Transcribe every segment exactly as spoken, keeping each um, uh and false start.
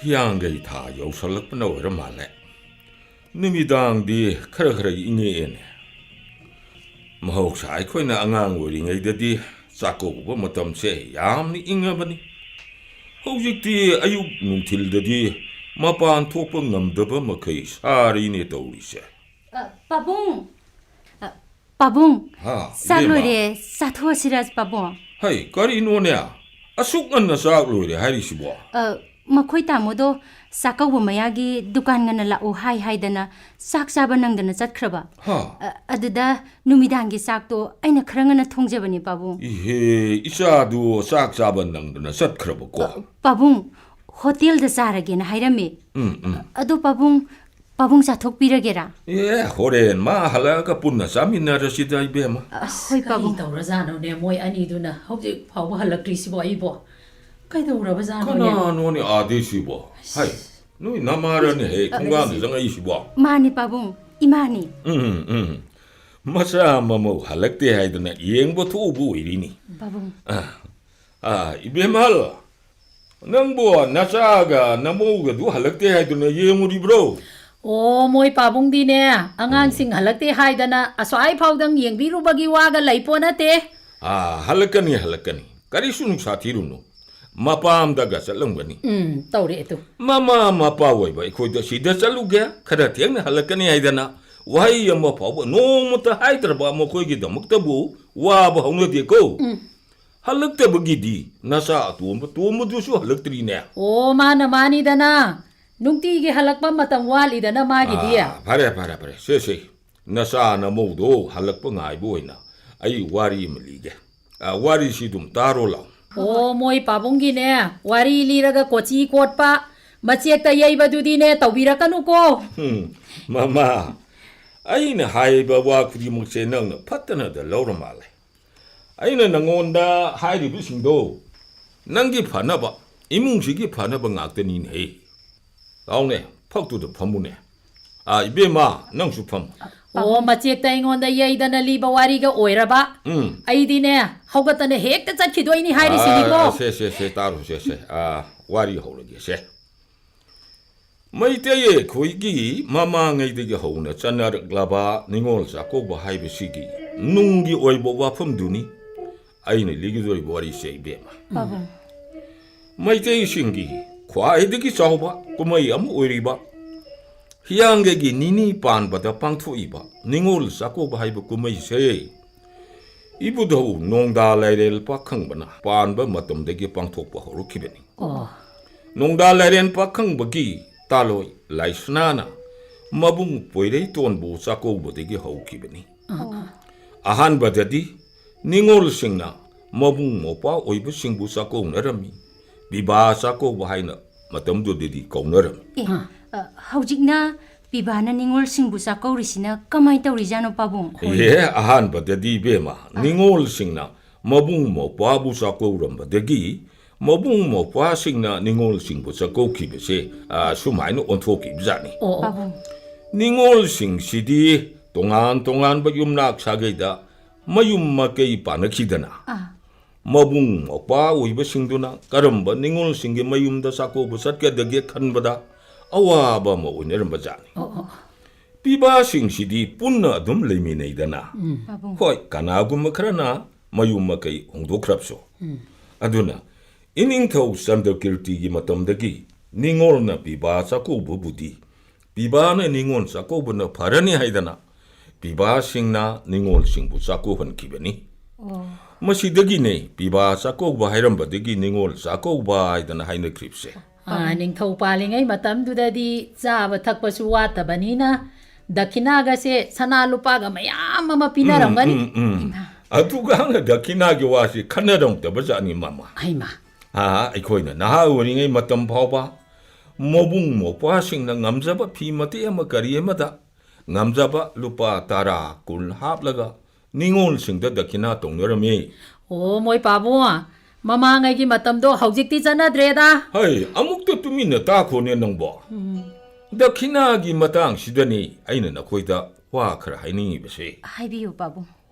ꯍꯤꯌꯥꯡꯒꯩ ꯊꯥ ꯌꯧꯁꯜꯂꯛꯄꯅ ꯑꯣꯏꯔ ꯃꯥꯜꯂꯦ꯫ ꯅꯨꯃꯤꯗꯥꯡꯗꯤ ꯈꯔ ꯈꯔ ꯏꯪꯉꯛꯑꯦꯅꯦ꯫ ꯃꯍꯧꯁꯥ ꯑꯩꯈꯣꯏꯅ ꯑꯉꯥꯡ ꯑꯣꯏꯔꯤꯉꯩꯗꯗꯤ ꯆꯥꯛꯀꯧꯕ ꯃꯇꯝꯁꯦ ꯌꯥꯝꯅ ꯏꯪꯉꯕꯅꯤ꯫ ꯍꯧꯖꯤꯛꯇꯤ ꯑꯌꯨꯛ ꯅꯨꯡꯊꯤꯜꯗꯗꯤ ꯃꯄꯥꯟ ꯊꯣꯛꯄ ꯉꯝꯗꯕ ꯃꯈꯩ ꯁꯥꯔꯤꯅꯦ ꯇꯧꯔꯤꯁꯦ꯫ ꯑ, ꯄꯥꯕꯨꯡ! ꯑ, ꯄꯥꯕꯨꯡ! ꯍꯥ, ꯆꯥꯛ ꯏꯕꯦꯝꯃ꯫ ꯂꯣꯏꯔꯦ, ꯆꯥꯊꯣꯛꯑꯁꯤꯔ, ꯄꯥꯕꯨꯡ? ꯍꯩ, ꯀꯔꯤꯅꯣꯅꯦ? ꯑꯁꯨꯛ ꯉꯟꯅ ꯆꯥꯛ ꯂꯣꯏꯔꯦ ꯍꯥꯏꯔꯤꯁꯤꯕꯣ? ꯑ, ꯃꯈꯣꯏ ꯇꯥꯃꯣꯗꯣ ꯆꯥꯛꯀꯧꯕ ꯃꯌꯥꯒꯤ ꯗꯨꯀꯥꯟ ꯉꯟꯅ ꯂꯥꯛꯎ ꯍꯥꯏ ꯍꯥꯏꯗꯅ ꯆꯥꯛ ꯆꯥꯕ ꯅꯪꯗꯅ ꯆꯠꯈ꯭ꯔꯕ꯫ ꯍꯥ꯫ ꯑ, ꯑꯗꯨꯗ ꯅꯨꯃꯤꯗꯥꯡꯒꯤ ꯆꯥꯛꯇꯣ ꯑꯩꯅ ꯈꯔ ꯉꯟꯅ ꯊꯣꯡꯖꯕꯅꯦ, ꯄꯥꯕꯨꯡ꯫ ꯏꯍꯦ, ꯏꯆꯥꯗꯨ ꯆꯥꯛ ꯆꯥꯕ ꯅꯪꯗꯅ ꯆꯠꯈ꯭ꯔꯕꯀꯣ? ꯑ, ꯄꯥꯕꯨꯡ, ꯍꯣꯇꯦꯜꯗ ꯆꯥꯔꯒꯦꯅ ꯍꯥꯏꯔꯝꯃꯦ꯫ ꯎꯝ, ꯎꯝ꯫ ꯑꯗꯣ ꯄꯥꯕꯨꯡ, ꯄꯥꯕꯨꯡ ꯆꯥꯊꯣꯛꯄꯤꯔꯒꯦꯔꯥ? ꯑꯦ, ꯍꯣꯔꯦꯟ ꯃꯥ ꯍꯜꯂꯛꯑꯒ ꯄꯨꯟꯅ ꯆꯥꯃꯤꯟꯅꯔꯁꯤꯗ, ꯏꯕꯦꯝꯃ꯫ ꯑ, ꯍꯣꯏ, ꯀꯔꯤ ꯄꯥꯕꯨꯡ꯫ ꯇꯧꯔꯖꯥꯠꯅꯣꯅꯦ, ꯃꯣꯏ ꯑꯅꯤꯗꯨꯅ ꯍꯧꯖꯤꯛ ꯐꯥꯎꯕ ꯍꯜꯂꯛꯇ꯭ꯔꯤꯁꯤꯕꯣ ꯑꯩꯕꯣ? ꯀꯩꯗꯧꯔꯕꯖꯥꯠꯅꯣꯅꯦ? ꯀꯅꯥꯅꯣꯅꯦ ꯑꯥꯗꯩꯁꯤꯕꯣ? ꯍꯥꯏ, ꯅꯣꯏ ꯅꯃꯥꯔꯅꯦ ꯍꯦꯛ ꯊꯣꯡꯒꯥꯟꯗ ꯆꯪꯉꯛꯏꯁꯤꯕꯣ? ꯃꯥꯅꯤ, ꯄꯥꯕꯨꯡ, ꯏꯃꯥꯅꯤ꯫ ꯎꯝ, ꯎꯝ꯫ ꯃꯆꯥ ꯃꯃꯧ ꯍꯜꯂꯛꯇꯦ ꯍꯥꯏꯗꯅ ꯌꯦꯡꯕ ꯊꯣꯛꯎꯕ ꯑꯣꯏꯔꯤꯅꯤ꯫ ꯄꯥꯕꯨꯡ꯫ ꯑ, ꯑ, ꯏꯕꯦꯝꯍꯜ, ꯅꯪꯕꯨ ꯅꯆꯥꯒ ꯅꯃꯧꯒꯗꯨ ꯍꯜꯂꯛꯇꯦ ꯍꯥꯏꯗꯨꯅ ꯌꯦꯡꯉꯨꯔꯤꯕ꯭ꯔꯣ? ꯑꯣ, ꯃꯣꯏ ꯄꯥꯕꯨꯡꯗꯤꯅꯦ, ꯑꯉꯥꯡꯁꯤꯡ ꯍꯜꯂꯛꯇꯦ ꯍꯥꯏꯗꯅ ꯑꯁ꯭ꯋꯥꯏ ꯐꯥꯎꯗꯪ ꯌꯦꯡꯕꯤꯔꯨꯕꯒꯤ ꯋꯥꯒ ꯂꯩꯄꯣ ꯅꯠꯇꯦ꯫ ꯑꯥ, ꯍꯜꯂꯛꯀꯅꯤ, ꯍꯜꯂꯛꯀꯅꯤ꯫ ꯀꯔꯤꯁꯨ ꯅꯨꯡꯁꯥ ꯊꯤꯔꯨꯅꯨ꯫ ꯃꯄꯥꯝꯗꯒ ꯆꯠꯂꯝꯒꯅꯤ꯫ ꯎꯝ, ꯇꯧꯔꯛꯑꯦ ꯇꯨ꯫ ꯃꯃꯥ ꯃꯄꯥ ꯑꯣꯏꯕ ꯑꯩꯈꯣꯏꯗ ꯁꯤꯗ ꯆꯠꯂꯨꯒꯦ, ꯈꯔ ꯊꯦꯡꯅ ꯍꯜꯂꯛꯀꯅꯤ ꯍꯥꯏꯗꯅ ꯋꯥꯍꯩ ꯑꯃ ꯐꯥꯎꯕ ꯅꯣꯡꯃꯇ ꯍꯥꯏꯗ꯭ꯔꯕ ꯃꯈꯣꯏꯒꯤꯗꯃꯛꯇꯕꯨ ꯋꯥꯕ ꯍꯧꯅꯗꯦꯀꯣ꯫ ꯎꯝ꯫ ꯍꯜꯂꯛꯇꯕꯒꯤꯗꯤ ꯅꯆꯥ ꯑꯇꯣꯝꯕ ꯇꯣꯝꯕꯗꯨꯁꯨ ꯍꯜꯂꯛꯇ꯭ꯔꯤꯅꯦ꯫ ꯑꯣ, ꯃꯥꯅ ꯃꯥꯅꯤꯗꯅ꯫ ꯅꯨꯡꯇꯤꯒꯤ ꯍꯜꯂꯛꯄ ꯃꯇꯝ ꯋꯥꯠꯂꯤꯗꯅ ꯃꯥꯒꯤꯗꯤ꯫ ꯑꯥ, ꯐꯔꯦ, ꯐꯔꯦ, ꯐꯔꯦ꯫ ꯁꯦ, ꯁꯦ꯫ ꯅꯆꯥ ꯅꯃꯧꯗꯣ ꯍꯜꯂꯛꯄ ꯉꯥꯏꯕ ꯑꯣꯏꯅ ꯑꯩ ꯋꯥꯔꯤ ꯑꯃ ꯂꯤꯒꯦ꯫ ꯑꯥ, ꯋꯥꯔꯤꯁꯤ ꯑꯗꯨꯝ ꯇꯥꯔꯣ ꯂꯥꯎ꯫ ꯑꯣ, ꯃꯣꯏ ꯄꯥꯕꯨꯡꯒꯤꯅꯦ, ꯋꯥꯔꯤ ꯂꯤꯔꯒ ꯀꯣꯆꯤ ꯀꯣꯠꯄ, ꯃꯆꯦꯛꯇ ꯌꯩꯕꯗꯨꯗꯤꯅꯦ, ꯇꯧꯕꯤꯔꯛꯀꯅꯨꯀꯣ꯫ ꯍꯨꯝ, ꯃꯃꯥ, ꯑꯩꯅ ꯍꯥꯏꯔꯤꯕ ꯋꯥ ꯈꯨꯗꯤꯡꯃꯛꯁꯦ ꯅꯪꯅ ꯐꯠꯇꯅꯗ ꯂꯧꯔ ꯃꯥꯜꯂꯦ꯫ ꯑꯩꯅ ꯅꯪꯉꯣꯟꯗ ꯍꯥꯏꯔꯤꯕꯁꯤꯡꯗꯣ ꯅꯪꯒꯤ ꯐꯅꯕ, ꯏꯃꯨꯡꯁꯤꯒꯤ ꯐꯅꯕ ꯉꯥꯛꯇꯅꯤꯅꯦꯍꯦ꯫ ꯂꯥꯎꯅꯦ, ꯐꯛꯇꯨꯗ ꯐꯝꯃꯨꯅꯦ꯫ ꯑꯥ, ꯏꯕꯦꯝꯃ, ꯅꯪꯁꯨ ꯐꯝꯃꯨ꯫ ꯑꯣ, ꯃꯆꯦꯛꯇ ꯑꯩꯉꯣꯟꯗ ꯌꯩꯗꯅ ꯂꯤꯕ ꯋꯥꯔꯤꯒ ꯑꯣꯏꯔꯕ? ꯎꯝ꯫ ꯑꯩꯗꯤꯅꯦ, ꯍꯧꯒꯠꯇꯅ ꯍꯦꯛꯇ ꯆꯠꯈꯤꯗꯣꯏꯅꯤ ꯍꯥꯏꯔꯤꯁꯤꯅꯤꯀꯣ꯫ ꯑꯥ, ꯁꯦ, ꯁꯦ, ꯁꯦ, ꯇꯥꯔꯨ, ꯁꯦ, ꯁꯦ꯫ ꯑꯥ, ꯋꯥꯔꯤ ꯍꯧꯔꯒꯦ, ꯁꯦ꯫ ꯃꯩꯇꯩ ꯑꯩꯈꯣꯏꯒꯤ ꯃꯃꯥꯡꯉꯩꯗꯒꯤ ꯍꯧꯅ ꯆꯠꯅꯔꯛꯂꯕ ꯅꯤꯉꯣꯜ ꯆꯥꯛꯀꯧꯕ ꯍꯥꯏꯕꯁꯤꯒꯤ ꯅꯨꯡꯒꯤ ꯑꯣꯏꯕ ꯋꯥꯐꯝꯗꯨꯅꯤ ꯑꯩꯅ ꯂꯤꯒꯗꯧꯔꯤꯕ ꯋꯥꯔꯤꯁꯦ, ꯏꯕꯦꯝꯃ꯫ ꯄꯥꯕꯨꯡ꯫ ꯃꯩꯇꯩꯁꯤꯡꯒꯤ ꯈ꯭ꯋꯥꯏꯗꯒꯤ ꯆꯥꯎꯕ ꯀꯨꯝꯍꯩ ꯑꯃ ꯑꯣꯏꯔꯤꯕ ꯍꯤꯌꯥꯡꯒꯩꯒꯤ ꯅꯤꯅꯤ ꯄꯥꯟꯕꯗ ꯄꯥꯡꯊꯣꯛꯏꯕ ꯅꯤꯉꯣꯜ ꯆꯥꯛꯀꯧꯕ ꯍꯥꯏꯕ ꯀꯨꯝꯍꯩꯁꯦ ꯏꯕꯨꯙꯧ ꯅꯣꯡꯗꯥ ꯂꯥꯏꯔꯦꯜ ꯄꯥꯈꯪꯕꯅ ꯄꯥꯟꯕ ꯃꯇꯝꯗꯒꯤ ꯄꯥꯡꯊꯣꯛꯄ ꯍꯧꯔꯛꯈꯤꯕꯅꯤ꯫ ꯑꯣ꯫ ꯅꯣꯡꯗꯥ ꯂꯥꯏꯔꯦꯟ ꯄꯥꯈꯪꯕꯒꯤ ꯇꯥꯂꯣꯏ ꯂꯥꯏꯁꯅꯥꯅ ꯃꯕꯨꯡ ꯄꯣꯏꯔꯩꯇꯣꯟꯕꯨ ꯆꯥꯛꯀꯧꯕꯗꯒꯤ ꯍꯧꯈꯤꯕꯅꯤ꯫ ꯑꯍꯥꯟꯕꯗꯗꯤ ꯅꯤꯉꯣꯜꯁꯤꯡꯅ ꯃꯕꯨꯡ ꯃꯧꯄ꯭ꯋꯥ ꯑꯣꯏꯕꯁꯤꯡꯕꯨ ꯆꯥꯛꯀꯧꯅꯔꯝꯃꯤ꯫ ꯄꯤꯕꯥ ꯆꯥꯛꯀꯧꯕ ꯍꯥꯏꯅ ꯃꯇꯝꯗꯨꯗꯗꯤ ꯀꯧꯅꯔꯝꯃꯤ꯫ ꯑꯦ, ꯑ, ꯍꯧꯖꯤꯛꯅ ꯄꯤꯕꯥꯅ ꯅꯤꯉꯣꯜꯁꯤꯡꯕꯨ ꯆꯥꯛꯀꯧꯔꯤꯁꯤꯅ ꯀꯃꯥꯏ ꯇꯧꯔꯤꯖꯥꯠꯅꯣ, ꯄꯥꯕꯨꯡ? ꯑꯦ, ꯑꯍꯥꯟꯕꯗꯗꯤ, ꯏꯕꯦꯝꯃ, ꯅꯤꯉꯣꯜꯁꯤꯡꯅ ꯃꯕꯨꯡ ꯃꯧꯄ꯭ꯋꯥꯕꯨ ꯆꯥꯛꯀꯧꯔꯝꯕꯗꯒꯤ ꯃꯕꯨꯡ ꯃꯧꯄ꯭ꯋꯥꯁꯤꯡꯅ ꯅꯤꯉꯣꯜꯁꯤꯡꯕꯨ ꯆꯥꯛꯀꯧꯈꯤꯕꯁꯦ, ꯑ, ꯁꯨꯃꯥꯏꯅ ꯑꯣꯟꯊꯣꯛꯈꯤꯕꯖꯥꯠꯅꯤ꯫ ꯑꯣ, ꯑꯣ꯫ ꯄꯥꯕꯨꯡ꯫ ꯅꯤꯉꯣꯜꯁꯤꯡꯁꯤꯗꯤ ꯇꯣꯉꯥꯟ ꯇꯣꯉꯥꯟꯕ ꯌꯨꯝꯅꯥꯛ ꯁꯥꯒꯩꯗ ꯃꯌꯨꯝ ꯃꯀꯩ ꯄꯥꯟꯅꯈꯤꯗꯅ, ꯑꯥ꯫ ꯃꯕꯨꯡ ꯃꯧꯄ꯭ꯋꯥ ꯑꯣꯏꯕꯁꯤꯡꯗꯨꯅ ꯀꯔꯝꯕ ꯅꯤꯉꯣꯜꯁꯤꯡꯒꯤ ꯃꯌꯨꯝꯗ ꯆꯥꯛꯀꯧꯕ ꯆꯠꯀꯗꯒꯦ ꯈꯟꯕꯗ ꯑꯋꯥꯕ ꯑꯃ ꯑꯣꯏꯅꯔꯝꯕꯖꯥꯠꯅꯤ꯫ ꯑꯣ, ꯑꯣ꯫ ꯄꯤꯕꯥꯁꯤꯡꯁꯤꯗꯤ ꯄꯨꯟꯅ ꯑꯗꯨꯝ ꯂꯩꯃꯤꯟꯅꯩꯗꯅ꯫ ꯎꯝ꯫ ꯄꯥꯕꯨꯡ꯫ ꯍꯣꯏ, ꯀꯅꯥꯒꯨꯝꯕ ꯈꯔꯅ ꯃꯌꯨꯝ ꯃꯀꯩ ꯍꯣꯡꯗꯣꯛꯈ꯭ꯔꯕꯁꯨ꯫ ꯎꯝ꯫ ꯑꯗꯨꯅ ꯏꯅꯤꯡꯊꯧ ꯆꯟꯗ꯭ꯔꯀꯤꯔꯇꯤꯒꯤ ꯃꯇꯝꯗꯒꯤ ꯅꯤꯉꯣꯜꯅ ꯄꯤꯕꯥ ꯆꯥꯛꯀꯧꯕꯕꯨꯗꯤ ꯄꯤꯕꯥꯅ ꯅꯤꯉꯣꯜ ꯆꯥꯛꯀꯧꯕꯅ ꯐꯔꯅꯤ ꯍꯥꯏꯗꯅ ꯄꯤꯕꯥꯁꯤꯡꯅ ꯅꯤꯉꯣꯜꯁꯤꯡꯕꯨ ꯆꯥꯛꯀꯧꯍꯟꯈꯤꯕꯅꯤ꯫ ꯑꯣ꯫ ꯃꯁꯤꯗꯒꯤꯅꯦ ꯄꯤꯕꯥ ꯆꯥꯛꯀꯧꯕ ꯍꯥꯏꯔꯝꯕꯗꯒꯤ ꯅꯤꯉꯣꯜ ꯆꯥꯛꯀꯧꯕ ꯍꯥꯏꯗꯅ ꯍꯥꯏꯅꯈ꯭ꯔꯤꯕꯁꯦ꯫ ꯑꯥ, ꯅꯤꯡꯊꯧ ꯄꯥꯜꯂꯤꯉꯩ ꯃꯇꯝꯗꯨꯗꯗꯤ ꯆꯥꯕ ꯊꯛꯄꯁꯨ ꯋꯥꯠꯇꯕꯅꯤꯅ ꯗꯈꯤꯅꯥꯒꯁꯦ ꯁꯅꯥ ꯂꯨꯄꯥꯒ ꯃꯌꯥꯝ ꯑꯃ ꯄꯤꯅꯔꯝꯒꯅꯤ꯫ ꯎꯝ, ꯎꯝ, ꯎꯝ꯫ ꯏꯃꯥ꯫ ꯑꯗꯨꯒ ꯗꯈꯤꯅꯥꯒꯤ ꯋꯥꯁꯤ ꯈꯟꯅꯔꯝꯗꯕꯖꯥꯠꯅꯤ, ꯃꯃꯥ꯫ ꯍꯩꯃꯥ꯫ ꯑꯥ, ꯑꯩꯈꯣꯏꯅ ꯅꯍꯥ ꯑꯣꯏꯔꯤꯉꯩ ꯃꯇꯝ ꯐꯥꯎꯕ ꯃꯕꯨꯡ ꯃꯧꯄ꯭ꯋꯥꯁꯤꯡꯅ ꯉꯝꯖꯕ ꯐꯤ ꯃꯇꯦꯛ ꯑꯃ ꯀꯔꯤ ꯑꯃꯗ ꯉꯝꯖꯕ ꯂꯨꯄꯥ ꯇꯔꯥ, ꯀꯨꯟ ꯍꯥꯞꯂꯒ ꯅꯤꯉꯣꯜꯁꯤꯡꯗ ꯗꯈꯤꯅꯥ ꯇꯧꯅꯔꯝꯃꯤ꯫ ꯑꯣ, ꯃꯣꯏ ꯄꯥꯕꯨꯡ, ꯃꯃꯥꯡꯉꯩꯒꯤ ꯃꯇꯝꯗꯣ ꯍꯧꯖꯤꯛꯇꯤ ꯆꯠꯅꯗ꯭ꯔꯦꯗ꯫ ꯍꯩ, ꯑꯃꯨꯛꯇ ꯇꯨꯃꯤꯟꯅ ꯇꯥꯈꯣꯅꯦ ꯅꯪꯕꯣ꯫ ꯎꯝ꯫ ꯗꯈꯤꯅꯥꯒꯤ ꯃꯇꯥꯡꯁꯤꯗꯅꯤ ꯑꯩꯅ ꯅꯈꯣꯏꯗ ꯋꯥ ꯈꯔ ꯍꯥꯏꯅꯤꯡꯉꯤꯕꯁꯦ꯫ ꯍꯥꯏꯕꯤꯌꯨ, ꯄꯥꯕꯨꯡ꯫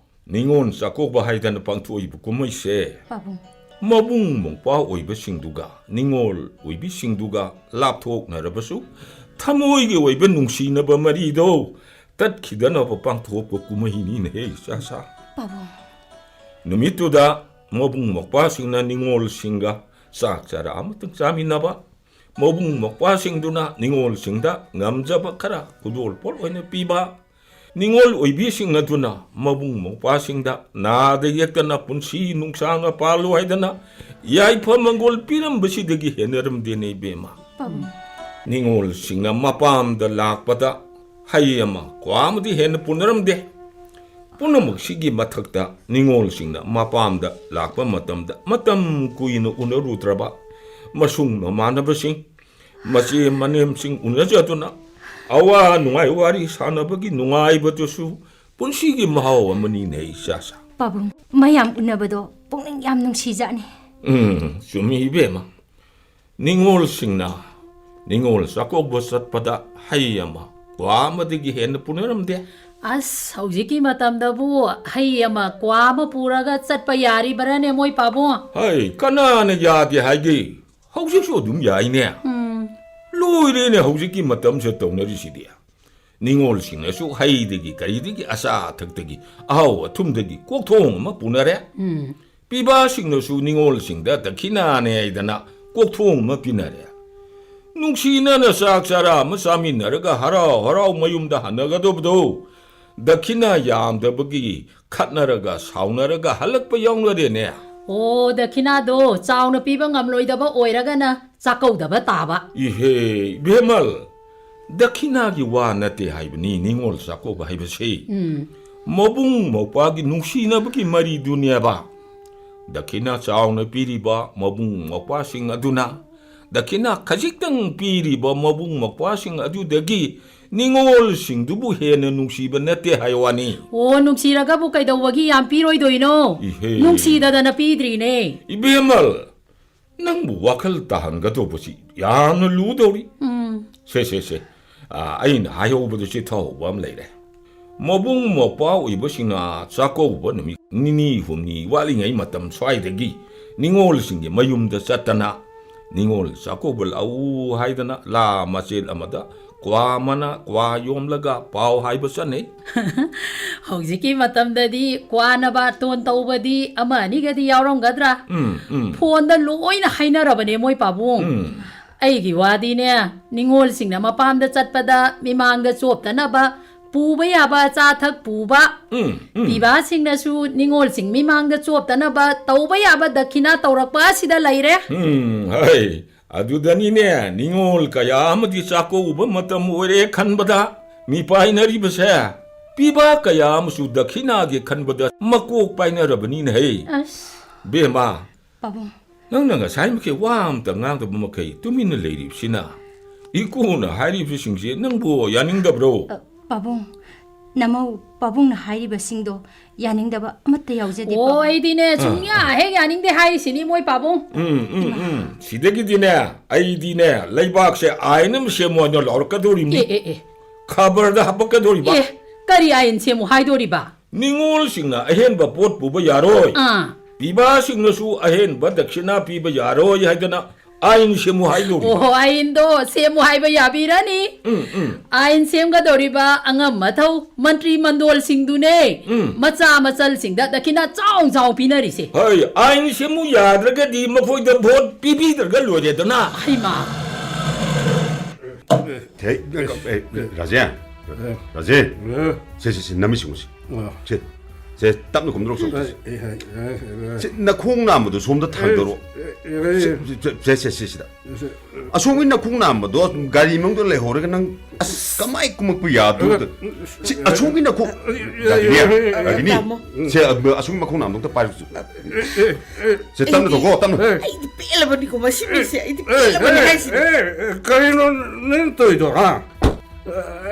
ꯅꯤꯉꯣꯜ ꯆꯥꯛꯀꯧꯕ ꯍꯥꯏꯗꯅ ꯄꯥꯡꯊꯣꯛꯏꯕ ꯀꯨꯝꯍꯩꯁꯦ ꯄꯥꯕꯨꯡ꯫ ꯃꯕꯨꯡ ꯃꯧꯄ꯭ꯋꯥ ꯑꯣꯏꯕꯁꯤꯡꯗꯨꯒ ꯅꯤꯉꯣꯜ ꯑꯣꯏꯕꯤꯁꯤꯡꯗꯨꯒ ꯂꯥꯞꯊꯣꯛꯅꯔꯕꯁꯨ, ꯊꯃꯣꯏꯒꯤ ꯑꯣꯏꯕ ꯅꯨꯡꯁꯤꯅꯕ ꯃꯔꯤꯗꯣ ꯇꯠꯈꯤꯗꯅꯕ ꯄꯥꯡꯊꯣꯛꯄ ꯀꯨꯝꯍꯩꯅꯤꯅꯦꯍꯦ, ꯏꯆꯥꯁꯥ꯫ ꯄꯥꯕꯨꯡ꯫ ꯅꯨꯃꯤꯠꯇꯨꯗ ꯃꯕꯨꯡ ꯃꯧꯄ꯭ꯋꯥꯁꯤꯡꯅ ꯅꯤꯉꯣꯜꯁꯤꯡꯒ ꯆꯥꯛ ꯆꯔꯥ ꯑꯃꯇꯪ ꯆꯥꯃꯤꯟꯅꯕ, ꯃꯕꯨꯡ ꯃꯧꯄ꯭ꯋꯥꯁꯤꯡꯗꯨꯅ ꯅꯤꯉꯣꯜꯁꯤꯡꯗ ꯉꯝꯖꯕ ꯈꯔ ꯈꯨꯗꯣꯜꯄꯣꯠ ꯑꯣꯏꯅ ꯄꯤꯕ, ꯅꯤꯉꯣꯜ ꯑꯣꯏꯕꯤꯁꯤꯡ ꯑꯗꯨꯅ ꯃꯕꯨꯡ ꯃꯧꯄ꯭ꯋꯥꯁꯤꯡꯗ ꯅꯥꯗ ꯌꯦꯛꯇꯅ ꯄꯨꯟꯁꯤ ꯅꯨꯡꯁꯥꯡꯅ ꯄꯥꯜꯂꯨ ꯍꯥꯏꯗꯅ ꯌꯥꯏꯐ ꯃꯪꯒꯣꯜ ꯄꯤꯔꯝꯕꯁꯤꯗꯒꯤ ꯍꯦꯟꯅꯔꯝꯗꯦꯅꯦ, ꯏꯕꯦꯝꯃ꯫ ꯄꯥꯕꯨꯡ꯫ ꯅꯤꯉꯣꯜꯁꯤꯡꯅ ꯃꯄꯥꯝꯗ ꯂꯥꯛꯄꯗ ꯍꯩ ꯑꯃ, ꯀ꯭ꯋꯥ ꯑꯃꯗꯤ ꯍꯦꯟꯅ ꯄꯨꯅꯔꯝꯗꯦ꯫ ꯄꯨꯝꯅꯃꯛꯁꯤꯒꯤ ꯃꯊꯛꯇ ꯅꯤꯉꯣꯜꯁꯤꯡꯅ ꯃꯄꯥꯝꯗ ꯂꯥꯛꯄ ꯃꯇꯝꯗ ꯃꯇꯝ ꯀꯨꯏꯅ ꯎꯅꯔꯨꯗ꯭ꯔꯕ ꯃꯁꯨꯡ ꯃꯃꯥꯟꯅꯕꯁꯤꯡ, ꯃꯆꯦ ꯃꯅꯦꯝꯁꯤꯡ ꯎꯅꯖꯗꯨꯅ ꯑꯋꯥ ꯅꯨꯡꯉꯥꯏ ꯋꯥꯔꯤ ꯁꯥꯟꯅꯕꯒꯤ ꯅꯨꯡꯉꯥꯏꯕꯗꯨꯁꯨ ꯄꯨꯟꯁꯤꯒꯤ ꯃꯍꯥꯎ ꯑꯃꯅꯤꯅꯦ, ꯏꯆꯥꯁꯥ꯫ ꯄꯥꯕꯨꯡ, ꯃꯌꯥꯝ ꯎꯅꯕꯗꯣ ꯄꯨꯛꯅꯤꯡ ꯌꯥꯝ ꯅꯨꯡꯁꯤꯖꯥꯠꯅꯤ꯫ ꯎꯝ, ꯆꯨꯝꯃꯤ, ꯏꯕꯦꯝꯃ꯫ ꯅꯤꯉꯣꯜꯁꯤꯡꯅ ꯅꯤꯉꯣꯜ ꯆꯥꯛꯀꯧꯕ ꯆꯠꯄꯗ ꯍꯩ ꯑꯃ, ꯀ꯭ꯋꯥ ꯑꯃꯗꯒꯤ ꯍꯦꯟꯅ ꯄꯨꯅꯔꯝꯗꯦ꯫ ꯑꯁ, ꯍꯧꯖꯤꯛꯀꯤ ꯃꯇꯝꯗꯕꯨ ꯍꯩ ꯑꯃ, ꯀ꯭ꯋꯥ ꯑꯃ ꯄꯨꯔꯒ ꯆꯠꯄ ꯌꯥꯔꯤꯕꯔꯅꯦ, ꯃꯣꯏ ꯄꯥꯕꯨꯡ? ꯍꯩ, ꯀꯅꯥꯅ ꯌꯥꯗꯦ ꯍꯥꯏꯒꯦ? ꯍꯧꯖꯤꯛꯁꯨ ꯑꯗꯨꯝ ꯌꯥꯏꯅꯦ꯫ ꯎꯝ꯫ ꯂꯣꯏꯔꯦꯅꯦ, ꯍꯧꯖꯤꯛꯀꯤ ꯃꯇꯝꯁꯦ ꯇꯧꯅꯔꯤꯁꯤꯗꯤ꯫ ꯅꯤꯉꯣꯜꯁꯤꯡꯅꯁꯨ ꯍꯩꯗꯒꯤ ꯀꯔꯤꯗꯒꯤ, ꯑꯆꯥ ꯑꯊꯛꯇꯒꯤ, ꯑꯍꯥꯎ ꯑꯊꯨꯝꯗꯒꯤ ꯀꯣꯛꯊꯣꯡ ꯑꯃ ꯄꯨꯅꯔꯦ꯫ ꯎꯝ꯫ ꯄꯤꯕꯥꯁꯤꯡꯅꯁꯨ ꯅꯤꯉꯣꯜꯁꯤꯡꯗ ꯗꯈꯤꯅꯥꯅꯦ ꯍꯥꯏꯗꯅ ꯀꯣꯛꯊꯣꯡ ꯑꯃ ꯄꯤꯅꯔꯦ꯫ ꯅꯨꯡꯁꯤꯅꯅ ꯆꯥꯛ ꯆꯔꯥ ꯑꯃ ꯆꯥꯃꯤꯟꯅꯔꯒ ꯍꯔꯥꯎ ꯍꯔꯥꯎ ꯃꯌꯨꯝꯗ ꯍꯟꯅꯒꯗꯧꯕꯗꯣ ꯗꯈꯤꯅꯥ ꯌꯥꯝꯗꯕꯒꯤ ꯈꯠꯅꯔꯒ ꯁꯥꯎꯅꯔꯒ ꯍꯜꯂꯛꯄ ꯌꯥꯎꯅꯔꯦꯅꯦ꯫ ꯑꯣ, ꯗꯈꯤꯅꯥꯗꯣ ꯆꯥꯎꯅ ꯄꯤꯕ ꯉꯝꯂꯣꯏꯗꯕ ꯑꯣꯏꯔꯒꯅ ꯆꯥꯛꯀꯧꯗꯕ ꯇꯥꯕ꯫ ꯏꯍꯦ, ꯏꯕꯦꯝꯃꯜ, ꯗꯈꯤꯅꯥꯒꯤ ꯋꯥ ꯅꯠꯇꯦ ꯍꯥꯏꯕꯅꯤ ꯅꯤꯉꯣꯜ ꯆꯥꯛꯀꯧꯕ ꯍꯥꯏꯕꯁꯤ꯫ ꯎꯝ꯫ ꯃꯕꯨꯡ ꯃꯧꯄ꯭ꯋꯥꯒꯤ ꯅꯨꯡꯁꯤꯅꯕꯒꯤ ꯃꯔꯤꯗꯨꯅꯦꯕ꯫ ꯗꯈꯤꯅꯥ ꯆꯥꯎꯅ ꯄꯤꯔꯤꯕ ꯃꯕꯨꯡ ꯃꯧꯄ꯭ꯋꯥꯁꯤꯡ ꯑꯗꯨꯅ ꯗꯈꯤꯅꯥ ꯈꯖꯤꯛꯇꯪ ꯄꯤꯔꯤꯕ ꯃꯕꯨꯡ ꯃꯧꯄ꯭ꯋꯥꯁꯤꯡ ꯑꯗꯨꯗꯒꯤ ꯅꯤꯉꯣꯜꯁꯤꯡꯗꯨꯕꯨ ꯍꯦꯟꯅ ꯅꯨꯡꯁꯤꯕ ꯅꯠꯇꯦ ꯍꯥꯏ ꯋꯥꯅꯤ꯫ ꯑꯣ, ꯅꯨꯡꯁꯤꯔꯒꯕꯨ ꯀꯩꯗꯧꯕꯒꯤ ꯌꯥꯝ ꯄꯤꯔꯣꯏꯗꯣꯏꯅꯣ? ꯏꯍꯦ꯫ ꯅꯨꯡꯁꯤꯗꯗꯅ ꯄꯤꯗ꯭ꯔꯤꯅꯦ꯫ ꯏꯕꯦꯝꯃꯜ, ꯅꯪꯕꯨ ꯋꯥꯈꯜ ꯇꯥꯍꯟꯒꯗꯧꯕꯁꯤ ꯌꯥꯝꯅ ꯂꯨꯗꯧꯔꯤ꯫ ꯎꯝ꯫ ꯁꯦ, ꯁꯦ, ꯁꯦ꯫ ꯑꯥ, ꯑꯩꯅ ꯍꯥꯏꯍꯧꯕꯗ ꯆꯤꯠꯊꯍꯧꯕ ꯑꯃ ꯂꯩꯔꯦ꯫ ꯃꯕꯨꯡ ꯃꯧꯄ꯭ꯋꯥ ꯑꯣꯏꯕꯁꯤꯡꯅ ꯆꯥꯛꯀꯧꯕ ꯅꯨꯃꯤꯠ ꯅꯤꯅꯤ ꯍꯨꯝꯅꯤ ꯋꯥꯠꯂꯤꯉꯩ ꯃꯇꯝ ꯁ꯭ꯋꯥꯏꯗꯒꯤ ꯅꯤꯉꯣꯜꯁꯤꯡꯒꯤ ꯃꯌꯨꯝꯗ ꯆꯠꯇꯅ, "ꯅꯤꯉꯣꯜ ꯆꯥꯛꯀꯧꯕ ꯂꯥꯛꯎ" ꯍꯥꯏꯗꯅ ꯂꯥ ꯃꯆꯦꯠ ꯑꯃꯗ ꯀ꯭ꯋꯥ ꯑꯃꯅ ꯀ꯭ꯋꯥ ꯌꯣꯝꯂꯒ ꯄꯥꯎ ꯍꯥꯏꯕ ꯆꯠꯅꯩ꯫ ꯍꯧꯖꯤꯛꯀꯤ ꯃꯇꯝꯗꯗꯤ ꯀ꯭ꯋꯥꯅ ꯕꯥꯔꯇꯣꯟ ꯇꯧꯕꯗꯤ ꯑꯃ ꯑꯅꯤꯒꯗꯤ ꯌꯥꯎꯔꯝꯒꯗ꯭ꯔꯥ? ꯎꯝ, ꯎꯝ꯫ ꯐꯣꯟꯗ ꯂꯣꯏꯅ ꯍꯥꯏꯅꯔꯕꯅꯦ ꯃꯣꯏ ꯄꯥꯕꯨꯡ꯫ ꯎꯝ꯫ ꯑꯩꯒꯤ ꯋꯥꯗꯤꯅꯦ, ꯅꯤꯉꯣꯜꯁꯤꯡꯅ ꯃꯄꯥꯝꯗ ꯆꯠꯄꯗ ꯃꯤꯃꯥꯡꯗ ꯆꯣꯞꯇꯅꯕ ꯄꯨꯕ ꯌꯥꯕ ꯑꯆꯥ ꯑꯊꯛ ꯄꯨꯕ, ꯎꯝ, ꯎꯝ꯫ ꯄꯤꯕꯥꯁꯤꯡꯅꯁꯨ ꯅꯤꯉꯣꯜꯁꯤꯡ ꯃꯤꯃꯥꯡꯗ ꯆꯣꯞꯇꯅꯕ ꯇꯧꯕ ꯌꯥꯕ ꯗꯈꯤꯅꯥ ꯇꯧꯔꯛꯄ ꯑꯁꯤꯗ ꯂꯩꯔꯦ꯫ ꯎꯝ, ꯍꯩ, ꯑꯗꯨꯗꯅꯤꯅꯦ ꯅꯤꯉꯣꯜ ꯀꯌꯥ ꯑꯃꯗꯤ ꯆꯥꯛꯀꯧꯕ ꯃꯇꯝ ꯑꯣꯏꯔꯦ ꯈꯟꯕꯗ ꯃꯤꯄꯥꯏꯅꯔꯤꯕꯁꯦ꯫ ꯄꯤꯕꯥ ꯀꯌꯥ ꯑꯃꯁꯨ ꯗꯈꯤꯅꯥꯒꯤ ꯈꯟꯕꯗ ꯃꯀꯣꯛ ꯄꯥꯏꯅꯔꯕꯅꯤꯅꯦ ꯍꯩ꯫ ꯑꯁ꯫ ꯕꯦꯝꯃ, ꯄꯥꯕꯨꯡ꯫ ꯅꯪꯅ ꯉꯁꯥꯏ ꯃꯈꯩ ꯋꯥ ꯑꯝꯇ ꯉꯥꯡꯗꯕ ꯃꯈꯩ ꯇꯨꯃꯤꯟꯅ ꯂꯩꯔꯤꯕꯁꯤꯅ ꯏꯀꯨꯅ ꯍꯥꯏꯔꯤꯕꯁꯤꯡꯁꯦ ꯅꯪꯕꯨ ꯌꯥꯅꯤꯡꯗꯕ꯭ꯔꯣ? ꯑ, ꯄꯥꯕꯨꯡ, ꯅꯃꯧ ꯄꯥꯕꯨꯡꯅ ꯍꯥꯏꯔꯤꯕꯁꯤꯡꯗꯣ ꯌꯥꯅꯤꯡꯗꯕ ꯑꯃꯠꯇ ꯌꯥꯎꯖꯗꯦ, ꯑꯣ, ꯄꯥꯕꯨꯡ꯫ ꯑꯩꯗꯤꯅꯦ, ꯑꯥ, ꯁꯨꯡꯌꯥ ꯑꯥ꯫ ꯍꯦꯛ ꯌꯥꯅꯤꯡꯗꯦ ꯍꯥꯏꯔꯤꯁꯤꯅꯤ ꯃꯣꯏ ꯄꯥꯕꯨꯡ꯫ ꯎꯝ, ꯎꯝ, ꯏꯃꯥ꯫ ꯎꯝ꯫ ꯁꯤꯗꯒꯤꯗꯤꯅꯦ, ꯑꯩꯗꯤꯅꯦ, ꯂꯩꯕꯥꯛꯁꯦ ꯑꯥꯏꯟ ꯑꯃ ꯁꯦꯝꯃꯣ ꯍꯥꯏꯅ ꯂꯥꯎꯔꯛꯀꯗꯧꯔꯤꯕꯅꯤ꯫ ꯑꯦ, ꯑꯦ, ꯑꯦ꯫ ꯈꯕꯔꯗ ꯍꯥꯄꯛꯀꯗꯧꯔꯤꯕ꯫ ꯑꯦ, ꯀꯔꯤ ꯑꯥꯏꯟ ꯁꯦꯝꯃꯨ ꯍꯥꯏꯗꯣꯔꯤꯕ? ꯅꯤꯉꯣꯜꯁꯤꯡꯅ ꯑꯍꯦꯟꯕ ꯄꯣꯠ ꯄꯨꯕ ꯌꯥꯔꯣꯏ꯫ ꯑꯥ꯫ ꯄꯤꯕꯥꯁꯤꯡꯅꯁꯨ ꯑꯍꯦꯟꯕ ꯗꯛꯁꯤꯅꯥ ꯄꯤꯕ ꯌꯥꯔꯣꯏ ꯍꯥꯏꯗꯅ ꯑꯥꯏꯟ ꯁꯦꯝꯃꯨ ꯍꯥꯏꯗꯧꯔꯤ꯫ ꯑꯣꯍꯣ, ꯑꯥꯏꯟꯗꯣ ꯁꯦꯝꯃꯨ ꯍꯥꯏꯕ ꯌꯥꯕꯤꯔꯅꯤ꯫ ꯎꯝ, ꯎꯝ꯫ ꯑꯥꯏꯟ ꯁꯦꯝꯒꯗꯧꯔꯤꯕ ꯑꯉꯝ ꯑꯊꯧ ꯃꯟꯇ꯭ꯔꯤ ꯃꯟꯗꯣꯜꯁꯤꯡꯗꯨꯅꯦ ꯎꯝ꯫ ꯃꯆꯥ ꯃꯆꯜꯁꯤꯡꯗ ꯗꯈꯤꯅꯥ ꯆꯥꯎ ꯆꯥꯎ ꯄꯤꯅꯔꯤꯁꯦ꯫ ꯍꯣꯏ, ꯑꯥꯏꯟ ꯁꯦꯝꯃꯨ ꯌꯥꯗ꯭ꯔꯒꯗꯤ ꯃꯈꯣꯏꯗ ꯚꯣꯠ ꯄꯤꯕꯤꯗ꯭ꯔꯒ ꯂꯣꯏꯔꯦꯗꯅ꯫ ꯍꯩꯃꯥ꯫ ꯍꯦ, ꯑꯦ, ꯔꯥꯖꯦꯟ, ꯑꯦ꯫ ꯔꯥꯖꯦꯟ, ꯑꯦ꯫ ꯁꯦ, ꯁꯦ, ꯁꯦ, ꯅꯝꯃꯤ ꯁꯤꯡꯉꯨꯁꯤ꯫ ꯑ꯫ ꯁꯦ, ꯁꯦ, ꯇꯞꯅ ꯀꯨꯝꯊꯔꯛꯎ, ꯁꯣꯝꯗ꯫ ꯑꯦ, ꯑꯦ, ꯑꯦ, ꯑꯦ꯫ ꯁꯦ, ꯅꯈꯣꯡ ꯅꯥꯝꯃꯗꯣ ꯁꯣꯝꯗ ꯊꯥꯡꯗꯔꯣ꯫ ꯑꯦ, ꯑꯦ, ꯑꯦ꯫ ꯁꯦ, ꯁꯦ, ꯁꯦ, ꯁꯦ, ꯁꯤꯗ꯫ ꯁꯦ꯫ ꯑꯁꯣꯝꯒꯤ ꯅꯈꯣꯡ ꯅꯥꯝꯃꯗꯣ ꯒꯥꯔꯤ ꯃꯅꯨꯡꯗ ꯂꯩꯍꯧꯔꯒ ꯅꯪ ꯑꯁ ꯀꯃꯥꯏ ꯀꯨꯝꯃꯛꯄ ꯌꯥꯗꯣꯏꯗ? ꯑꯦ, ꯁꯦ, ꯑꯁꯣꯝꯒꯤ ꯅꯈꯣꯡ, ꯑꯦ, ꯒꯥꯔꯤꯅꯤ, ꯑꯦ, ꯑꯦ, ꯒꯥꯔꯤꯅꯤ꯫ ꯇꯥꯃꯣ꯫ ꯁꯦ, ꯑꯁꯣꯝꯒꯤ ꯃꯈꯣꯡ ꯅꯥꯝꯃꯗꯣ ꯑꯝꯇ ꯄꯥꯏꯔꯨꯆꯣ꯫ ꯑꯦ, ꯑꯦ, ꯑꯦ꯫ ꯁꯦ, ꯇꯞꯅ ꯇꯧꯀꯣ, ꯇꯞꯅ꯫ ꯑꯦ꯫ ꯑꯩꯗꯤ ꯄꯦꯜꯂꯕꯅꯤꯀꯣ ꯃꯁꯤ ꯃꯤꯁꯦ, ꯑꯩꯗꯤ ꯑꯦ, ꯄꯦꯜꯂꯕꯅꯤ ꯑꯦ, ꯍꯥꯏꯁꯤꯅꯤ꯫ ꯑꯦ, ꯑꯦ, ꯀꯔꯤꯅꯣ ꯅꯪ ꯇꯧꯔꯤꯗꯣ, ꯍꯥ?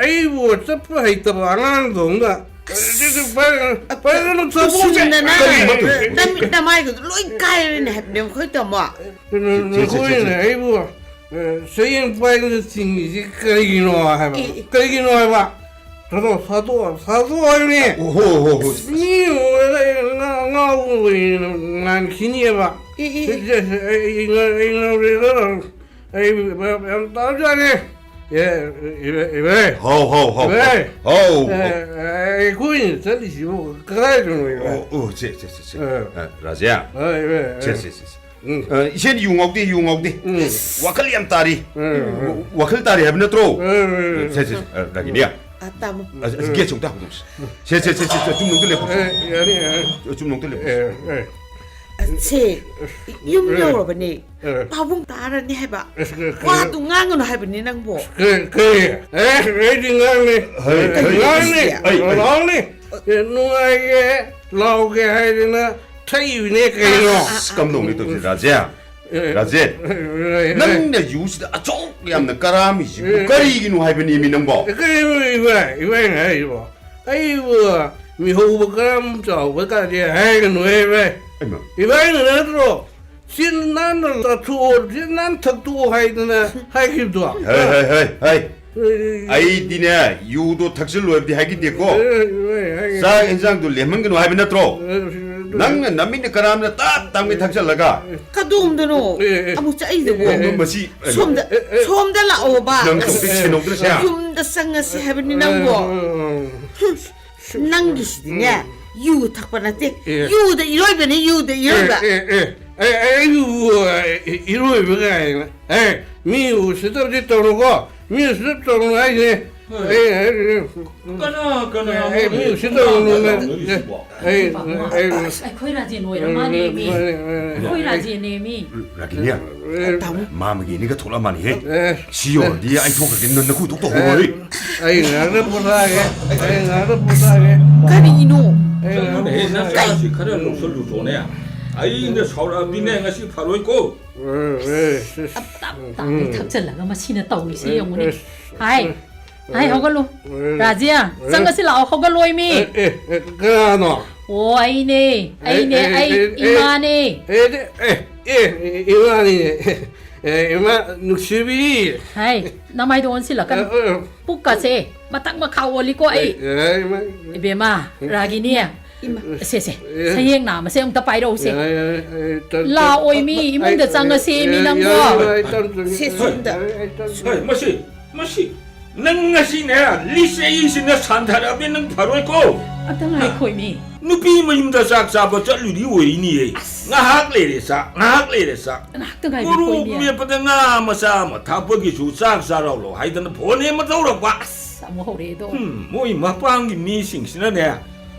ꯑꯩꯕꯨ ꯆꯠꯄ ꯍꯩꯇꯕ ꯑꯉꯥꯡꯗꯧꯅ꯫ ꯑꯁ! ꯄꯥꯏꯒꯅꯨ, ꯄꯥꯏꯒꯅꯨ, ꯊꯣꯡꯁꯦ꯫ ꯎꯁꯤꯟꯗꯅ ꯀꯔꯤ ꯃꯇꯨ? ꯅꯃꯤꯠ ꯅꯃꯥꯏꯒꯗꯣ ꯂꯣꯏ ꯀꯥꯏꯔꯦꯅꯦ ꯍꯥꯏꯕꯅꯦ ꯑꯩꯈꯣꯏ ꯇꯥꯃꯣ꯫ ꯁꯦ, ꯁꯦ, ꯁꯦ, ꯁꯦ꯫ ꯅꯈꯣꯏꯅ ꯑꯩꯕꯨ, ꯑꯦ, ꯆꯌꯦꯡ ꯄꯥꯏꯗꯅ ꯆꯤꯡꯉꯤꯁꯤ ꯀꯔꯤꯒꯤꯅꯣ ꯍꯥꯏꯕ? ꯑꯦ, ꯑꯦ꯫ ꯀꯔꯤꯒꯤꯅꯣ ꯍꯥꯏꯕ? ꯊꯥꯗꯣꯛꯑꯣ, ꯊꯥꯗꯣꯛꯑꯣ, ꯊꯥꯗꯣꯛꯑꯣ ꯍꯥꯏꯕꯅꯦ꯫ ꯑꯣ, ꯍꯣ, ꯍꯣ, ꯍꯣ꯫ ꯃꯤ ꯎꯔꯒ ꯑꯩ ꯉꯥ-, ꯉꯥꯎꯕ ꯑꯣꯏꯅ ꯉꯥꯟꯈꯤꯅꯦꯕ꯫ E, E, E. ꯁꯦ, ꯁꯦ, ꯑꯩ, ꯑꯩ ꯉꯥꯎ-, ꯑꯩ ꯉꯥꯎꯔꯦꯗ꯫ ꯑꯩ ꯌꯥꯝ ꯇꯥꯕꯖꯥꯠꯅꯤ꯫ ꯑꯦ, ꯏꯕꯦ-, ꯏꯕꯦ꯫ ꯍꯥꯎ, ꯍꯥꯎ, ꯍꯥꯎ, ꯏꯕꯦ꯫ ꯍꯥꯎ, ꯍꯥꯎ꯫ ꯑꯦ, ꯑꯦ, ꯑꯩꯈꯣꯏꯅ ꯆꯠꯂꯤꯁꯤꯕꯨ ꯀꯗꯥꯏꯗꯅꯣ, ꯏꯕꯦ? ꯑꯣ, ꯑꯣ, ꯁꯦ, ꯁꯦ, ꯁꯦ, ꯁꯦ꯫ ꯑꯦ꯫ ꯑ, ꯔꯥꯖꯦ꯫ ꯑ, ꯏꯕꯦ, ꯁꯦ, ꯑꯦ꯫ ꯁꯦ, ꯁꯦ, ꯁꯦ꯫ ꯎꯝ꯫ ꯑ, ꯏꯆꯦꯅ ꯌꯨ ꯉꯥꯎꯗꯦ, ꯌꯨ ꯉꯥꯎꯗꯦ꯫ ꯎꯝ꯫ ꯋꯥꯈꯜ ꯌꯥꯝ ꯇꯥꯔꯤ꯫ ꯎꯝ, ꯎꯝ꯫ ꯋꯥꯈꯜ ꯇꯥꯔꯤ ꯍꯥꯏꯕ ꯅꯠꯇ꯭ꯔꯣ? ꯎꯝ, ꯎꯝ, ꯎꯝ꯫ ꯁꯦ, ꯁꯦ, ꯁꯦ, ꯑ, ꯔꯥꯒꯤꯅꯤ꯫ ꯑ, ꯇꯥꯃꯣ꯫ ꯑ, ꯑ, ꯒꯦꯠꯁꯦ ꯑꯝꯇ ꯍꯥꯡꯗꯣꯛꯁꯤ꯫ ꯁꯦ, ꯁꯦ, ꯁꯦ, ꯁꯦ, ꯁꯦ, ꯑꯆꯨꯝꯕ ꯑꯝꯇ ꯂꯦꯞꯄꯨꯁꯤ꯫ ꯑꯦ, ꯌꯥꯅꯤ, ꯌꯥꯅꯤ꯫ ꯑꯆꯨꯝꯕ ꯑꯝꯇ ꯂꯦꯞꯄꯨꯁꯤ꯫ ꯑꯦ, ꯑꯦ꯫ ꯑ, ꯁꯦ, ꯌꯨꯝ ꯑꯦ꯫ ꯌꯧꯔꯕꯅꯦ꯫ ꯑꯦ꯫ ꯄꯥꯕꯨꯡ ꯇꯥꯔꯅꯤ ꯍꯥꯏꯕ꯫ ꯑꯁ, ꯀ-, ꯀ-, ꯋꯥꯗꯨ ꯉꯥꯡꯒꯅꯨ ꯍꯥꯏꯕꯅꯤ ꯅꯪꯕꯣ꯫ ꯀ-, ꯀꯔꯤ? ꯑꯦ, ꯑꯩꯗꯤ ꯉꯥꯡꯅꯤ꯫ ꯍꯩ, ꯍꯩ, ꯉꯥꯡꯅꯤ꯫ ꯑꯩ, ꯑꯩ꯫ ꯂꯥꯎꯅꯤ꯫ ꯑꯦ, ꯅꯨꯡꯉꯥꯏꯒꯦ, ꯂꯥꯎꯒꯦ ꯍꯥꯏꯗꯅ ꯊꯛꯏꯕꯅꯦ ꯀꯩꯅꯣ꯫ ꯑꯁ, ꯀꯝꯗꯧꯅꯤ ꯇꯧꯁꯤ, ꯔꯥꯖꯦ? ꯑꯦ, ꯔꯥꯖꯦ, ꯑꯦ, ꯑꯦ, ꯅꯪꯅ ꯌꯨꯁꯤꯗ ꯑꯆꯧ ꯌꯥꯝꯅ ꯀꯔꯥꯝꯃꯤꯁꯤꯕꯨ ꯑꯦ, ꯀꯔꯤꯒꯤꯅꯣ ꯍꯥꯏꯕꯅꯦꯃꯤ ꯅꯪꯕꯣ? ꯑꯦ, ꯀꯔꯤꯅꯣ ꯏꯕꯥꯏ, ꯏꯕꯥꯏꯅ ꯍꯥꯏꯔꯤꯕꯣ? ꯑꯩꯕꯨ ꯃꯤꯍꯧꯕ ꯀꯔꯥꯝ ꯆꯥꯎꯕ ꯀꯥꯗꯤ ꯍꯥꯏꯒꯅꯨꯍꯦ ꯏꯕꯥꯏ꯫ ꯍꯩꯃꯥ꯫ ꯏꯕꯥꯏꯅ ꯅꯠꯇ꯭ꯔꯣ? ꯆꯤꯟ ꯅꯥꯟꯅ ꯆꯥꯊꯣꯛꯑꯣ, ꯆꯤꯟ ꯅꯥꯟꯅ ꯊꯛꯇꯣꯛꯑꯣ ꯍꯥꯏꯗꯅ ꯍꯥꯏꯈꯤꯕꯗꯣ? ꯍꯩ, ꯍꯩ, ꯍꯩ, ꯍꯩ꯫ ꯑꯩꯗꯤꯅꯦ, ꯌꯨꯗꯣ ꯊꯛꯆꯤꯜꯂꯣ ꯍꯥꯏꯕꯗꯤ ꯍꯥꯏꯈꯤꯗꯦꯀꯣ꯫ ꯆꯥꯛ ꯌꯦꯟꯁꯥꯡꯗꯣ ꯂꯦꯝꯍꯟꯒꯅꯨ ꯍꯥꯏꯕ ꯅꯠꯇ꯭ꯔꯣ? ꯅꯪꯅ ꯅꯃꯤꯠꯅ ꯀꯔꯥꯝꯅ ꯇꯞ ꯇꯞꯅ ꯊꯛꯆꯜꯂꯒ꯫ ꯀꯗꯣꯝꯗꯅꯣ? ꯑꯦ, ꯑꯦ꯫ ꯑꯃꯨꯛ ꯆꯠꯂꯤꯗꯨꯕꯨ? ꯑꯦ, ꯑꯦ꯫ ꯃꯁꯤ꯫ ꯁꯣꯝꯗ, ꯑꯦ, ꯑꯦ꯫ ꯁꯣꯝꯗ ꯂꯥꯛꯑꯣꯕ꯫ ꯅꯪ ꯇꯧꯗꯣꯏ ꯁꯦꯟꯅꯧꯗꯅ ꯁꯦ꯫ ꯌꯨꯝꯗ ꯆꯪꯉꯁꯤ ꯍꯥꯏꯕꯅꯤ ꯅꯪꯕꯣ꯫ ꯎꯝ, ꯎꯝ, ꯎꯝ꯫ ꯅꯪꯒꯤꯁꯤꯗꯤꯅꯦ, ꯎꯝ꯫ ꯌꯨ ꯊꯛꯄ ꯅꯠꯇꯦ꯫ ꯑꯦ꯫ ꯌꯨꯗ ꯏꯔꯣꯏꯕꯅꯤ, ꯌꯨꯗ ꯏꯔꯣꯏꯕ꯫ ꯑꯦ, ꯑꯦ, ꯑꯦ꯫ ꯑꯩ, ꯑꯩꯕꯨ, ꯑꯦ, ꯏꯔꯣꯏꯕ ꯀꯥꯏꯅ꯫ ꯑꯦ, ꯃꯤ ꯎꯁꯤꯠꯇꯕꯗꯤ ꯇꯧꯅꯨꯀꯣ꯫ ꯃꯤ ꯎꯁꯤꯠꯇꯕ ꯇꯧꯅꯨ ꯍꯥꯏꯁꯦ꯫ ꯍꯣꯏ꯫ ꯑꯩ ꯍꯥꯏꯔꯤꯅꯦ꯫ ꯀꯅꯥ, ꯀꯅꯥ ꯑꯦ, ꯑꯦ, ꯃꯤ ꯎꯁꯤꯠꯇꯕ ꯇꯧꯅꯨ꯫ ꯀꯅꯥ ꯇꯧꯅꯔꯤꯁꯤꯕꯣ? ꯑꯩ, ꯑꯩ, ꯑꯁ, ꯑꯩꯈꯣꯏ ꯔꯥꯖꯦꯟ ꯑꯣꯏꯔ ꯃꯥꯅꯦ ꯃꯤ꯫ ꯃꯥꯅꯦ, ꯃꯥꯅꯦ꯫ ꯑꯩꯈꯣꯏ ꯔꯥꯖꯦꯟꯅꯦ ꯃꯤ꯫ ꯔꯥꯒꯤꯅꯤ, ꯑꯦ꯫ ꯇꯥꯃꯣ꯫ ꯃꯥ ꯃꯒꯤꯅꯤꯒ ꯊꯣꯛꯂꯛꯑ ꯃꯥꯜꯂꯤꯍꯦ꯫ ꯑꯦ꯫ ꯁꯤ ꯌꯧꯔꯗꯤ ꯑꯩ ꯊꯣꯛꯈ꯭ꯔꯗꯤ ꯅ-, ꯅꯈꯨ ꯊꯣꯛꯇ ꯍꯣꯏ꯫ ꯑꯩ ꯉꯥꯏꯍꯥꯛꯇ ꯄꯣꯊꯥꯒꯦ꯫ ꯑꯩ ꯉꯥꯏꯍꯥꯛꯇ ꯄꯣꯊꯥꯒꯦ꯫ ꯀꯔꯤꯅꯣ? ꯑꯩ ꯉꯥꯏꯍꯥꯛꯇ ꯆꯠꯂꯨꯅꯦꯍꯦ, ꯄꯣꯊꯥꯒꯦ꯫ ꯅꯆꯥꯁꯤ ꯈꯔ ꯂꯧꯁꯜꯂꯨꯆꯣꯅꯦ꯫ ꯑꯩꯅ ꯁꯥꯎꯔꯛꯑꯕꯗꯤꯅꯦ, ꯉꯁꯤ ꯐꯔꯣꯏꯀꯣ꯫ ꯑꯦ, ꯑꯦ, ꯑꯦ꯫ ꯇꯞ, ꯇꯞ ꯇꯥꯅ ꯎꯝ꯫ ꯊꯛꯆꯜꯂꯒ ꯃꯁꯤꯅ ꯇꯧꯔꯤꯁꯦ ꯑꯦ, ꯌꯦꯡꯉꯨꯅꯦ꯫ ꯑꯦ꯫ ꯍꯥꯏ, ꯍꯥꯏ, ꯍꯧꯒꯠꯂꯨ꯫ ꯑꯦ꯫ ꯔꯥꯖꯤꯌꯥ, ꯑꯦ꯫ ꯆꯪꯉꯁꯤ ꯂꯥꯛꯑꯣ, ꯍꯧꯒꯠꯂꯣ ꯏꯃꯤ꯫ ꯑꯦ, ꯑꯦ, ꯑꯦ, ꯀꯅꯥꯅꯣ? ꯑꯣ, ꯑꯩꯅꯦ, ꯑꯦ, ꯑꯩꯅꯦ, ꯑꯦ, ꯑꯩ ꯑꯦ, ꯑꯦ, ꯏꯃꯥꯅꯦ꯫ ꯑꯦ, ꯑꯦ, ꯑꯦ, ꯑꯦ, ꯏꯃꯥꯅꯤꯅꯦ꯫ ꯑꯦ, ꯏꯃꯥ ꯅꯨꯡꯁꯤꯕꯤ꯫ ꯍꯥꯏ, ꯅꯃꯥꯏꯗꯣ ꯑꯣꯟꯁꯤꯜꯂꯛꯀꯅꯨ꯫ ꯑꯦ, ꯑꯦ꯫ ꯄꯨꯛꯀꯁꯦ ꯃꯊꯛ ꯃꯈꯥ ꯑꯣꯜꯂꯤꯀꯣ ꯑꯩ꯫ ꯑꯦ, ꯑꯦ, ꯏꯃꯥ꯫ ꯏꯕꯦꯝꯃ, ꯔꯥꯒꯤꯅꯤ, ꯏꯃꯥ, ꯁꯦ, ꯁꯦ, ꯁꯌꯦꯡ ꯅꯥꯝꯃꯁꯦ ꯑꯃꯨꯛꯇ ꯄꯥꯏꯔꯛꯎꯁꯦ꯫ ꯌꯥꯏ, ꯌꯥꯏ, ꯌꯥꯏ, ꯇꯞ-, ꯂꯥꯛꯑꯣꯏ ꯇꯞ-, ꯃꯤ, ꯑꯩ, ꯏꯃꯨꯡꯗ ꯑꯩ, ꯆꯪꯉꯁꯦ ꯃꯤ, ꯑꯩ, ꯅꯪꯕꯣ꯫ ꯌꯥꯏ, ꯌꯥꯏ, ꯇꯞ-, ꯇꯞ-, ꯁꯦ, ꯁꯣꯝꯗ꯫ ꯑꯩ, ꯑꯩ, ꯇꯞ-, ꯍꯣꯏ, ꯃꯁꯤ, ꯃꯁꯤ, ꯅꯪ ꯉꯁꯤꯅꯦ, ꯂꯤꯆꯩꯁꯤꯅ ꯁꯥꯟꯊꯔꯛꯑꯕꯅꯤ, ꯅꯪ ꯐꯔꯣꯏꯀꯣ꯫ ꯑꯝꯇ ꯉꯥꯏꯈꯣꯏ ꯃꯤ꯫ ꯅꯨꯄꯤ ꯃꯌꯨꯝꯗ ꯆꯥꯛ ꯆꯥꯕ ꯆꯠꯂꯨꯔꯤ ꯑꯣꯏꯅꯤꯌꯦ꯫ ꯑꯁ꯫ ꯉꯥꯏꯍꯥꯛ ꯂꯩꯔꯦ ꯆꯥꯛ, ꯉꯥꯏꯍꯥꯛ ꯂꯩꯔꯦ ꯆꯥꯛ꯫ ꯉꯥꯏꯍꯥꯛꯇ ꯉꯥꯏꯕꯤꯌꯨ, ꯃꯣꯔꯣꯛ ꯀꯣꯏꯃꯤ꯫ ꯃꯦꯠꯄꯗ ꯉꯥ ꯃꯆꯥ ꯑꯃ ꯊꯥꯛꯄꯒꯤꯁꯨ ꯆꯥꯛ ꯆꯥꯔꯛꯂꯣ ꯍꯥꯏꯗꯅ ꯐꯣꯟ ꯍꯦꯛ ꯑꯃ ꯇꯧꯔꯛꯄ꯫ ꯑꯁ, ꯑꯃꯨꯛ ꯍꯧꯔꯛꯑꯦꯗꯣ꯫ ꯎꯝ, ꯃꯣꯏ ꯃꯄꯥꯝꯒꯤ ꯃꯤꯁꯤꯡꯁꯤꯅꯅꯦ,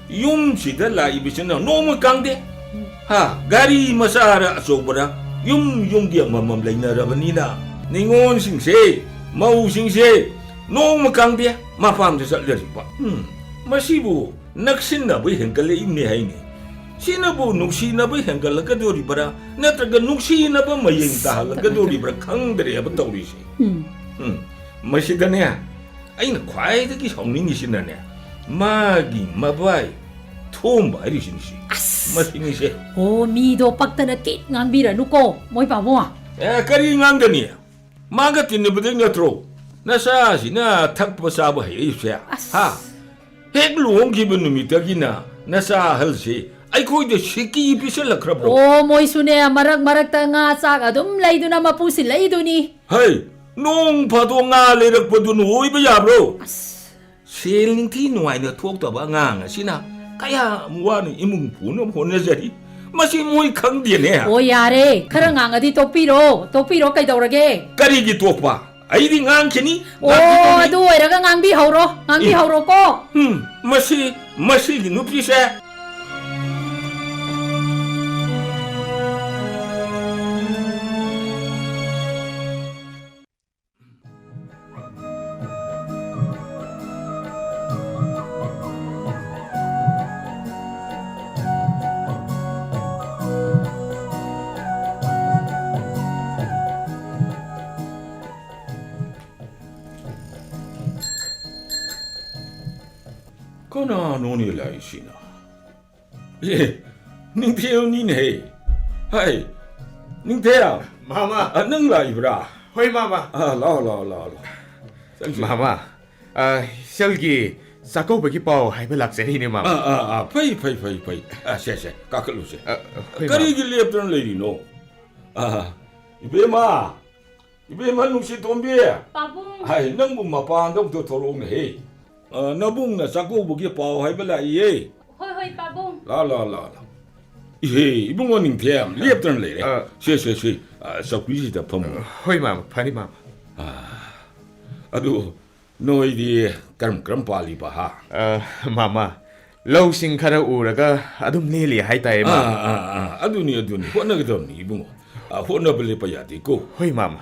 ꯌꯨꯝꯁꯤꯗ ꯂꯥꯛꯏꯕꯁꯤꯅ ꯅꯣꯡꯃ ꯀꯥꯡꯗꯦ꯫ ꯎꯝ꯫ ꯍꯥ, ꯒꯥꯔꯤ ꯃꯆꯥꯔ ꯑꯆꯧꯕꯔ ꯌꯨꯝ ꯌꯨꯝꯒꯤ ꯑꯃꯃꯝ ꯂꯩꯅꯔꯕꯅꯤꯅ, ꯅꯤꯉꯣꯜꯁꯤꯡꯁꯦ, ꯃꯧꯁꯤꯡꯁꯦ ꯅꯣꯡꯃ ꯀꯥꯡꯗꯦ ꯃꯄꯥꯝꯗ ꯆꯠꯅꯔꯤꯕ꯫ ꯎꯝ, ꯃꯁꯤꯕꯨ ꯅꯛꯁꯤꯟꯅꯕ ꯍꯦꯟꯒꯠꯂꯛꯏꯕꯅꯦ ꯍꯥꯏꯅꯤ꯫ ꯁꯤꯅꯕꯨ ꯅꯨꯡꯁꯤꯅꯕ ꯍꯦꯟꯒꯠꯂꯛꯀꯗꯣꯔꯤꯕꯔꯥ, ꯅꯠꯇ꯭ꯔꯒ ꯅꯨꯡꯁꯤꯅꯕ ꯃꯌꯦꯡ ꯇꯥꯍꯜꯂꯛꯀꯗꯣꯔꯤꯕ꯭ꯔꯥ ꯈꯪꯗ꯭ꯔꯦꯕ ꯇꯧꯔꯤꯁꯦ꯫ ꯎꯝ꯫ ꯎꯝ꯫ ꯃꯁꯤꯗꯅꯦ, ꯑꯩꯅ ꯈ꯭ꯋꯥꯏꯗꯒꯤ ꯁꯥꯎꯅꯤꯡꯉꯤꯁꯤꯅꯅꯦ, ꯃꯥꯒꯤ ꯃꯕꯥꯏ ꯊꯣꯝꯕ ꯍꯥꯏꯔꯤꯁꯤꯅꯤꯁꯦ꯫ ꯑꯁ! ꯃꯁꯤꯅꯤꯁꯦ꯫ ꯑꯣ, ꯃꯤꯗꯣ ꯄꯛꯇꯅ ꯀꯦꯛ ꯉꯥꯡꯕꯤꯔꯅꯨꯀꯣ, ꯃꯣꯏ ꯄꯥꯕꯨꯡ꯫ ꯑꯦ, ꯀꯔꯤ ꯉꯥꯡꯒꯅꯤ? ꯃꯥꯒ ꯇꯤꯟꯅꯕꯗꯩ ꯅꯠꯇ꯭ꯔꯣ ꯅꯆꯥꯁꯤꯅ ꯊꯛꯄ ꯆꯥꯕ ꯍꯩꯔꯛꯏꯕꯁꯦ? ꯑꯁ꯫ ꯍꯥ? ꯍꯦꯛ ꯂꯨꯍꯣꯡꯈꯤꯕ ꯅꯨꯃꯤꯠꯇꯒꯤꯅ ꯅꯆꯥ ꯑꯍꯜꯁꯤ ꯑꯩꯈꯣꯏꯗ ꯁꯤꯀꯤ ꯄꯤꯁꯜꯂꯛꯈ꯭ꯔꯕ꯭ꯔꯣ? ꯑꯣ, ꯃꯣꯏꯁꯨꯅꯦ, ꯃꯔꯛ ꯃꯔꯛꯇ ꯉꯥ ꯆꯥꯛ ꯑꯗꯨꯝ ꯂꯩꯗꯨꯅ ꯃꯄꯨ ꯁꯤꯜꯂꯛꯏꯗꯨꯅꯤ꯫ ꯍꯩ, ꯅꯣꯡ ꯐꯥꯗꯣꯛ ꯉꯥ ꯂꯩꯔꯛꯄꯗꯨꯅ ꯑꯣꯏꯕ ꯌꯥꯕ꯭ꯔꯣ? ꯑꯁ꯫ ꯁꯦꯜ ꯅꯤꯡꯊꯤ ꯅꯨꯡꯉꯥꯏꯅ ꯊꯣꯛꯇꯕ ꯑꯉꯥꯡ ꯑꯁꯤꯅ ꯀꯌꯥꯝ ꯋꯥꯅ ꯏꯃꯨꯡ ꯄꯨꯅꯕ ꯍꯣꯠꯅꯖꯔꯤ, ꯃꯁꯤ ꯃꯣꯏ ꯈꯪꯗꯦꯅꯦ꯫ ꯑꯣ, ꯌꯥꯔꯦ, ꯈꯔ ꯉꯥꯡꯉꯗꯤ ꯇꯣꯛꯄꯤꯔꯣ, ꯇꯣꯛꯄꯤꯔꯣ, ꯀꯩꯗꯧꯔꯒꯦ? ꯀꯔꯤꯒꯤ ꯇꯣꯛꯄ? ꯑꯩꯗꯤ ꯉꯥꯡꯈꯤꯅꯤ꯫ ꯑꯣ, ꯉꯥꯡꯈꯤꯅꯤ꯫ ꯑꯗꯨ ꯑꯣꯏꯔꯒ ꯉꯥꯡꯕꯤꯍꯧꯔꯣ, ꯉꯥꯡꯕꯤꯍꯧꯔꯣꯀꯣ꯫ ꯎꯝ, ꯃꯁꯤ, ꯃꯁꯤꯒꯤ ꯅꯨꯄꯤꯁꯦ꯫ ꯀꯅꯥꯅꯣꯅꯦ ꯂꯥꯛꯏꯁꯤꯅ? ꯑꯦ, ꯅꯤꯡꯊꯦꯝꯅꯤꯅꯦꯍꯦ꯫ ꯍꯥꯏ, ꯅꯤꯡꯊꯦꯝ꯫ ꯃꯥꯃ꯫ ꯑ, ꯅꯪ ꯂꯥꯛꯏꯕ꯭ꯔꯥ? ꯍꯣꯏ, ꯃꯥꯃ꯫ ꯑ, ꯂꯥꯛꯑꯣ, ꯂꯥꯛꯑꯣ, ꯂꯥꯛꯑꯣ, ꯂꯥꯛꯑꯣ꯫ ꯆꯪꯁꯤ꯫ ꯃꯥꯃ, ꯑ, ꯏꯆꯜꯒꯤ ꯆꯥꯛꯀꯧꯕꯒꯤ ꯄꯥꯎ ꯍꯥꯏꯕ ꯂꯥꯛꯆꯔꯤꯅꯦ, ꯃꯥꯃ꯫ ꯑꯥ, ꯑꯥ, ꯑꯥ, ꯐꯩ, ꯐꯩ, ꯐꯩ, ꯐꯩ꯫ ꯑꯥ, ꯁꯦ, ꯁꯦ, ꯀꯥꯈꯠꯂꯨꯁꯦ꯫ ꯑ, ꯍꯣꯏ, ꯀꯔꯤꯒꯤ ꯃꯥꯃ꯫ ꯂꯦꯞꯇꯅ ꯂꯩꯔꯤꯅꯣ? ꯑꯥ, ꯏꯕꯦꯝꯃ! ꯏꯕꯦꯝꯃ ꯅꯨꯡꯁꯤꯇꯣꯝꯕꯤ! ꯄꯥꯕꯨꯡ! ꯍꯥꯏ, ꯅꯪꯕꯨ ꯃꯄꯥꯟꯗ ꯑꯝꯇ ꯊꯣꯛꯂꯛꯎꯅꯦꯍꯦ꯫ ꯑ, ꯅꯕꯨꯡꯅ ꯆꯥꯛꯀꯧꯕꯒꯤ ꯄꯥꯎ ꯍꯥꯏꯕ ꯂꯥꯛꯏꯌꯦ꯫ ꯍꯣꯏ, ꯍꯣꯏ, ꯄꯥꯕꯨꯡ꯫ ꯂꯥ, ꯂꯥ, ꯂꯥ, ꯂꯥ꯫ ꯏꯍꯦ, ꯏꯕꯨꯡꯉꯣ ꯅꯤꯡꯊꯦꯝ, ꯂꯦꯞꯇꯅ ꯂꯩꯔꯦ꯫ ꯑ꯫ ꯁꯦ, ꯁꯦ, ꯁꯦ, ꯑ, ꯆꯧꯀ꯭ꯔꯤꯁꯤꯗ ꯐꯝꯃꯨ꯫ ꯍꯣꯏ, ꯃꯥꯃ, ꯐꯅꯤ, ꯃꯥꯃ꯫ ꯑ, ꯑꯗꯨ ꯅꯣꯏꯗꯤ ꯀꯔꯝ ꯀꯔꯝ ꯄꯥꯜꯂꯤꯕ, ꯍꯥ? ꯑ, ꯃꯥꯃ, ꯂꯧꯁꯤꯡ ꯈꯔ ꯎꯔꯒ ꯑꯗꯨꯝ ꯂꯦꯜꯂꯤ ꯍꯥꯏꯇꯥꯏ, ꯃꯥꯃ꯫ ꯑꯥ, ꯑꯥ, ꯑꯥ, ꯑꯗꯨꯅꯤ, ꯑꯗꯨꯅꯤ, ꯍꯣꯠꯅꯒꯗꯕꯅꯤ, ꯏꯕꯨꯡꯉꯣ꯫ ꯑ, ꯍꯣꯠꯅꯕ ꯂꯦꯞꯄ ꯌꯥꯗꯦꯀꯣ꯫ ꯍꯣꯏ, ꯃꯥꯃ꯫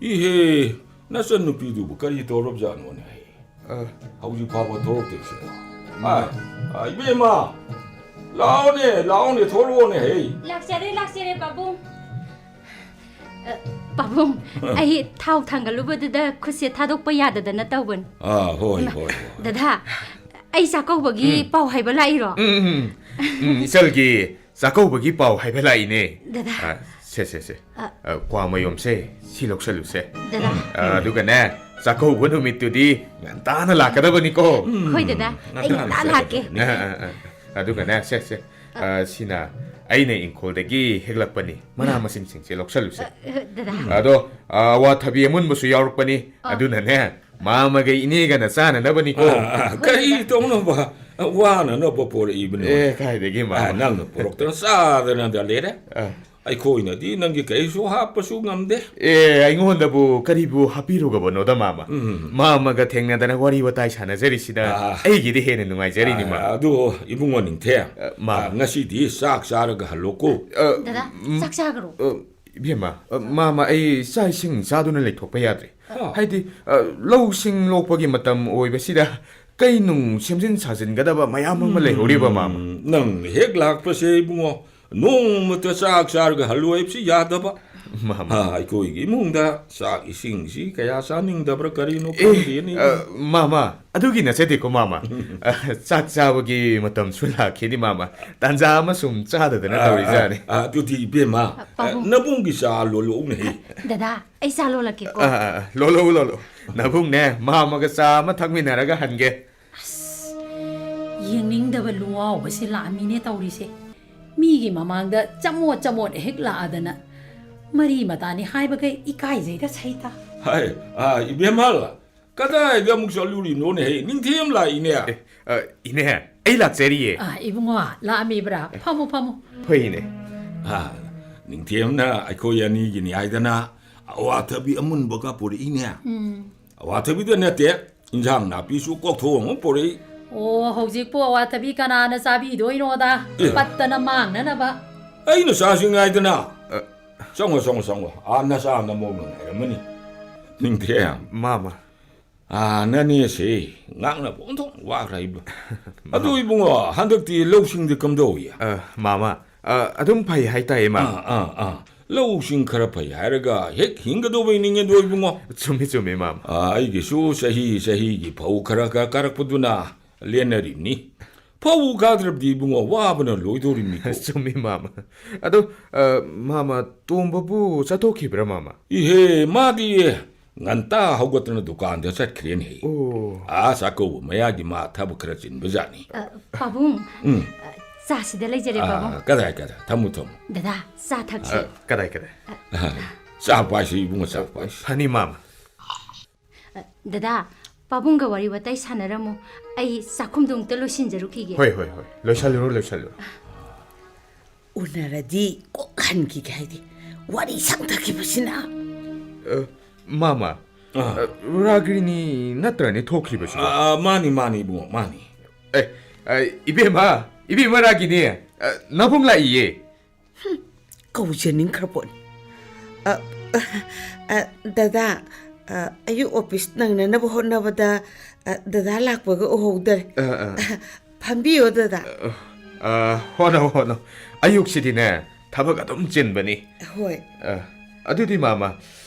ꯏꯍꯦ, ꯅꯆꯟꯅꯨꯄꯤꯗꯨꯕꯨ ꯀꯔꯤ ꯇꯧꯔꯕꯖꯥꯠꯅꯣꯅꯦ? ꯑ꯫ ꯍꯧꯖꯤꯛ ꯐꯥꯎꯕ ꯊꯣꯛꯂꯛꯇ꯭ꯔꯤꯁꯤꯕꯣ? ꯎꯝ꯫ ꯑꯥꯏ, ꯑꯥ, ꯏꯕꯦꯝꯃ, ꯂꯥꯛꯑꯣꯅꯦ, ꯂꯥꯛꯑꯣꯅꯦ, ꯊꯣꯛꯂꯛꯑꯣꯅꯦ, ꯍꯦ꯫ ꯂꯥꯛꯆꯔꯦ, ꯂꯥꯛꯆꯔꯦ, ꯄꯥꯕꯨꯡ꯫ ꯑ, ꯄꯥꯕꯨꯡ, ꯑ꯫ ꯑꯩ ꯊꯥꯎ ꯊꯥꯡꯒꯠꯂꯨꯕꯗꯨꯗ ꯈꯨꯠꯁꯦ ꯊꯥꯗꯣꯛꯄ ꯌꯥꯗꯗꯅ ꯇꯧꯕꯅꯤ꯫ ꯑꯥ, ꯍꯣꯏ, ꯏꯃꯥ, ꯍꯣꯏ, ꯍꯣꯏ꯫ ꯗꯗꯥ, ꯑꯩ ꯆꯥꯛꯀꯧꯕꯒꯤ ꯎꯝ꯫ ꯄꯥꯎ ꯍꯥꯏꯕ ꯂꯥꯛꯏꯔꯣ? ꯎꯝ, ꯎꯝ, ꯎꯝ꯫ ꯎꯝ, ꯏꯆꯜꯒꯤ ꯆꯥꯛꯀꯧꯕꯒꯤ ꯄꯥꯎ ꯍꯥꯏꯕ ꯂꯥꯛꯏꯅꯦ꯫ ꯗꯗꯥ꯫ ꯑ, ꯁꯦ, ꯁꯦ, ꯁꯦ꯫ ꯑ꯫ ꯑ, ꯀ꯭ꯋꯥ ꯃꯌꯨꯝꯁꯦ ꯁꯤ ꯂꯧꯁꯜꯂꯨꯁꯦ꯫ ꯗꯗꯥ꯫ ꯑ, ꯑꯗꯨꯒꯅꯦ, ꯆꯥꯛꯀꯧꯕ ꯅꯨꯃꯤꯠꯇꯨꯗꯤ ꯉꯟꯇꯥꯅ ꯂꯥꯛꯀꯗꯕꯅꯤꯀꯣ꯫ ꯎꯝ, ꯍꯣꯏ, ꯗꯗꯥ꯫ ꯑꯩ ꯉꯟꯇꯥꯅ ꯉꯟꯇꯥ ꯂꯥꯛꯀꯦ꯫ ꯂꯥꯛꯀꯗꯕꯅꯤ꯫ ꯑ, ꯑ, ꯑ, ꯑ꯫ ꯑꯗꯨꯒꯅꯦ, ꯁꯦ, ꯁꯦ꯫ ꯑ꯫ ꯑ, ꯁꯤꯅ ꯑꯩꯅ ꯏꯪꯈꯣꯜꯗꯒꯤ ꯍꯦꯛꯂꯛꯄꯅꯤ꯫ ꯃꯅꯥ ꯃꯁꯤꯡꯁꯤꯡꯁꯦ ꯂꯧꯁꯜꯂꯨꯁꯦ꯫ ꯑ, ꯑ, ꯗꯗꯥ꯫ ꯑꯗꯣ, ꯑ, ꯑꯋꯥꯊꯕꯤ ꯑꯃꯨꯟꯕꯁꯨ ꯌꯥꯎꯔꯛꯄꯅꯤ꯫ ꯑ꯫ ꯑꯗꯨꯅꯅꯦ, ꯃꯥꯃꯒ ꯏꯅꯦꯒꯅ ꯆꯥꯅꯅꯕꯅꯤꯀꯣ꯫ ꯑ, ꯑ, ꯀꯔꯤ ꯇꯧꯅꯕ ꯋꯥꯅꯅꯕ ꯄꯣꯔꯛꯏꯕꯅꯣ? ꯑꯦ, ꯀꯥꯏꯗꯒꯤ, ꯃꯥꯃ꯫ ꯑ, ꯅꯪꯅ ꯄꯣꯔꯛꯇꯅ ꯆꯥꯗꯅꯗ ꯂꯩꯔꯦ꯫ ꯑ꯫ ꯑꯩꯈꯣꯏꯅꯗꯤ ꯅꯪꯒꯤ ꯀꯔꯤꯁꯨ ꯍꯥꯞꯄꯁꯨ ꯉꯝꯗꯦ꯫ ꯑꯦ, ꯑꯩꯉꯣꯟꯗꯕꯨ ꯀꯔꯤꯕꯨ ꯍꯥꯞꯄꯤꯔꯨꯒꯕꯅꯣꯗ, ꯃꯥꯃ? ꯎꯝ꯫ ꯃꯥꯃꯒ ꯊꯦꯡꯅꯗꯅ ꯋꯥꯔꯤ ꯋꯥꯇꯥꯏ ꯁꯥꯟꯅꯖꯔꯤꯁꯤꯗ ꯑ꯫ ꯑꯩꯒꯤꯗꯤ ꯍꯦꯟꯅ ꯅꯨꯡꯉꯥꯏꯖꯔꯤꯅꯤ, ꯑ, ꯃꯥꯃ꯫ ꯑꯗꯨ ꯏꯕꯨꯡꯉꯣ ꯅꯤꯡꯊꯦꯝ, ꯑ, ꯃꯥꯃ꯫ ꯑ, ꯉꯁꯤꯗꯤ ꯆꯥꯛ ꯆꯥꯔꯒ ꯍꯜꯂꯣꯀꯣ꯫ ꯑ, ꯗꯗꯥ, ꯎꯝ, ꯆꯥꯛ ꯆꯥꯈ꯭ꯔꯣ꯫ ꯑ, ꯏꯕꯦꯝꯃ, ꯑ, ꯃꯥꯃ, ꯑꯩ ꯆꯥꯛ ꯏꯁꯤꯡ ꯆꯥꯗꯨꯅ ꯂꯩꯊꯣꯛꯄ ꯌꯥꯗ꯭ꯔꯦ꯫ ꯑ꯫ ꯍꯥꯏꯗꯤ, ꯑ, ꯂꯧꯁꯤꯡ ꯂꯣꯛꯄꯒꯤ ꯃꯇꯝ ꯑꯣꯏꯕꯁꯤꯗ ꯀꯩ ꯅꯨꯡ ꯁꯦꯝꯖꯤꯟ ꯁꯥꯖꯤꯟꯒꯗꯕ ꯃꯌꯥꯝ ꯑꯃ ꯂꯩꯍꯧꯔꯤꯕ, ꯃꯥꯃ꯫ ꯎꯝ, ꯅꯪ ꯍꯦꯛ ꯂꯥꯛꯄꯁꯦ, ꯏꯕꯨꯡꯉꯣ, ꯅꯣꯡꯃꯇ ꯆꯥꯛ ꯆꯥꯔꯒ ꯍꯜꯂꯨ ꯍꯥꯏꯕꯁꯤ ꯌꯥꯗꯕ꯫ ꯃꯥꯃ꯫ ꯑ, ꯑꯩꯈꯣꯏꯒꯤ ꯏꯃꯨꯡꯗ ꯆꯥꯛ ꯏꯁꯤꯡꯁꯤ ꯀꯌꯥ ꯆꯥꯅꯤꯡꯗꯕ꯭ꯔꯥ ꯀꯔꯤꯅꯣ ꯑꯦ, ꯈꯪꯗꯦꯅꯦ, ꯑ, ꯏꯕꯨꯡꯉꯣ꯫ ꯃꯥꯃ, ꯑꯗꯨꯒꯤ ꯅꯠꯆꯗꯦꯀꯣ, ꯃꯥꯃ꯫ ꯑ, ꯆꯥꯛ ꯆꯥꯕꯒꯤ ꯃꯇꯝꯁꯨ ꯂꯥꯛꯈꯤꯅꯤ, ꯃꯥꯃ꯫ ꯇꯥꯟꯖꯥ ꯑꯃ ꯁꯨꯝ ꯆꯥꯗꯗꯅ ꯑ, ꯇꯧꯔꯤꯖꯥꯠꯅꯤ꯫ ꯑ, ꯑ, ꯑꯗꯨꯗꯤ ꯏꯕꯦꯝꯃ, ꯑ, ꯄꯥꯕꯨꯡ꯫ ꯅꯕꯨꯡꯒꯤ ꯆꯥ ꯂꯣꯜꯂꯛꯎꯅꯦꯍꯦ꯫ ꯗꯗꯥ, ꯑꯩ ꯆꯥ ꯂꯣꯜꯂꯛꯀꯦꯀꯣ꯫ ꯑ, ꯑ, ꯑ, ꯂꯣꯜꯂꯛꯎ, ꯂꯣꯜꯂꯛꯎ꯫ ꯅꯕꯨꯡꯅꯦ, ꯃꯥꯃꯒ ꯆꯥ ꯑꯃ ꯊꯛꯃꯤꯟꯅꯔꯒ ꯍꯟꯒꯦ꯫ ꯌꯦꯡꯅꯤꯡꯗꯕ ꯂꯨꯋꯥꯎꯕꯁꯤ ꯂꯥꯛꯑꯝꯃꯤꯅꯦ ꯇꯧꯔꯤꯁꯦ꯫ ꯃꯤꯒꯤ ꯃꯃꯥꯡꯗ ꯆꯃꯣꯠ ꯆꯃꯣꯠ ꯍꯦꯛ ꯂꯥꯛꯑꯗꯅ ꯃꯔꯤ ꯃꯇꯥꯅꯤ ꯍꯥꯏꯕꯒ ꯏꯀꯥꯏꯖꯩꯗ ꯁꯩꯇ꯫ ꯍꯥꯏ, ꯑꯥ, ꯏꯕꯦꯝꯃ, ꯀꯗꯥꯏꯗ ꯑꯃꯨꯛ ꯆꯠꯂꯨꯔꯤꯅꯣꯅꯦ? ꯍꯦ, ꯅꯤꯡꯊꯦꯝ ꯂꯥꯛꯏꯅꯦ꯫ ꯑꯦ, ꯑ, ꯏꯅꯦ, ꯑꯩ ꯂꯥꯛꯆꯔꯤꯌꯦ꯫ ꯑꯥ, ꯏꯕꯨꯡꯉꯣ, ꯂꯥꯛꯑꯝꯃꯤꯕ꯭ꯔꯥ? ꯐꯝꯃꯨ, ꯐꯝꯃꯨ꯫ ꯍꯣꯏ, ꯏꯅꯦ꯫ ꯑꯥ, ꯅꯤꯡꯊꯦꯝꯅ ꯑꯩꯈꯣꯏ ꯑꯅꯤꯒꯤꯅꯤ ꯍꯥꯏꯗꯅ ꯑꯋꯥꯊꯕꯤ ꯑꯃꯨꯟꯕꯒ ꯄꯨꯔꯛꯏꯅꯦ꯫ ꯎꯝ꯫ ꯑꯋꯥꯊꯕꯤꯗ ꯅꯠꯇꯦ, ꯏꯟꯖꯥꯡ ꯅꯥꯄꯤꯁꯨ ꯀꯣꯛꯊꯣꯛ ꯑꯃ ꯄꯨꯔꯛꯏ꯫ ꯑꯣ, ꯍꯧꯖꯤꯛꯄꯨ ꯑꯋꯥꯊꯕꯤ ꯀꯅꯥꯅ ꯆꯥꯕꯤꯗꯣꯏꯅꯣꯗ? ꯑꯦ꯫ ꯄꯠꯇꯅ ꯃꯥꯡꯅꯅꯕ꯫ ꯑꯩꯅ ꯆꯥꯁꯤ ꯉꯥꯏꯗꯅ꯫ ꯑ꯫ ꯆꯪꯉꯣ, ꯆꯪꯉꯣ, ꯆꯪꯉꯣ꯫ ꯑꯥ, ꯅꯆꯥ ꯅꯃꯧꯅ ꯉꯥꯏꯔꯝꯃꯅꯤ꯫ ꯅꯤꯡꯊꯦꯝ꯫ ꯃꯥꯃ꯫ ꯑꯥ, ꯅꯅꯦꯁꯦ ꯉꯥꯡꯅꯕ ꯑꯣꯟꯊꯣꯛꯅ ꯋꯥꯈ꯭ꯔꯦ ꯏꯕꯨꯡ꯫ ꯑꯗꯨ ꯏꯕꯨꯡꯉꯣ, ꯍꯟꯗꯛꯇꯤ ꯂꯧꯁꯤꯡꯗꯤ ꯀꯝꯗꯧꯏ? ꯑ, ꯃꯥꯃ, ꯑ, ꯑꯗꯨꯝ ꯐꯩ ꯍꯥꯏꯇꯥꯏꯌꯦ, ꯃꯥꯃ꯫ ꯑꯥ, ꯑꯥ, ꯑꯥ꯫ ꯂꯧꯁꯤꯡ ꯈꯔ ꯐꯩ ꯍꯥꯏꯔꯒ ꯍꯦꯛ ꯍꯤꯡꯒꯗꯧꯕꯩ ꯅꯤꯡꯉꯦꯗꯣ ꯏꯕꯨꯡꯉꯣ꯫ ꯆꯨꯝꯃꯤ, ꯆꯨꯝꯃꯤ, ꯃꯥꯃ꯫ ꯑꯥ, ꯑꯩꯒꯤꯁꯨ ꯆꯍꯤ ꯆꯍꯤꯒꯤ ꯐꯧ ꯈꯔ ꯈꯔ ꯀꯥꯔꯛꯄꯗꯨꯅ ꯂꯦꯟꯅꯔꯤꯕꯅꯤ꯫ ꯐꯧ ꯀꯥꯗ꯭ꯔꯕꯗꯤ ꯏꯕꯨꯡꯉꯣ, ꯋꯥꯕꯅ ꯂꯣꯏꯗꯧꯔꯤꯕꯅꯤꯀꯣ꯫ ꯆꯨꯝꯃꯤ, ꯃꯥꯃ꯫ ꯑꯗꯣ, ꯑ, ꯃꯥꯃ, ꯇꯣꯝꯕꯕꯨ ꯆꯠꯊꯣꯛꯈꯤꯕ꯭ꯔꯥ, ꯃꯥꯃ? ꯏꯍꯦ, ꯃꯥꯗꯤ ꯉꯟꯇꯥ ꯍꯧꯒꯠꯇꯅ ꯗꯨꯀꯥꯟꯗ ꯆꯠꯈ꯭ꯔꯦꯅꯦ꯫ ꯑꯣ꯫ ꯑꯥ, ꯆꯥꯛꯀꯧꯕ ꯃꯌꯥꯒꯤ ꯃꯥ ꯊꯕꯛ ꯈꯔ ꯆꯤꯟꯕꯖꯥꯠꯅꯤ꯫ ꯑ, ꯄꯥꯕꯨꯡ, ꯎꯝ꯫ ꯑ, ꯆꯥꯁꯤꯗ ꯂꯩꯖꯔꯦ, ꯑꯥ, ꯄꯥꯕꯨꯡ꯫ ꯀꯗꯥꯏ, ꯀꯗꯥꯏ? ꯊꯝꯃꯨ, ꯊꯝꯃꯨ꯫ ꯗꯗꯥ, ꯆꯥ ꯊꯛꯁꯤ꯫ ꯑ, ꯀꯗꯥꯏ, ꯀꯗꯥꯏ? ꯑ, ꯆꯥ ꯄꯥꯏꯁꯤ, ꯏꯕꯨꯡꯉꯣ, ꯆꯥ ꯄꯥꯏꯁꯤ꯫ ꯐꯅꯤ, ꯃꯥꯃ꯫ ꯑ, ꯗꯗꯥ, ꯄꯥꯕꯨꯡꯒ ꯋꯥꯔꯤ ꯋꯥꯇꯥꯏ ꯁꯥꯟꯅꯔꯝꯃꯨ꯫ ꯑꯩ ꯆꯥꯛꯈꯨꯝꯗꯣ ꯑꯃꯨꯛꯇ ꯂꯣꯏꯁꯤꯟꯖꯔꯨꯈꯤꯒꯦ꯫ ꯍꯣꯏ, ꯍꯣꯏ, ꯍꯣꯏ꯫ ꯂꯣꯏꯁꯜꯂꯨꯔꯣ, ꯂꯣꯏꯁꯜꯂꯨꯔꯣ꯫ ꯎꯅꯔꯗꯤ ꯀꯣꯛ ꯍꯟꯈꯤꯒꯦ ꯍꯥꯏꯗꯦ꯫ ꯋꯥꯔꯤ ꯁꯪꯊꯈꯤꯕꯁꯤꯅ꯫ ꯑ, ꯃꯥꯃ꯫ ꯑꯥ꯫ ꯑ, ꯔꯥꯒꯤꯅꯤ ꯅꯠꯇ꯭ꯔꯅꯦ ꯊꯣꯛꯈꯤꯕꯁꯤꯕꯣ? ꯑ, ꯑ, ꯃꯥꯅꯤ, ꯃꯥꯅꯤ, ꯏꯕꯨꯡꯉꯣ, ꯃꯥꯅꯤ꯫ ꯑꯦ, ꯑ, ꯏꯕꯦꯝꯃ, ꯏꯕꯦꯝꯃ ꯔꯥꯒꯤꯅꯤ, ꯑ, ꯅꯕꯨꯡ ꯂꯥꯛꯏꯌꯦ꯫ ꯍꯨꯝ, ꯀꯧꯖꯅꯤꯡꯈ꯭ꯔ ꯄꯣꯠꯅꯤ꯫ ꯑ, ꯑ, ꯑ, ꯗꯗꯥ, ꯑ, ꯑꯌꯨꯛ ꯑꯣꯐꯤꯁ ꯅꯪꯅꯅꯕ ꯍꯣꯠꯅꯕꯗ, ꯑ, ꯗꯗꯥ ꯂꯥꯛꯄꯒ ꯎꯍꯧꯗꯔꯦ꯫ ꯑ, ꯑ꯫ ꯐꯝꯕꯤꯌꯣ, ꯗꯗꯥ꯫ ꯑ, ꯑ, ꯍꯣꯠꯅꯧ, ꯍꯣꯠꯅꯧ꯫ ꯑꯌꯨꯛꯁꯤꯗꯤꯅꯦ, ꯊꯕꯛ ꯑꯗꯨꯝ ꯆꯤꯟꯕꯅꯤ꯫ ꯍꯣꯏ꯫ ꯑ, ꯑꯗꯨꯗꯤ, ꯃꯥꯃ,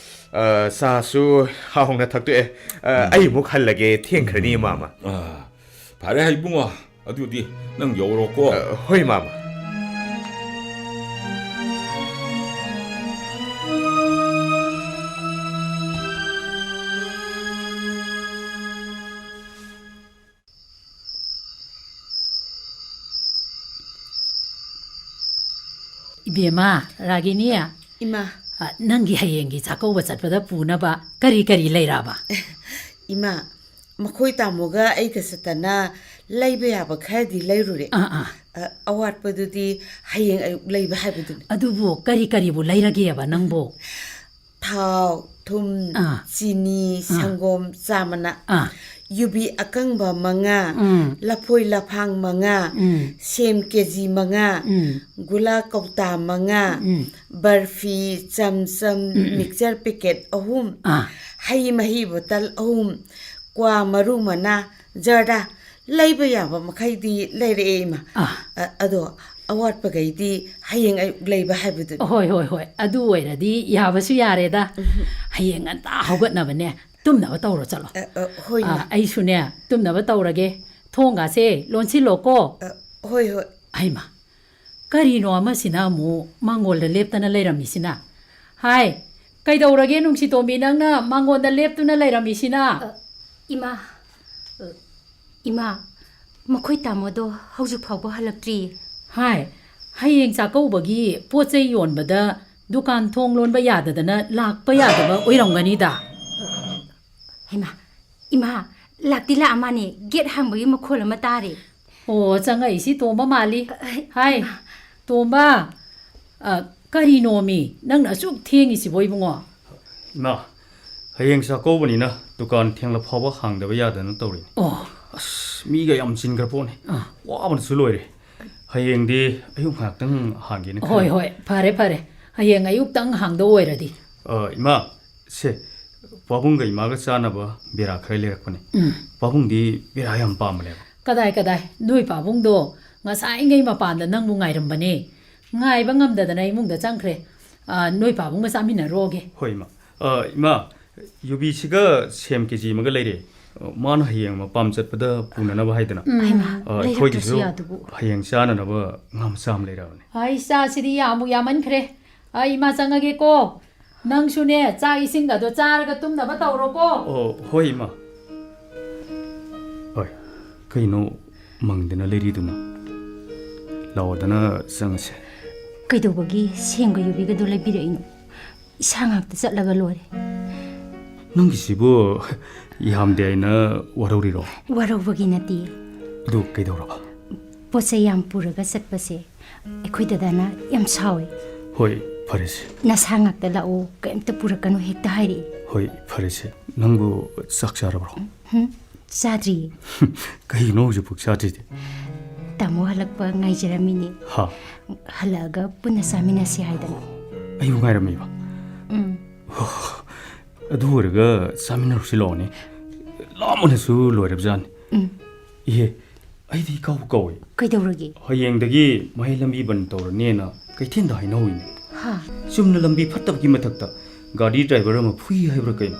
ꯑ, ꯆꯥꯁꯨ ꯍꯥꯎꯅ ꯊꯛꯇꯣꯛꯑꯦ꯫ ꯑ, ꯎꯝ꯫ ꯑꯩ ꯑꯃꯨꯛ ꯍꯜꯂꯒꯦ, ꯊꯦꯡꯈ꯭ꯔꯅꯤ, ꯃꯥꯃ꯫ ꯑ, ꯐꯔꯦ, ꯏꯕꯨꯡꯉꯣ꯫ ꯑꯗꯨꯗꯤ ꯅꯪ ꯌꯧꯔꯣꯀꯣ꯫ ꯑ, ꯍꯣꯏ, ꯃꯥꯃ꯫ ꯕꯦꯝꯃ, ꯔꯥꯒꯤꯅꯤ, ꯏꯃꯥ꯫ ꯑ, ꯅꯪꯒꯤ ꯍꯌꯦꯡꯒꯤ ꯆꯥꯛꯀꯧꯕ ꯆꯠꯄꯗ ꯄꯨꯅꯕ ꯀꯔꯤ ꯀꯔꯤ ꯂꯩꯔꯛꯑꯕ? ꯏꯃꯥ, ꯃꯈꯣꯏ ꯇꯥꯃꯣꯒ ꯑꯩꯒ ꯆꯠꯇꯅ ꯂꯩꯕ ꯌꯥꯕ ꯈꯔꯗꯤ ꯂꯩꯔꯨꯔꯦ꯫ ꯑꯥ, ꯑꯥ꯫ ꯑ, ꯑꯋꯥꯠꯄꯗꯨꯗꯤ ꯍꯌꯦꯡ ꯑꯌꯨꯛ ꯂꯩꯕ ꯍꯥꯏꯕꯗꯨꯅꯤ꯫ ꯑꯗꯨꯕꯨ ꯀꯔꯤ ꯀꯔꯤꯕꯨ ꯂꯩꯔꯒꯦꯕ ꯅꯪꯕꯨ? ꯊꯥꯎ, ꯊꯨꯝ, ꯑꯥ꯫ ꯆꯤꯅꯤ, ꯑꯥ꯫ ꯁꯪꯒꯣꯝ, ꯆꯥ ꯃꯅꯥ, ꯑꯥ꯫ ꯌꯨꯕꯤ ꯑꯀꯪꯕ ꯃꯉꯥ, ꯎꯝ꯫ ꯂꯐꯣꯏ ꯂꯐꯥꯡ ꯃꯉꯥ, ꯎꯝ꯫ ꯁꯦꯝ ꯀꯦ ꯖꯤ ꯃꯉꯥ, ꯎꯝ꯫ ꯒꯨꯂꯥ ꯀꯧꯇꯥ ꯃꯉꯥ, ꯎꯝ꯫ ꯕꯔꯐꯤ, ꯆꯝꯆꯝ, ꯎꯝ, ꯎꯝ꯫ ꯃꯤꯛꯆꯔ ꯄꯦꯀꯦꯠ ꯑꯍꯨꯝ, ꯑꯥ꯫ ꯍꯩ ꯃꯍꯤ ꯕꯣꯇꯜ ꯑꯍꯨꯝ, ꯀ꯭ꯋꯥ ꯃꯔꯨ ꯃꯅꯥ, ꯖꯔꯗꯥ, ꯂꯩꯕ ꯌꯥꯕ ꯃꯈꯩꯗꯤ ꯂꯩꯔꯛꯑꯦ, ꯏꯃꯥ꯫ ꯑꯥ꯫ ꯑ-, ꯑꯗꯣ ꯑꯋꯥꯠꯄꯈꯩꯗꯤ ꯍꯌꯦꯡ ꯑꯌꯨꯛ ꯂꯩꯕ ꯍꯥꯏꯕꯗꯨꯅꯤ꯫ ꯍꯣꯏ, ꯍꯣꯏ, ꯍꯣꯏ꯫ ꯑꯗꯨ ꯑꯣꯏꯔꯗꯤ ꯌꯥꯕꯁꯨ ꯌꯥꯔꯦꯗ꯫ ꯎꯝ꯫ ꯍꯌꯦꯡ ꯉꯟꯇꯥ ꯍꯧꯒꯠꯅꯕꯅꯦ, ꯇꯨꯝꯅꯕ ꯇꯧꯔꯣ ꯆꯠꯂꯣ꯫ ꯑ, ꯑ, ꯍꯣꯏ, ꯑ, ꯏꯃꯥ꯫ ꯑꯩꯁꯨꯅꯦ, ꯇꯨꯝꯅꯕ ꯇꯧꯔꯒꯦ꯫ ꯊꯣꯡꯒꯥꯁꯦ ꯂꯣꯟꯁꯤꯜꯂꯣꯀꯣ꯫ ꯑ, ꯍꯣꯏ, ꯍꯣꯏ꯫ ꯍꯩꯃꯥ, ꯀꯔꯤꯅꯣ ꯑꯃꯁꯤꯅ ꯑꯃꯨꯛ ꯃꯥꯡꯒꯣꯜꯗ ꯂꯦꯞꯇꯅ ꯂꯩꯔꯝꯃꯤꯁꯤꯅ? ꯍꯥꯏ, ꯀꯩꯗꯧꯔꯒꯦ ꯅꯨꯡꯁꯤꯇꯣꯝꯕꯤ, ꯅꯪꯅ ꯃꯥꯡꯒꯣꯜꯗ ꯂꯦꯞꯇꯨꯅ ꯂꯩꯔꯝꯃꯤꯁꯤꯅ? ꯑ, ꯏꯃꯥ, ꯑ, ꯏꯃꯥ, ꯃꯈꯣꯏ ꯇꯥꯃꯣꯗꯣ ꯍꯧꯖꯤꯛ ꯐꯥꯎꯕ ꯍꯜꯂꯛꯇ꯭ꯔꯤꯌꯦ꯫ ꯍꯥꯏ, ꯍꯌꯦꯡ ꯆꯥꯛꯀꯧꯕꯒꯤ ꯄꯣꯠ ꯆꯩ ꯌꯣꯟꯕꯗ ꯗꯨꯀꯥꯟ ꯊꯣꯡ ꯂꯣꯟꯕ ꯌꯥꯗꯗꯅ ꯂꯥꯛꯄ ꯌꯥꯗꯕ ꯑꯣꯏꯔꯝꯒꯅꯤꯗ꯫ ꯍꯩꯃꯥ, ꯏꯃꯥ, ꯂꯥꯛꯇꯤ ꯂꯥꯛꯑ ꯃꯥꯅꯦ, ꯒꯦꯠ ꯍꯥꯡꯕꯒꯤ ꯃꯈꯣꯜ ꯑꯃ ꯇꯥꯔꯦ꯫ ꯑꯣ, ꯆꯪꯉꯛꯏꯁꯤ ꯇꯣꯝꯕ ꯃꯥꯜꯂꯤ꯫ ꯑ, ꯍꯥꯏ, ꯏꯃꯥ꯫ ꯇꯣꯝꯕ, ꯑ, ꯀꯔꯤꯅꯣꯃꯤ ꯅꯪꯅ ꯑꯁꯨꯛ ꯊꯦꯡꯉꯤꯁꯤꯕꯣ, ꯏꯕꯨꯡꯉꯣ? ꯏꯃꯥ, ꯍꯌꯦꯡ ꯆꯥꯛꯀꯧꯕꯅꯤꯅ ꯗꯨꯀꯥꯟ ꯊꯦꯡꯂ ꯐꯥꯎꯕ ꯍꯥꯡꯗꯕ ꯌꯥꯗꯅ ꯇꯧꯔꯤꯅꯤ꯫ ꯑꯣ꯫ ꯑꯁ, ꯃꯤꯒ ꯌꯥꯝ ꯆꯤꯟꯈ꯭ꯔ ꯄꯣꯠꯅꯤ꯫ ꯑꯥ꯫ ꯋꯥꯕꯅꯁꯨ ꯂꯣꯏꯔꯦ꯫ ꯍꯌꯦꯡꯗꯤ ꯑꯌꯨꯛ ꯉꯥꯏꯍꯥꯛꯇꯪ ꯍꯥꯡꯒꯦꯅ ꯈꯜꯂꯤ꯫ ꯍꯣꯏ, ꯍꯣꯏ, ꯐꯔꯦ, ꯐꯔꯦ꯫ ꯍꯌꯦꯡ ꯑꯌꯨꯛꯇꯪ ꯍꯥꯡꯗꯧ ꯑꯣꯏꯔꯗꯤ꯫ ꯑ, ꯏꯃꯥ, ꯁꯦ, ꯄꯥꯕꯨꯡꯒ ꯏꯃꯥꯒ ꯆꯥꯅꯕ ꯕꯦꯔꯥ ꯈꯔ ꯂꯩꯔꯛꯄꯅꯦ꯫ ꯎꯝ꯫ ꯄꯥꯕꯨꯡꯗꯤ ꯕꯦꯔꯥ ꯌꯥꯝ ꯄꯥꯝꯕꯅꯦꯕ꯫ ꯀꯗꯥꯏ, ꯀꯗꯥꯏ? ꯅꯣꯏ ꯄꯥꯕꯨꯡꯗꯣ ꯉꯁꯥꯏꯉꯩ ꯃꯄꯥꯟꯗ ꯅꯪꯕꯨ ꯉꯥꯏꯔꯝꯕꯅꯦ꯫ ꯉꯥꯏꯕ ꯉꯝꯗꯗꯅ ꯏꯃꯨꯡꯗ ꯆꯪꯈ꯭ꯔꯦ꯫ ꯑ, ꯅꯣꯏ ꯄꯥꯕꯨꯡꯒ ꯆꯥꯃꯤꯟꯅꯔꯣꯒꯦ꯫ ꯍꯣꯏ, ꯏꯃꯥ꯫ ꯑ, ꯏꯃꯥ, ꯌꯨꯕꯤꯁꯤꯒ ꯁꯦꯝ ꯀꯦ ꯖꯤ ꯑꯃꯒ ꯂꯩꯔꯦ꯫ ꯑ, ꯃꯥꯅ ꯍꯌꯦꯡ ꯃꯄꯥꯝ ꯆꯠꯄꯗ ꯄꯨꯅꯅꯕ ꯍꯥꯏꯗꯅ꯫ ꯎꯝ꯫ ꯍꯩꯃꯥ, ꯑ, ꯂꯩꯔꯛꯇ꯭ꯔꯁꯨ ꯑꯩꯈꯣꯏꯒꯤꯁꯨ ꯌꯥꯗꯨꯕꯨ꯫ ꯍꯌꯦꯡ ꯆꯥꯅꯅꯕ ꯉꯥ ꯃꯆꯥ ꯑꯃ ꯂꯩꯔꯛꯑꯕꯅꯦ꯫ ꯑꯩ ꯆꯥꯁꯤꯗꯤ ꯌꯥꯝꯕꯨ ꯌꯥꯝꯃꯟꯈ꯭ꯔꯦ꯫ ꯑꯩ ꯏꯃꯥ ꯆꯪꯉꯒꯦꯀꯣ꯫ ꯅꯪꯁꯨꯅꯦ, ꯆꯥꯛ ꯏꯁꯤꯡꯒꯗꯣ ꯆꯥꯔꯒ ꯇꯨꯝꯅꯕ ꯇꯧꯔꯣꯀꯣ꯫ ꯑꯣ, ꯍꯣꯏ, ꯏꯃꯥ꯫ ꯍꯣꯏ, ꯀꯩꯅꯣ ꯃꯪꯗꯅ ꯂꯩꯔꯤꯗꯨꯅ? ꯂꯥꯛꯑꯣꯗꯅ ꯆꯪꯉꯁꯦ꯫ ꯀꯩꯗꯧꯕꯒꯤ ꯁꯦꯝꯒ ꯌꯨꯕꯤꯒꯗꯣ ꯂꯩꯕꯤꯔꯛꯏꯅꯣ? ꯏꯁꯥ ꯉꯥꯛꯇ ꯆꯠꯂꯒ ꯂꯣꯏꯔꯦ꯫ ꯅꯪꯒꯤꯁꯤꯕꯨ ꯌꯥꯝꯗꯦ ꯍꯥꯏꯅ ꯋꯥꯔꯧꯔꯤꯔꯣ? ꯋꯥꯔꯧꯕꯒꯤ ꯅꯠꯇꯦ꯫ ꯑꯗꯨ ꯀꯩꯗꯧꯔꯕ? ꯄꯣꯠ ꯆꯩ ꯌꯥꯝ ꯄꯨꯔꯒ ꯆꯠꯄꯁꯦ ꯑꯩꯈꯣꯏ ꯗꯗꯥꯅ ꯌꯥꯝ ꯁꯥꯎꯏ꯫ ꯍꯣꯏ, ꯐꯔꯦꯁꯦ꯫ "ꯅꯁꯥ ꯉꯥꯛꯇ ꯂꯥꯛꯑꯣ, ꯀꯩꯝꯇ ꯄꯨꯔꯛꯀꯅꯨ" ꯍꯦꯛꯇ ꯍꯥꯏꯔꯛꯏ꯫ ꯍꯣꯏ, ꯐꯔꯦꯁꯦ꯫ ꯅꯪꯕꯨ ꯆꯥꯛ ꯆꯥꯔꯕ꯭ꯔꯣ? ꯎꯝ, ꯆꯥꯗ꯭ꯔꯤꯌꯦ꯫ ꯀꯩꯒꯤꯅꯣ ꯍꯧꯖꯤꯛꯐꯥꯎ ꯆꯥꯗ꯭ꯔꯤꯗꯤ? ꯇꯥꯃꯣ ꯍꯜꯂꯛꯄ ꯉꯥꯏꯖꯔꯝꯃꯤꯅꯦ꯫ ꯍꯥ? ꯍꯜꯂꯛꯑꯒ ꯄꯨꯟꯅ ꯆꯥꯃꯤꯟꯅꯁꯤ ꯍꯥꯏꯗꯅ꯫ ꯑꯩꯕꯨ ꯉꯥꯏꯔꯝꯃꯤꯕ? ꯎꯝ꯫ ꯑꯗꯨ ꯑꯣꯏꯔꯒ ꯆꯥꯃꯤꯟꯅꯔꯨꯁꯤ ꯂꯥꯛꯑꯣꯅꯦ꯫ ꯂꯥꯝꯕꯅꯁꯨ ꯂꯣꯏꯔꯕꯖꯥꯠꯅꯤ꯫ ꯎꯝ꯫ ꯏꯍꯦ, ꯑꯩꯗꯤ ꯏꯀꯥꯎꯕꯨ ꯀꯥꯎꯏ꯫ ꯀꯩꯗꯧꯔꯒꯦ? ꯍꯌꯦꯡꯗꯒꯤ ꯃꯍꯩ ꯂꯝꯕꯤ ꯕꯟ ꯇꯧꯔꯅꯦꯅ ꯀꯩꯊꯦꯜꯗ ꯍꯥꯏꯅꯍꯧꯏꯅꯦ꯫ ꯍꯥ? ꯆꯨꯝꯅ ꯂꯝꯕꯤ ꯐꯠꯇꯕꯒꯤ ꯃꯊꯛꯇ ꯒꯥꯔꯤ ꯗ꯭ꯔꯥꯏꯚꯔ ꯑꯃ ꯐꯨꯏ ꯍꯥꯏꯕ꯭ꯔꯥ ꯀꯩꯅꯣ?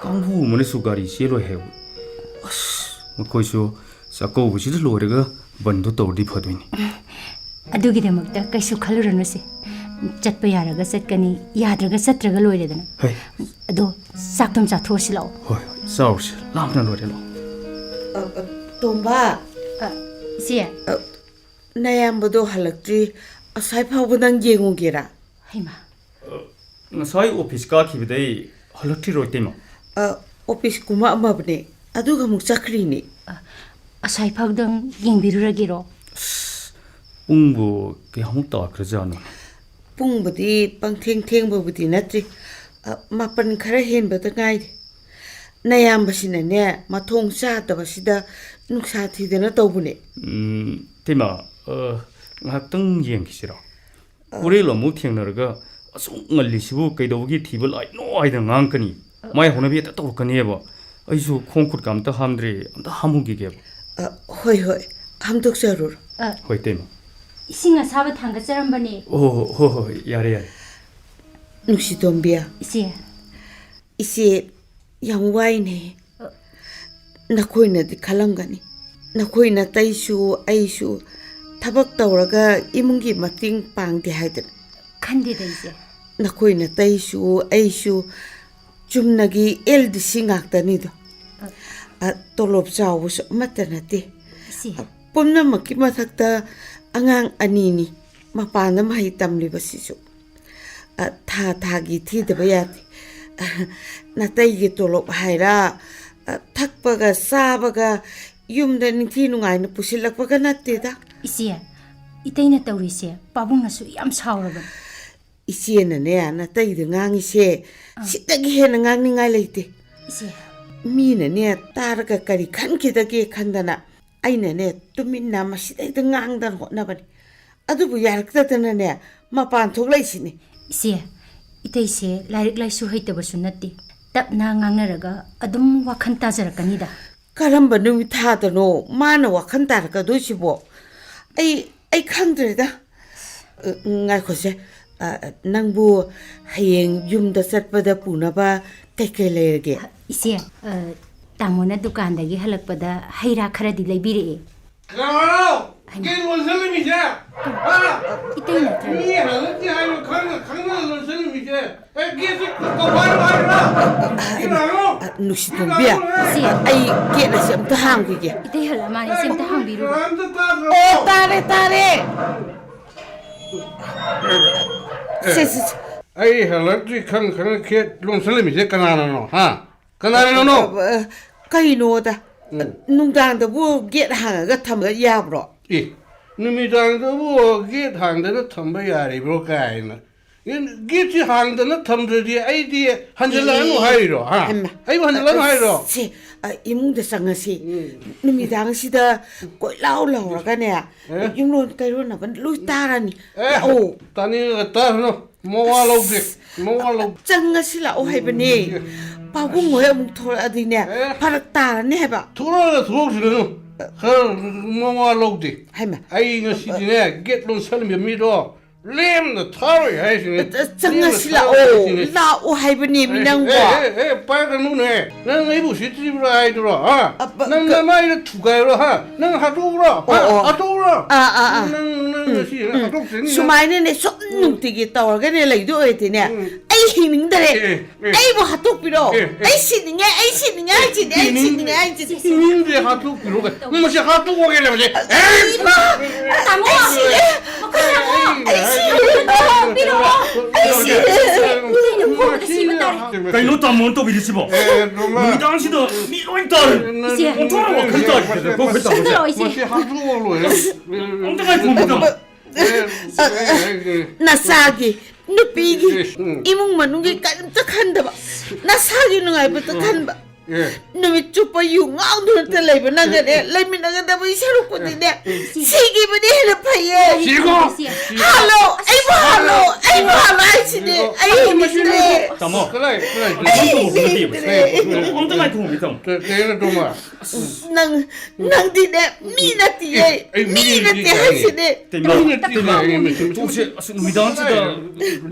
ꯀꯥꯡꯕꯨ ꯑꯃꯅꯁꯨ ꯒꯥꯔꯤ ꯆꯦꯜꯂꯣꯏ ꯍꯥꯏꯍꯧꯏ꯫ ꯑꯁ, ꯃꯈꯣꯏꯁꯨ ꯆꯥꯛꯀꯧꯕꯁꯤꯗ ꯂꯣꯏꯔꯒ ꯕꯟꯗꯣ ꯇꯧꯔꯗꯤ ꯐꯗꯣꯏꯅꯤ꯫ ꯑꯗꯨꯒꯤꯗꯃꯛꯇ ꯀꯩꯁꯨ ꯈꯜꯂꯨꯔꯅꯨꯁꯦ꯫ ꯆꯠꯄ ꯌꯥꯔꯒ ꯆꯠꯀꯅꯤ, ꯌꯥꯗ꯭ꯔꯒ ꯆꯠꯇ꯭ꯔꯒ ꯂꯣꯏꯔꯦꯗꯅ꯫ ꯍꯩ꯫ ꯑꯗꯣ ꯆꯥꯛꯇꯣ ꯑꯃ ꯆꯥꯊꯣꯛꯑꯁꯤ ꯂꯥꯛꯑꯣ꯫ ꯍꯣꯏ, ꯍꯣꯏ, ꯆꯥꯎꯔꯁꯤ꯫ ꯂꯥꯝꯕꯅ ꯂꯣꯏꯔꯦ, ꯂꯥꯛꯑꯣ꯫ ꯑ, ꯑ, ꯇꯣꯝꯕ, ꯑ, ꯏꯆꯦ꯫ ꯅꯌꯥꯝꯕꯗꯣ ꯍꯜꯂꯛꯇ꯭ꯔꯤ꯫ ꯑꯁꯥꯏ ꯐꯥꯎꯕ ꯅꯪ ꯌꯦꯡꯉꯨꯒꯦꯔꯥ? ꯍꯩꯃꯥ꯫ ꯉꯁꯥꯏ ꯑꯣꯐꯤꯁ ꯀꯥꯈꯤꯕꯗꯩ ꯍꯜꯂꯛꯇ꯭ꯔꯤꯔꯣ, ꯏꯇꯩꯃ? ꯑ, ꯑꯣꯐꯤꯁ ꯀꯨꯝꯃꯛꯑꯝꯃꯕꯅꯦ, ꯑꯗꯨꯒ ꯑꯃꯨꯛ ꯆꯠꯈ꯭ꯔꯤꯅꯦ꯫ ꯑꯁꯥꯏ ꯐꯥꯎꯗꯪ ꯌꯦꯡꯕꯤꯔꯨꯔꯒꯦꯔꯣ? ꯑꯁ, ꯄꯨꯡꯕꯨ ꯀꯌꯥꯃꯨꯛ ꯇꯥꯈ꯭ꯔꯖꯥꯠꯅꯣ? ꯄꯨꯡꯕꯨꯗꯤ ꯄꯪꯊꯦꯡ ꯊꯦꯡꯕꯕꯨꯗꯤ ꯅꯠꯇ꯭ꯔꯤ꯫ ꯑ, ꯃꯥꯄꯟ ꯈꯔ ꯍꯦꯟꯕꯗ ꯉꯥꯏꯔꯤ꯫ ꯅꯌꯥꯝꯕꯁꯤꯅꯅꯦ, ꯃꯊꯣꯡ ꯆꯥꯗꯕꯁꯤꯗ ꯅꯨꯡꯁꯥ ꯊꯤꯗꯅ ꯇꯧꯕꯅꯦ꯫ ꯎꯝ, ꯏꯇꯩꯃ, ꯑ, ꯉꯥꯏꯍꯥꯛꯇꯪ ꯌꯦꯡꯈꯤꯁꯤꯔꯣ? ꯍꯣꯔꯦꯟ ꯑꯃꯨꯛ ꯊꯦꯡꯅꯔꯒ "ꯑꯁꯨꯛ ꯉꯜꯂꯤꯁꯤꯕꯨ ꯀꯩꯗꯧꯕꯒꯤ ꯊꯤꯕ ꯂꯥꯛꯏꯅꯣ?" ꯍꯥꯏꯗꯅ ꯉꯥꯡꯉꯛꯀꯅꯤ꯫ ꯃꯥꯏ ꯍꯧꯅꯕꯤ ꯍꯦꯛꯇ ꯇꯧꯔꯛꯀꯅꯦꯕ꯫ ꯑꯩꯁꯨ ꯈꯣꯡ ꯈꯨꯠꯀ ꯑꯝꯇ ꯍꯥꯝꯗ꯭ꯔꯤ, ꯑꯝꯇ ꯍꯥꯝꯃꯨꯈꯤꯒꯦꯕ꯫ ꯑ, ꯍꯣꯏ, ꯍꯣꯏ, ꯍꯥꯝꯗꯣꯛꯆꯔꯨꯔꯣ꯫ ꯍꯣꯏ, ꯏꯇꯩꯃ꯫ ꯏꯁꯤꯡ ꯑꯁꯥꯕ ꯊꯥꯡꯒꯠꯆꯔꯝꯕꯅꯦ꯫ ꯑꯣ, ꯍꯣꯏ, ꯍꯣꯏ, ꯌꯥꯔꯦ, ꯌꯥꯔꯦ꯫ ꯅꯨꯡꯁꯤꯇꯣꯝꯕꯤ, ꯏꯆꯦ꯫ ꯏꯆꯦ ꯌꯥꯝ ꯋꯥꯏꯅꯦ꯫ ꯅꯈꯣꯏꯅꯗꯤ ꯈꯜꯂꯝꯒꯅꯤ, ꯅꯈꯣꯏ ꯅꯥꯇꯩꯁꯨ ꯑꯩꯁꯨ ꯊꯕꯛ ꯇꯧꯔꯒ ꯏꯃꯨꯡꯒꯤ ꯃꯇꯦꯡ ꯄꯥꯡꯗꯦ ꯍꯥꯏꯗꯅ꯫ ꯈꯟꯗꯦꯗ, ꯏꯆꯦ꯫ ꯅꯈꯣꯏ ꯅꯥꯇꯩꯁꯨ ꯑꯩꯁꯨ ꯆꯨꯝꯅꯒꯤ ꯑꯦꯜ ꯗꯤ ꯁꯤ ꯉꯥꯛꯇꯅꯤꯗꯣ꯫ ꯑ, ꯇꯣꯂꯣꯞ ꯆꯥꯎꯕꯁꯨ ꯑꯃꯠꯇ ꯅꯠꯇꯦ꯫ ꯏꯆꯦ꯫ ꯄꯨꯝꯅꯃꯛꯀꯤ ꯃꯊꯛꯇ ꯑꯉꯥꯡ ꯑꯅꯤꯅꯤ꯫ ꯃꯄꯥꯟꯗ ꯃꯍꯩ ꯇꯝꯂꯤꯕꯁꯤꯁꯨ, ꯑ, ꯊꯥ ꯊꯥꯒꯤ ꯊꯤꯗꯕ ꯌꯥꯗꯦ꯫ ꯑ, ꯅꯥꯇꯩꯒꯤ ꯇꯣꯂꯣꯞ ꯍꯥꯏꯔ, ꯑ, ꯊꯛꯄꯒ ꯆꯥꯕꯒ ꯌꯨꯝꯗ ꯅꯤꯡꯊꯤ ꯅꯨꯡꯉꯥꯏꯅ ꯄꯨꯁꯤꯜꯂꯛꯄꯒ ꯅꯠꯇꯦꯗ꯫ ꯏꯆꯦ, ꯏꯇꯩꯅꯁꯨ ꯌꯥꯝ ꯁꯥꯎꯔꯕꯅꯤ꯫ ꯏꯆꯦꯅꯅꯦ, ꯅꯥꯇꯩꯗ ꯉꯥꯡꯉꯤꯁꯦ, ꯑꯥ꯫ ꯁꯤꯗꯒꯤ ꯍꯦꯟꯅ ꯉꯥꯡꯅꯤꯡꯉꯥꯏ ꯂꯩꯇꯦ꯫ ꯏꯆꯦ꯫ ꯃꯤꯅꯅꯦ, ꯇꯥꯔꯒ ꯀꯔꯤ ꯈꯟꯈꯤꯗꯒꯦ ꯈꯟꯗꯅ ꯑꯩꯅꯅꯦ, ꯇꯨꯃꯤꯟꯅ ꯃꯁꯤꯗꯩꯗ ꯉꯥꯡꯗꯅ ꯍꯣꯠꯅꯕꯅꯤ꯫ ꯑꯗꯨꯕꯨ ꯌꯥꯔꯛꯇꯗꯅꯅꯦ, ꯃꯄꯥꯟ ꯊꯣꯛꯂꯛꯏꯁꯤꯅꯤ꯫ ꯏꯆꯦ, ꯏꯇꯩꯁꯦ ꯂꯥꯏꯔꯤꯛ ꯂꯥꯏꯁꯨ ꯍꯩꯇꯕꯁꯨ ꯅꯠꯇꯦ꯫ ꯇꯞꯅ ꯉꯥꯡꯅꯔꯒ ꯑꯗꯨꯝ ꯋꯥꯈꯜ ꯇꯥꯖꯔꯛꯀꯅꯤꯗ꯫ ꯀꯔꯝꯕ ꯅꯨꯃꯤꯠ ꯊꯥꯗꯅꯣ ꯃꯥꯅ ꯋꯥꯈꯜ ꯇꯥꯔꯛꯀꯗꯣꯏꯁꯤꯕꯣ? ꯑꯩ, ꯑꯩ ꯈꯪꯗ꯭ꯔꯦꯗ꯫ ꯑ, ꯉꯥꯏꯈꯣꯁꯦ꯫ ꯑ, ꯅꯪꯕꯨ ꯍꯌꯦꯡ ꯌꯨꯝꯗ ꯆꯠꯄꯗ ꯄꯨꯅꯕ ꯀꯩꯀꯩ ꯂꯩꯔꯒꯦ? ꯏꯆꯦ, ꯑ, ꯇꯥꯃꯣꯅ ꯗꯨꯀꯥꯟꯗꯒꯤ ꯍꯜꯂꯛꯄꯗ ꯍꯩ ꯔꯥ ꯈꯔꯗꯤ ꯂꯩꯕꯤꯔꯛꯑꯦ꯫ ꯀꯅꯥꯅꯣ? ꯍꯩꯃꯥ꯫ ꯒꯦꯠ ꯂꯣꯟꯁꯤꯜꯂꯝꯃꯤꯁꯦ? ꯍꯥ? ꯏꯇꯩ ꯅꯠꯇ꯭ꯔꯅꯦ? ꯃꯤ ꯍꯜꯂꯛꯇꯦ ꯍꯥꯏꯕ ꯈꯪꯅ ꯈꯪꯅ ꯂꯣꯟꯁꯤꯜꯂꯝꯃꯤꯁꯦ? ꯑꯦ, ꯒꯦꯠꯁꯦ ꯀꯧꯈꯥꯏꯔꯣ ꯍꯥꯏꯔꯣ? ꯀꯅꯥꯅꯣ? ꯑ, ꯅꯨꯡꯁꯤꯇꯣꯝꯕꯤ, ꯀꯅꯥꯅꯣ? ꯏꯆꯦ, ꯑꯩ ꯒꯦꯠ ꯑꯁꯤ ꯑꯝꯇ ꯍꯥꯡꯈꯤꯒꯦ꯫ ꯏꯇꯩ ꯍꯜꯂꯛꯑ ꯃꯥꯜꯂꯦ, ꯏꯆꯦ, ꯑꯝꯇ ꯍꯥꯡꯕꯤꯔꯨ꯫ ꯀꯅꯥꯝꯇ ꯇꯥꯗ꯭ꯔꯣ? ꯑꯣ, ꯇꯥꯔꯦ, ꯇꯥꯔꯦ꯫ ꯁꯦ, ꯁꯦ, ꯁꯦ꯫ ꯑꯩ ꯍꯜꯂꯛꯇ꯭ꯔꯤ ꯈꯪ ꯈꯪꯅ ꯒꯦꯠ ꯂꯣꯟꯁꯤꯜꯂꯝꯃꯤꯁꯦ ꯀꯅꯥꯅꯅꯣ, ꯍꯥ? ꯀꯅꯥꯅꯅꯣ? ꯑ, ꯑ, ꯀꯩꯅꯣꯗ, ꯎꯝ꯫ ꯅꯨꯡꯗꯥꯡꯗꯕꯨ ꯒꯦꯠ ꯍꯥꯡꯉꯒ ꯊꯝꯕ ꯌꯥꯕ꯭ꯔꯣ? ꯑꯦ, ꯅꯨꯃꯤꯗꯥꯡꯗꯕꯨ ꯒꯦꯠ ꯍꯥꯡꯗꯅ ꯊꯝꯕ ꯌꯥꯔꯤꯕ꯭ꯔꯣ ꯀꯥꯏꯅ꯫ ꯒꯦꯠꯁꯤ ꯍꯥꯡꯗꯅ ꯊꯝꯗ꯭ꯔꯗꯤ ꯑꯩꯗꯤ ꯍꯟꯖꯤꯜꯂꯛꯑꯅꯨ ꯑꯦ, ꯍꯥꯏꯔꯤꯔꯣ, ꯍꯥ? ꯍꯩꯃꯥ꯫ ꯑꯩꯕꯨ ꯍꯟꯖꯤꯜꯂꯛꯑꯅꯨ ꯑ, ꯍꯥꯏꯔꯤꯔꯣ? ꯁꯦ, ꯑ, ꯏꯃꯨꯡꯗ ꯆꯪꯉꯁꯤ꯫ ꯎꯝ꯫ ꯅꯨꯃꯤꯗꯥꯡꯁꯤꯗ ꯀꯣꯏꯂꯥꯎ ꯂꯥꯎꯔꯒꯅꯦ, ꯑꯦ? ꯌꯨꯝꯂꯣꯟ ꯀꯩꯔꯣꯟꯅꯕ ꯂꯣꯏ ꯇꯥꯔꯅꯤ꯫ ꯑꯦ, ꯂꯥꯛꯑꯣ꯫ ꯇꯥꯅꯤꯡꯉꯒ ꯇꯥꯔꯅꯨ꯫ ꯃꯋꯥ ꯂꯧꯗꯦ, ꯃꯋꯥ ꯂꯧꯗꯦ꯫ ꯆꯪꯉꯁꯤ ꯂꯥꯛꯑꯣ ꯍꯥꯏꯕꯅꯦ꯫ ꯎꯝ꯫ ꯄꯥꯕꯨꯡ ꯍꯣꯏ ꯑꯃꯨꯛ ꯊꯣꯔꯛꯑꯗꯤꯅꯦ, ꯑꯦ꯫ ꯐꯔꯛ ꯇꯥꯔꯅꯤ ꯍꯥꯏꯕ꯫ ꯊꯣꯔꯛꯑꯒ ꯊꯣꯔꯛꯁꯤꯔꯅꯨ꯫ ꯈꯔ ꯃꯋꯥ ꯂꯧꯗꯦ꯫ ꯍꯩꯃꯥ꯫ ꯑꯩ ꯉꯁꯤꯗꯤꯅꯦ, ꯒꯦꯠ ꯂꯣꯟꯁꯤꯜꯂꯝꯕ ꯃꯤꯗꯣ ꯂꯦꯝꯅ ꯊꯥꯔꯣꯏ ꯍꯥꯏꯁꯤꯅꯦ꯫ ꯑ, ꯆꯪꯉꯁꯤ ꯂꯦꯝꯅ ꯂꯥꯛꯑꯣ꯫ ꯊꯥꯔꯣꯏ ꯍꯥꯏꯁꯤꯅꯦ꯫ ꯂꯥꯛꯑꯣ ꯍꯥꯏꯕꯅꯦ, ꯃꯤ ꯑꯦ, ꯅꯪꯕꯣ꯫ ꯑꯦ, ꯑꯦ, ꯑꯦ, ꯄꯥꯏꯔꯛꯀꯅꯨꯅꯦ꯫ ꯅꯪ ꯑꯩꯕꯨ ꯎꯁꯤꯠꯇ꯭ꯔꯤꯕ꯭ꯔꯥ ꯍꯥꯏꯗꯨꯔꯣ, ꯍꯥ? ꯑ, ꯕ-, ꯅꯪ ꯀ-, ꯅꯃꯥꯏꯗ ꯊꯨꯒꯥꯏꯔꯣ, ꯍꯥ? ꯅꯪ ꯍꯥꯠꯇꯣꯛꯎꯔꯣ? ꯑꯣ, ꯍꯥ? ꯑꯣ꯫ ꯍꯥꯠꯇꯣꯛꯎꯔꯣ? ꯑꯥ, ꯑꯥ, ꯑꯥ꯫ ꯅꯪ, ꯅꯪ ꯎꯝ, ꯉꯁꯤ ꯎꯝ꯫ ꯍꯥꯠꯇꯣꯛꯇ꯭ꯔꯅꯤ ꯅꯪ꯫ ꯁꯨꯃꯥꯏꯅꯅꯦ ꯁꯨꯝ ꯎꯝ꯫ ꯅꯨꯡꯇꯤꯒꯤ ꯇꯧꯔꯒꯅꯦ ꯂꯩꯗꯣꯏ ꯑꯣꯏꯔꯗꯤꯅꯦ, ꯎꯝ꯫ ꯑꯩ ꯍꯤꯡꯅꯤꯡꯗꯔꯦ꯫ ꯑꯦ, ꯑꯦ, ꯑꯦ꯫ ꯑꯩꯕꯨ ꯍꯥꯠꯇꯣꯛꯄꯤꯔꯣ꯫ ꯑꯦ, ꯑꯦ꯫ ꯑꯩ ꯁꯤꯅꯤꯡꯉꯦ, ꯑꯩ ꯁꯤꯅꯤꯡꯉꯦ, ꯑꯩ ꯁꯤꯅꯤꯡꯉꯦ, ꯑꯩ ꯁꯤꯅꯤꯡꯉꯦ, ꯑꯩ ꯁꯤꯅꯤꯡꯉꯦ꯫ ꯁꯤꯅꯤꯡꯗꯦ, ꯍꯥꯠꯇꯣꯛꯄꯤꯔꯣ꯫ ꯅꯪ ꯃꯁꯤ ꯍꯥꯠꯇꯣꯛꯑꯒꯦ ꯂꯩꯕꯁꯦ꯫ ꯑꯦ! ꯏꯃꯥ! ꯇꯥꯃꯣ! ꯑꯩ ꯁꯤꯔꯦ! ꯃꯈꯣꯏ ꯑꯩ ꯁꯤꯔꯦ꯫ ꯏꯆꯦꯅ ꯐꯨꯕꯗ ꯁꯤꯕ ꯇꯥꯔꯦ꯫ ꯀꯩꯅꯣ ꯇꯥꯃꯣꯅ ꯇꯧꯕꯤꯔꯤꯁꯤꯕꯣ? ꯅꯨꯃꯤꯗꯥꯡꯁꯤꯗ ꯃꯤ ꯂꯣꯏ ꯇꯥꯔꯦ꯫ ꯏꯆꯦ꯫ ꯑꯣꯟꯊꯣꯔꯛꯑꯣ, ꯋꯥꯈꯜ ꯇꯥꯔꯦ꯫ ꯁꯣꯝꯗ ꯂꯥꯛꯑꯣ, ꯏꯆꯦ꯫ ꯑꯝꯇ ꯉꯥꯏꯈꯣ, ꯑꯝꯇ꯫ ꯅꯆꯥꯒꯤ, ꯅꯨꯄꯤꯒꯤ, ꯏꯁ, ꯎꯝ꯫ ꯏꯃꯨꯡ ꯃꯅꯨꯡꯒꯤ ꯀꯔꯤꯝꯇ ꯈꯟꯗꯕ, ꯅꯁꯥꯒꯤ ꯅꯨꯡꯉꯥꯏꯕꯇ ꯈꯟꯕ, ꯑꯦ꯫ ꯅꯨꯃꯤꯠ ꯆꯨꯞꯄ ꯌꯨ ꯉꯥꯎꯗꯨꯅꯇ ꯂꯩꯕ ꯅꯪꯒꯅꯦ, ꯂꯩꯃꯤꯟꯅꯒꯗꯕꯒꯤ ꯁꯔꯨꯛꯄꯨꯗꯤꯅꯦ, ꯁꯤꯈꯤꯕꯅ ꯍꯦꯟꯅ ꯐꯩꯌꯦ꯫ ꯁꯤꯈꯣ! ꯍꯥꯜꯂꯣ! ꯑꯩꯕꯨ ꯍꯥꯜꯂꯣ! ꯑꯩꯕꯨ ꯍꯥꯜꯂꯣ ꯍꯥꯏꯁꯤꯅꯦ! ꯑꯩ ꯍꯤꯡꯅꯤꯡꯗ꯭ꯔꯦ! ꯇꯥꯃꯣ, ꯑꯩ ꯍꯤꯡꯅꯤꯡꯗ꯭ꯔꯦ! ꯑꯝꯇ ꯉꯥꯏꯈꯣ, ꯇꯥꯃꯣ꯫ ꯀꯩ-, ꯀꯩꯅꯣ ꯇꯧꯃ? ꯅꯪ, ꯅꯪꯗꯤꯅꯦ, ꯃꯤ ꯅꯠꯇꯤꯌꯦ꯫ ꯑꯦ, ꯑꯩ ꯃꯤ ꯃꯤ ꯅꯠꯇꯦ ꯅꯠꯇꯦ ꯍꯥꯏꯁꯤꯅꯦ꯫ ꯇꯦꯝꯕꯥ, ꯇꯦꯝꯕꯥ, ꯇꯣꯛꯁꯦ꯫ ꯑꯁ, ꯅꯨꯃꯤꯗꯥꯡꯁꯤꯗ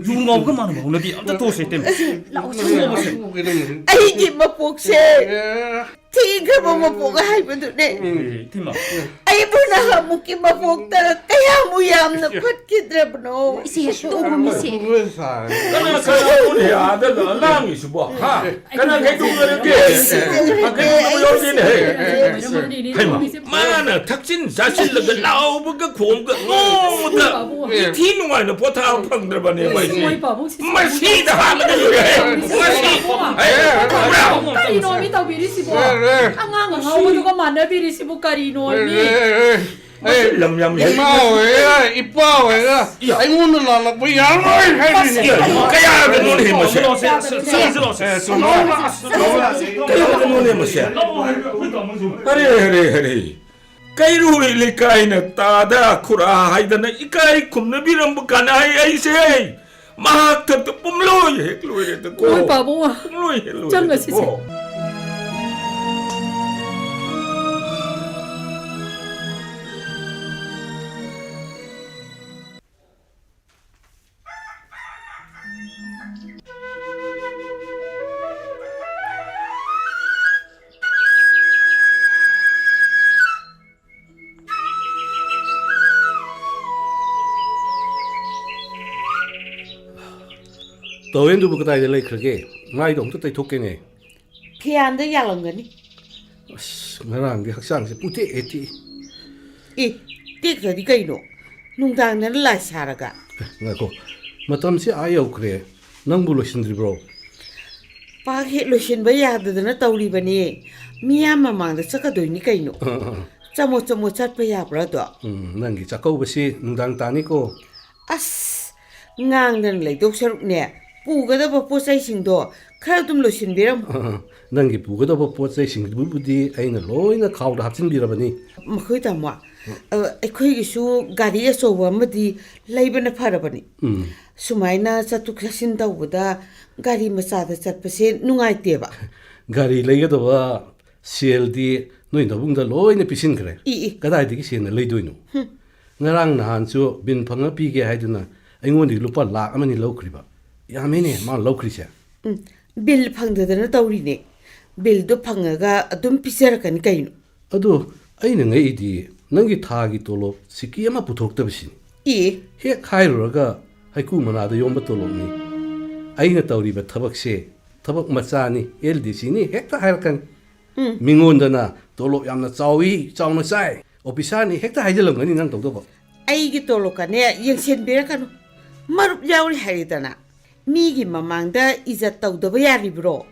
ꯌꯨ ꯉꯥꯎꯕꯒ ꯃꯥꯟꯅꯕ ꯍꯧꯅꯗꯦ꯫ ꯑꯝꯇ ꯇꯣꯛꯁꯦ, ꯇꯦꯝꯕꯥ꯫ ꯂꯥꯛꯑꯣꯁꯦ꯫ ꯑꯩꯒꯤ ꯃꯄꯣꯛꯁꯦ ꯊꯤꯈ꯭ꯔꯕ ꯃꯄꯣꯛ ꯍꯥꯏꯕꯗꯨꯅꯦ꯫ ꯑꯦ, ꯇꯦꯝꯕꯥ꯫ ꯑꯩꯕꯨ ꯅꯍꯥꯟꯃꯨꯛꯀꯤ ꯃꯄꯣꯛꯇ ꯀꯌꯥꯃꯨꯛ ꯌꯥꯝꯅ ꯐꯠꯈꯤꯗ꯭ꯔꯕꯅꯣ꯫ ꯏꯆꯦ, ꯇꯣꯛꯑꯣ, ꯃꯤꯁꯦ꯫ ꯀꯅꯥ ꯀꯅꯥꯅꯣꯅꯦ ꯑꯥꯗ ꯂꯥꯡꯉꯤꯁꯤꯕꯣ? ꯍꯥ? ꯀꯅꯥ ꯀꯩꯗꯧꯅꯔꯒꯦ? ꯀꯩꯗꯧꯅꯕ ꯌꯥꯎꯔꯒꯦꯅꯦ? ꯍꯩꯃꯥ, ꯃꯥꯅ ꯊꯛꯆꯤꯟ ꯆꯥꯁꯤꯜꯂꯒ ꯂꯥꯎꯕꯒ ꯈꯣꯡꯒ ꯅꯣꯡꯃꯗ ꯅꯤꯡꯊꯤ ꯅꯨꯡꯉꯥꯏꯅ ꯄꯣꯊꯥꯕ ꯐꯪꯗ꯭ꯔꯕꯅꯦ ꯃꯁꯤ꯫ ꯃꯁꯤꯗ ꯍꯥꯠꯂꯒ ꯂꯣꯏꯔꯦ꯫ ꯃꯁꯤ, ꯑꯩ, ꯈꯪꯕ꯭ꯔꯥ? ꯀꯔꯤꯅꯣ ꯃꯤ ꯇꯧꯕꯤꯔꯤꯁꯤꯕꯣ? ꯑꯉꯥꯡ ꯑꯉꯥꯎꯕꯗꯨꯒ ꯃꯥꯟꯅꯕꯤꯔꯤꯁꯤꯕꯨ ꯀꯔꯤꯅꯣ ꯃꯤ? ꯃꯁꯤ ꯂꯝ ꯌꯥꯝ ꯍꯦꯜꯂꯤ꯫ ꯏꯃꯥ ꯑꯣꯏꯒꯦꯔꯥ, ꯏꯄꯥ ꯑꯣꯏꯒꯦꯔꯥ, ꯏꯌꯥ꯫ ꯑꯩꯉꯣꯟꯗ ꯂꯥꯜꯂꯛꯄ ꯌꯥꯔꯣꯏ ꯍꯥꯏꯔꯤꯅꯦ꯫ ꯏꯌꯥ, ꯀꯌꯥꯒꯅꯣꯅꯦ ꯃꯁꯦ? ꯁꯦ, ꯁꯦ, ꯁꯦ, ꯁꯦ, ꯁꯦ, ꯁꯦ, ꯁꯦ, ꯁꯦ, ꯁꯦ, ꯁꯦ, ꯁꯦ, ꯁꯦ, ꯀꯌꯥꯒꯅꯣꯅꯦ ꯃꯁꯦ? ꯍꯔꯦ, ꯍꯔꯦ, ꯍꯔꯦ꯫ ꯀꯩꯔꯣꯏ ꯂꯩꯀꯥꯏꯅ ꯇꯥꯗ ꯈꯨꯔꯥ ꯍꯥꯏꯗꯅ ꯏꯀꯥꯏ ꯈꯨꯝꯅꯕꯤꯔꯝꯕ ꯀꯅꯥꯏ ꯑꯩꯁꯦ? ꯃꯍꯥꯛ ꯊꯛꯇ ꯄꯨꯝꯂꯣꯏ ꯍꯦꯛ ꯂꯣꯏꯔꯦꯗꯀꯣ꯫ ꯍꯣꯏ, ꯄꯥꯕꯨꯡ꯫ ꯄꯨꯝꯂꯣꯏ ꯍꯦꯛ ꯂꯣꯏꯔꯦꯗꯀꯣ꯫ ꯆꯪꯉꯁꯤꯁꯦ꯫ ꯇꯥꯋꯦꯟꯗꯨꯕꯨ ꯀꯗꯥꯏꯗ ꯂꯩꯈ꯭ꯔꯒꯦ? ꯃꯥꯏꯗꯣ ꯑꯝꯇ ꯇꯩꯊꯣꯛꯀꯦꯅꯦ꯫ ꯐꯤꯌꯥꯟꯗ ꯌꯥꯜꯂꯝꯒꯅꯤ꯫ ꯑꯁ, ꯉꯔꯥꯡꯗꯤ ꯍꯛꯆꯥꯡꯁꯦ ꯄꯨꯡꯇꯦꯛ ꯍꯦꯛ ꯇꯦꯛꯏ꯫ ꯑꯦ, ꯇꯦꯛꯇ꯭ꯔꯗꯤ ꯀꯩꯅꯣ? ꯅꯨꯡꯗꯥꯡꯗꯅ ꯂꯥꯏ ꯁꯥꯔꯒ꯫ ꯉꯥꯏꯈꯣ, ꯃꯇꯝꯁꯤ ꯑꯥ ꯌꯧꯈ꯭ꯔꯦ, ꯅꯪꯕꯨ ꯂꯣꯏꯁꯤꯟꯗ꯭ꯔꯤꯕ꯭ꯔꯣ? ꯄꯥꯛ ꯍꯦꯛ ꯂꯣꯏꯁꯤꯟꯕ ꯌꯥꯗꯗꯅ ꯇꯧꯔꯤꯕꯅꯤ꯫ ꯃꯤꯌꯥꯝ ꯃꯃꯥꯡꯗ ꯆꯠꯀꯗꯣꯏꯅꯤ ꯀꯩꯅꯣ꯫ ꯑꯥ, ꯑꯥ, ꯑꯥ꯫ ꯆꯃꯣꯠ ꯆꯃꯣꯠ ꯆꯠꯄ ꯌꯥꯕ꯭ꯔꯥ ꯑꯗꯣ? ꯎꯝ, ꯅꯪꯒꯤ ꯆꯥꯛꯀꯧꯕꯁꯤ ꯅꯨꯡꯗꯥꯡ ꯇꯥꯅꯤꯀꯣ꯫ ꯑꯁ, ꯉꯥꯡꯗꯅ ꯂꯩꯗꯧ ꯁꯔꯨꯛꯅꯦ, ꯄꯨꯒꯗꯕ ꯄꯣꯠ ꯆꯩꯁꯤꯡꯗꯣ ꯈꯔ ꯑꯗꯨꯝ ꯂꯣꯏꯁꯤꯟꯕꯤꯔꯝꯃꯨ꯫ ꯑꯥ, ꯑꯥ꯫ ꯅꯪꯒꯤ ꯄꯨꯒꯗꯕ ꯄꯣꯠ ꯆꯩꯁꯤꯡꯗꯨꯕꯨꯗꯤ ꯑꯩꯅ ꯂꯣꯏꯅ ꯈꯥꯎꯗ ꯍꯥꯞꯆꯤꯟꯕꯤꯔꯕꯅꯤ꯫ ꯃꯈꯣꯏ ꯇꯥꯃꯣ, ꯑ, ꯑꯩꯈꯣꯏꯒꯤꯁꯨ ꯒꯥꯔꯤ ꯑꯆꯧꯕ ꯑꯃꯗꯤ ꯂꯩꯕꯅ ꯐꯔꯕꯅꯤ꯫ ꯎꯝ꯫ ꯁꯨꯃꯥꯏꯅ ꯆꯠꯊꯣꯛ ꯆꯠꯁꯤꯟ ꯇꯧꯕꯗ ꯒꯥꯔꯤ ꯃꯆꯥꯗ ꯆꯠꯄꯁꯦ ꯅꯨꯡꯉꯥꯏꯇꯦꯕ꯫ ꯒꯥꯔꯤ ꯂꯩꯒꯗꯕ ꯁꯦꯜꯗꯤ ꯅꯣꯏ ꯅꯕꯨꯡꯗ ꯂꯣꯏꯅ ꯄꯤꯁꯤꯟꯈ꯭ꯔꯦ꯫ E, E. ꯀꯗꯥꯏꯗꯒꯤ ꯁꯦꯜꯅ ꯂꯩꯗꯣꯏꯅꯣ? ꯍꯨꯝ꯫ ꯉꯔꯥꯡ ꯅꯍꯥꯟꯁꯨ ꯕꯤꯟ ꯐꯪꯉ ꯄꯤꯒꯦ ꯍꯥꯏꯗꯨꯅ ꯑꯩꯉꯣꯟꯗꯒꯤ ꯂꯨꯄꯥ ꯂꯥꯛ ꯑꯃꯅꯤ ꯂꯧꯈ꯭ꯔꯤꯕ꯫ ꯌꯥꯝꯃꯤꯅꯦ ꯃꯥꯅ ꯂꯧꯈ꯭ꯔꯤꯁꯦ꯫ ꯎꯝ, ꯕꯤꯜ ꯐꯪꯗꯗꯅ ꯇꯧꯔꯤꯅꯦ꯫ ꯕꯤꯜꯗꯣ ꯐꯪꯉꯒ ꯑꯗꯨꯝ ꯄꯤꯖꯔꯛꯀꯅꯤ ꯀꯩꯅꯣ꯫ ꯑꯗꯣ ꯑꯩꯅ ꯉꯛꯏꯗꯤ ꯅꯪꯒꯤ ꯊꯥꯒꯤ ꯇꯣꯂꯣꯞ ꯁꯤꯀꯤ ꯑꯃ ꯄꯨꯊꯣꯛꯇꯕꯁꯤꯅꯤ꯫ ꯏ꯫ ꯍꯦꯛ ꯍꯥꯏꯔꯨꯔꯒ ꯍꯩꯀꯨ ꯃꯅꯥꯗ ꯌꯣꯝꯕ ꯇꯣꯂꯣꯞꯅꯤ꯫ ꯑꯩꯅ ꯇꯧꯔꯤꯕ ꯊꯕꯛꯁꯦ ꯊꯕꯛ ꯃꯆꯥꯅꯤ, ꯑꯦꯜ ꯗꯤ ꯁꯤꯅꯤ ꯍꯦꯛꯇ ꯍꯥꯏꯔꯛꯀꯅꯤ꯫ ꯎꯝ꯫ ꯃꯤꯉꯣꯟꯗꯅ ꯇꯣꯂꯣꯞ ꯌꯥꯝꯅ ꯆꯥꯎꯏ, ꯆꯥꯎꯅ ꯆꯥꯏ, ꯑꯣꯐꯤꯁꯥꯔꯅꯤ ꯍꯦꯛꯇ ꯍꯥꯏꯖꯤꯜꯂꯝꯒꯅꯤ ꯅꯪ ꯇꯧꯗꯧꯕ꯫ ꯑꯩꯒꯤ ꯇꯣꯂꯣꯞꯀꯅꯦ ꯌꯦꯡꯁꯤꯟꯕꯤꯔꯛꯀꯅꯨ꯫ ꯃꯔꯨꯞ ꯌꯥꯎꯔꯤ ꯍꯥꯏꯔꯦꯗꯅ꯫ ꯃꯤꯒꯤ ꯃꯃꯥꯡꯗ ꯏꯖꯠ ꯇꯧꯗꯕ ꯌꯥꯔꯤꯕ꯭ꯔꯣ?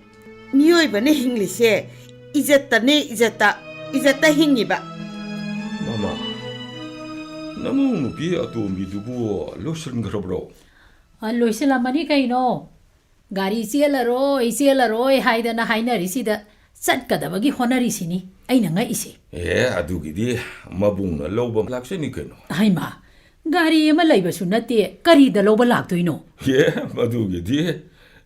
ꯃꯤꯑꯣꯏꯕꯅ ꯍꯤꯡꯂꯤꯁꯦ ꯏꯖꯠꯇꯅꯦ, ꯏꯖꯠꯇ, ꯏꯖꯠꯇ ꯍꯤꯡꯉꯤꯕ꯫ ꯃꯃꯥ, ꯅꯃꯧ ꯅꯨꯄꯤ ꯑꯇꯣꯝꯕꯤꯗꯨꯕꯨ ꯂꯣꯏꯁꯤꯟꯈ꯭ꯔꯕ꯭ꯔꯣ? ꯑ, ꯂꯣꯏꯁꯤꯜꯂꯝꯃꯅꯤ ꯀꯩꯅꯣ꯫ ꯒꯥꯔꯤ ꯆꯦꯜꯂꯔꯣꯏ, ꯆꯦꯜꯂꯔꯣꯏ ꯍꯥꯏꯗꯅ ꯍꯥꯏꯅꯔꯤꯁꯤꯗ ꯆꯠꯀꯗꯕꯒꯤ ꯍꯣꯠꯅꯔꯤꯁꯤꯅꯤ ꯑꯩꯅ ꯉꯛꯏꯁꯦ꯫ ꯑꯦ, ꯑꯗꯨꯒꯤꯗꯤ ꯃꯕꯨꯡꯅ ꯂꯧꯕ ꯂꯥꯛꯆꯅꯤ ꯀꯩꯅꯣ꯫ ꯍꯩꯃꯥ, ꯒꯥꯔꯤ ꯑꯃ ꯂꯩꯕꯁꯨ ꯅꯠꯇꯦ, ꯀꯔꯤꯗ ꯂꯧꯕ ꯂꯥꯛꯇꯣꯏꯅꯣ? ꯑꯦ, ꯃꯗꯨꯒꯤꯗꯤ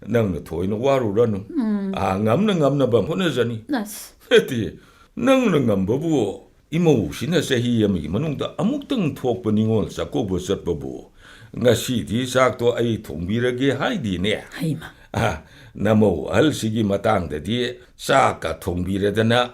ꯅꯪꯅ ꯊꯣꯏꯅ ꯋꯥꯔꯨꯔꯅꯨ꯫ ꯎꯝ꯫ ꯑꯥ, ꯉꯝꯅ ꯉꯝꯅꯕ ꯍꯣꯠꯅꯖꯅꯤ꯫ ꯑꯁ꯫ ꯅꯠꯇꯦ, ꯅꯪꯅ ꯉꯝꯕꯕꯨ ꯏꯃꯧꯁꯤꯅ ꯆꯍꯤ ꯑꯃꯒꯤ ꯃꯅꯨꯡꯗ ꯑꯃꯨꯛꯇꯪ ꯊꯣꯛꯄ ꯅꯤꯉꯣꯜ ꯆꯥꯛꯀꯧꯕ ꯆꯠꯄꯕꯨ ꯉꯁꯤꯗꯤ ꯆꯥꯛꯇꯣ ꯑꯩ ꯊꯣꯡꯕꯤꯔꯒꯦ ꯍꯥꯏꯗꯤꯅꯦ꯫ ꯍꯩꯃꯥ꯫ ꯑꯥ, ꯅꯃꯧ ꯑꯍꯜꯁꯤꯒꯤ ꯃꯇꯥꯡꯗꯗꯤ ꯆꯥꯛꯀ ꯊꯣꯡꯕꯤꯔꯗꯅ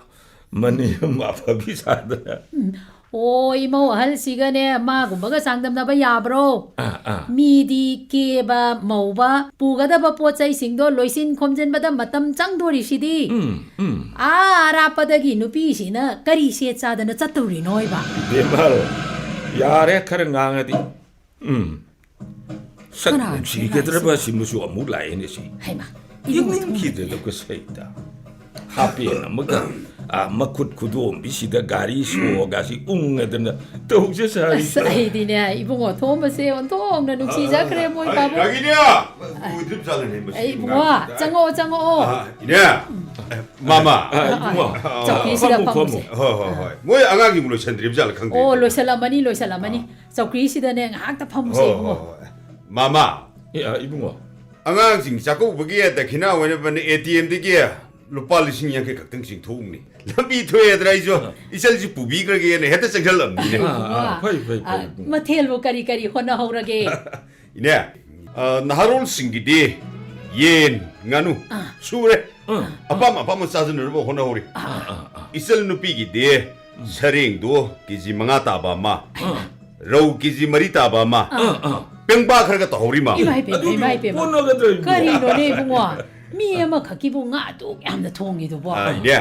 ꯃꯅꯦꯝ ꯑꯐꯕꯤ ꯁꯥꯗꯅ꯫ ꯎꯝ꯫ ꯑꯣ, ꯏꯃꯧ ꯑꯍꯜꯁꯤꯒꯅꯦ ꯃꯥꯒꯨꯝꯕꯒ ꯆꯥꯡꯗꯝꯅꯕ ꯌꯥꯕ꯭ꯔꯣ? ꯑꯥ, ꯑꯥ꯫ ꯃꯤꯗꯤ ꯀꯦꯕ, ꯃꯧꯕ, ꯄꯨꯒꯗꯕ ꯄꯣꯠ ꯆꯩꯁꯤꯡꯗꯣ ꯂꯣꯏꯁꯤꯟ ꯈꯣꯝꯖꯤꯟꯕꯗ ꯃꯇꯝ ꯆꯪꯗꯣꯔꯤꯁꯤꯗꯤ꯫ ꯎꯝ, ꯎꯝ꯫ ꯑꯥ, ꯑꯔꯥꯞꯄꯗꯒꯤ ꯅꯨꯄꯤꯁꯤꯅ ꯀꯔꯤ ꯁꯦꯠ ꯆꯥꯗꯅ ꯆꯠꯇꯧꯔꯤꯅꯣ ꯍꯥꯏꯕ? ꯕꯦꯝꯍꯜ, ꯌꯥꯔꯦ, ꯈꯔ ꯉꯥꯡꯉꯗꯤ꯫ ꯎꯝ꯫ ꯁꯛ ꯀꯅꯥꯅꯣ ꯅꯨꯡꯁꯤꯒꯗ꯭ꯔꯕ ꯂꯥꯛꯏꯁꯤꯕꯣ? ꯁꯤꯃꯁꯨ ꯑꯃꯨꯛ ꯂꯥꯛꯑꯦꯅꯦ ꯁꯤ꯫ ꯍꯩꯃꯥ, ꯏꯕꯨꯡꯉꯣ ꯊꯣꯡꯕ ꯌꯦꯡꯅꯤꯡꯈꯤꯗ꯭ꯔꯗ ꯀꯁꯩꯗ꯫ ꯍꯥꯞꯄꯦꯟ ꯑꯃꯒ, ꯑ, ꯃꯈꯨꯠ ꯈꯨꯗꯣꯝꯕꯤꯁꯤꯗ ꯒꯥꯔꯤ ꯁꯣꯒꯁꯤ ꯎꯪꯉꯗꯅ ꯇꯧꯖ ꯁꯥꯔꯤ꯫ ꯑꯁ, ꯑꯩꯗꯤꯅꯦ, ꯏꯕꯨꯡꯉꯣ ꯊꯣꯝꯕꯁꯦ ꯑꯣꯟꯊꯣꯛꯅ ꯅꯨꯡꯁꯤꯖꯈ꯭ꯔꯦ, ꯃꯣꯏ ꯑ, ꯄꯥꯕꯨꯡ꯫ ꯔꯥꯒꯤꯅꯤ! ꯎꯗ꯭ꯔꯤꯕ ꯖꯥꯠꯂꯅꯦ ꯃꯁꯤ ꯑꯩ ꯏꯕꯨꯡꯉꯣ, ꯑꯉꯥꯡꯁꯤꯗ? ꯆꯪꯉꯛꯑꯣ, ꯆꯪꯉꯛꯑꯣ꯫ ꯑ, ꯏꯅꯦ! ꯃꯥꯃꯥ! ꯑ, ꯏꯕꯨꯡꯉꯣ, ꯆꯧꯀ꯭ꯔꯤꯁꯤꯗ ꯐꯝꯃꯨ, ꯐꯝꯃꯨꯁꯦ꯫ ꯐꯝꯃꯨ꯫ ꯍꯣꯏ, ꯍꯣꯏ, ꯍꯣꯏ꯫ ꯃꯣꯏ ꯑꯉꯥꯡꯁꯤꯡꯕꯨ ꯂꯣꯏꯁꯟꯗ꯭ꯔꯤꯕ ꯖꯥꯠꯂ ꯈꯪꯗꯦ꯫ ꯑꯣ, ꯂꯣꯏꯁꯜꯂꯝꯃꯅꯤ, ꯂꯣꯏꯁꯜꯂꯝꯃꯅꯤ꯫ ꯑ꯫ ꯆꯧꯀ꯭ꯔꯤꯁꯤꯗꯅꯦ ꯉꯥꯏꯍꯥꯛꯇ ꯐꯝꯃꯨꯁꯦ, ꯍꯣꯏ, ꯏꯕꯨꯡꯉꯣ꯫ ꯍꯣꯏ, ꯍꯣꯏ꯫ ꯃꯥꯃꯥ! ꯑꯦ, ꯑ, ꯏꯕꯨꯡꯉꯣ꯫ ꯑꯉꯥꯡꯁꯤꯡ ꯆꯥꯛꯀꯧꯕꯒꯤ ꯗꯈꯤꯅꯥ ꯑꯣꯏꯅꯕꯅ ꯑꯦ ꯇꯤ ꯑꯦꯝꯗꯒꯤ ꯂꯨꯄꯥ ꯂꯤꯁꯤꯡ ꯌꯥꯡꯈꯩ ꯈꯛꯇꯪ ꯆꯤꯡꯊꯣꯛꯎꯕꯅꯤ꯫ ꯂꯝꯕꯤ ꯊꯣꯛꯑꯦꯗꯅ ꯑꯩꯁꯨ ꯑꯥ꯫ ꯏꯆꯜꯁꯤ ꯄꯨꯕꯤꯈ꯭ꯔꯒꯦꯅ ꯍꯦꯛꯇ ꯆꯪꯁꯤꯜꯂꯝꯃꯤꯅꯦ꯫ ꯑꯥ, ꯑꯥ, ꯐꯩ, ꯐꯩ, ꯐꯩ, ꯑꯥ, ꯏꯕꯨꯡꯉꯣ꯫ ꯃꯊꯦꯜꯕꯨ ꯀꯔꯤ ꯀꯔꯤ ꯍꯣꯠꯅꯍꯧꯔꯒꯦ? ꯏꯅꯦ, ꯑꯥ, ꯅꯍꯥꯔꯣꯜꯁꯤꯡꯒꯤꯗꯤ ꯌꯦꯟ, ꯉꯥꯅꯨ ꯑꯥ꯫ ꯁꯨꯔꯦ꯫ ꯑꯥ꯫ ꯑꯄꯥꯝ ꯑꯄꯥꯝꯕ ꯆꯥꯖꯅꯅꯕ ꯍꯣꯠꯅꯍꯧꯔꯤ꯫ ꯑꯥ, ꯑꯥ, ꯑꯥ꯫ ꯏꯆꯜ ꯅꯨꯄꯤꯒꯤꯗꯤ ꯎꯝ꯫ ꯁꯔꯦꯡꯗꯣ ꯀꯦ ꯖꯤ ꯃꯉꯥ ꯇꯥꯕ ꯑꯃ, ꯑꯥ꯫ ꯔꯧ ꯀꯦ ꯖꯤ ꯃꯔꯤ ꯇꯥꯕ ꯑꯃ, ꯑꯥ, ꯑꯥ꯫ ꯄꯦꯡꯕꯥ ꯈꯔꯒ ꯇꯧꯍꯧꯔꯤ, ꯃꯥꯃ꯫ ꯏꯃꯥ ꯏꯄꯦꯝꯃ, ꯑꯗꯨꯒꯤ ꯏꯃꯥ ꯏꯄꯦꯝꯃ꯫ ꯀꯣꯟꯅꯒꯗ꯭ꯔꯣ, ꯏꯕꯨꯡꯉꯣ? ꯀꯔꯤꯅꯣꯅꯦ, ꯏꯕꯨꯡꯉꯣ? ꯃꯤ ꯑꯃꯈꯛꯀꯤꯕꯨ ꯉꯥ ꯑꯗꯨꯛ ꯌꯥꯝꯅ ꯊꯣꯡꯉꯤꯗꯨꯕꯣ? ꯑꯥ, ꯏꯅꯦ꯫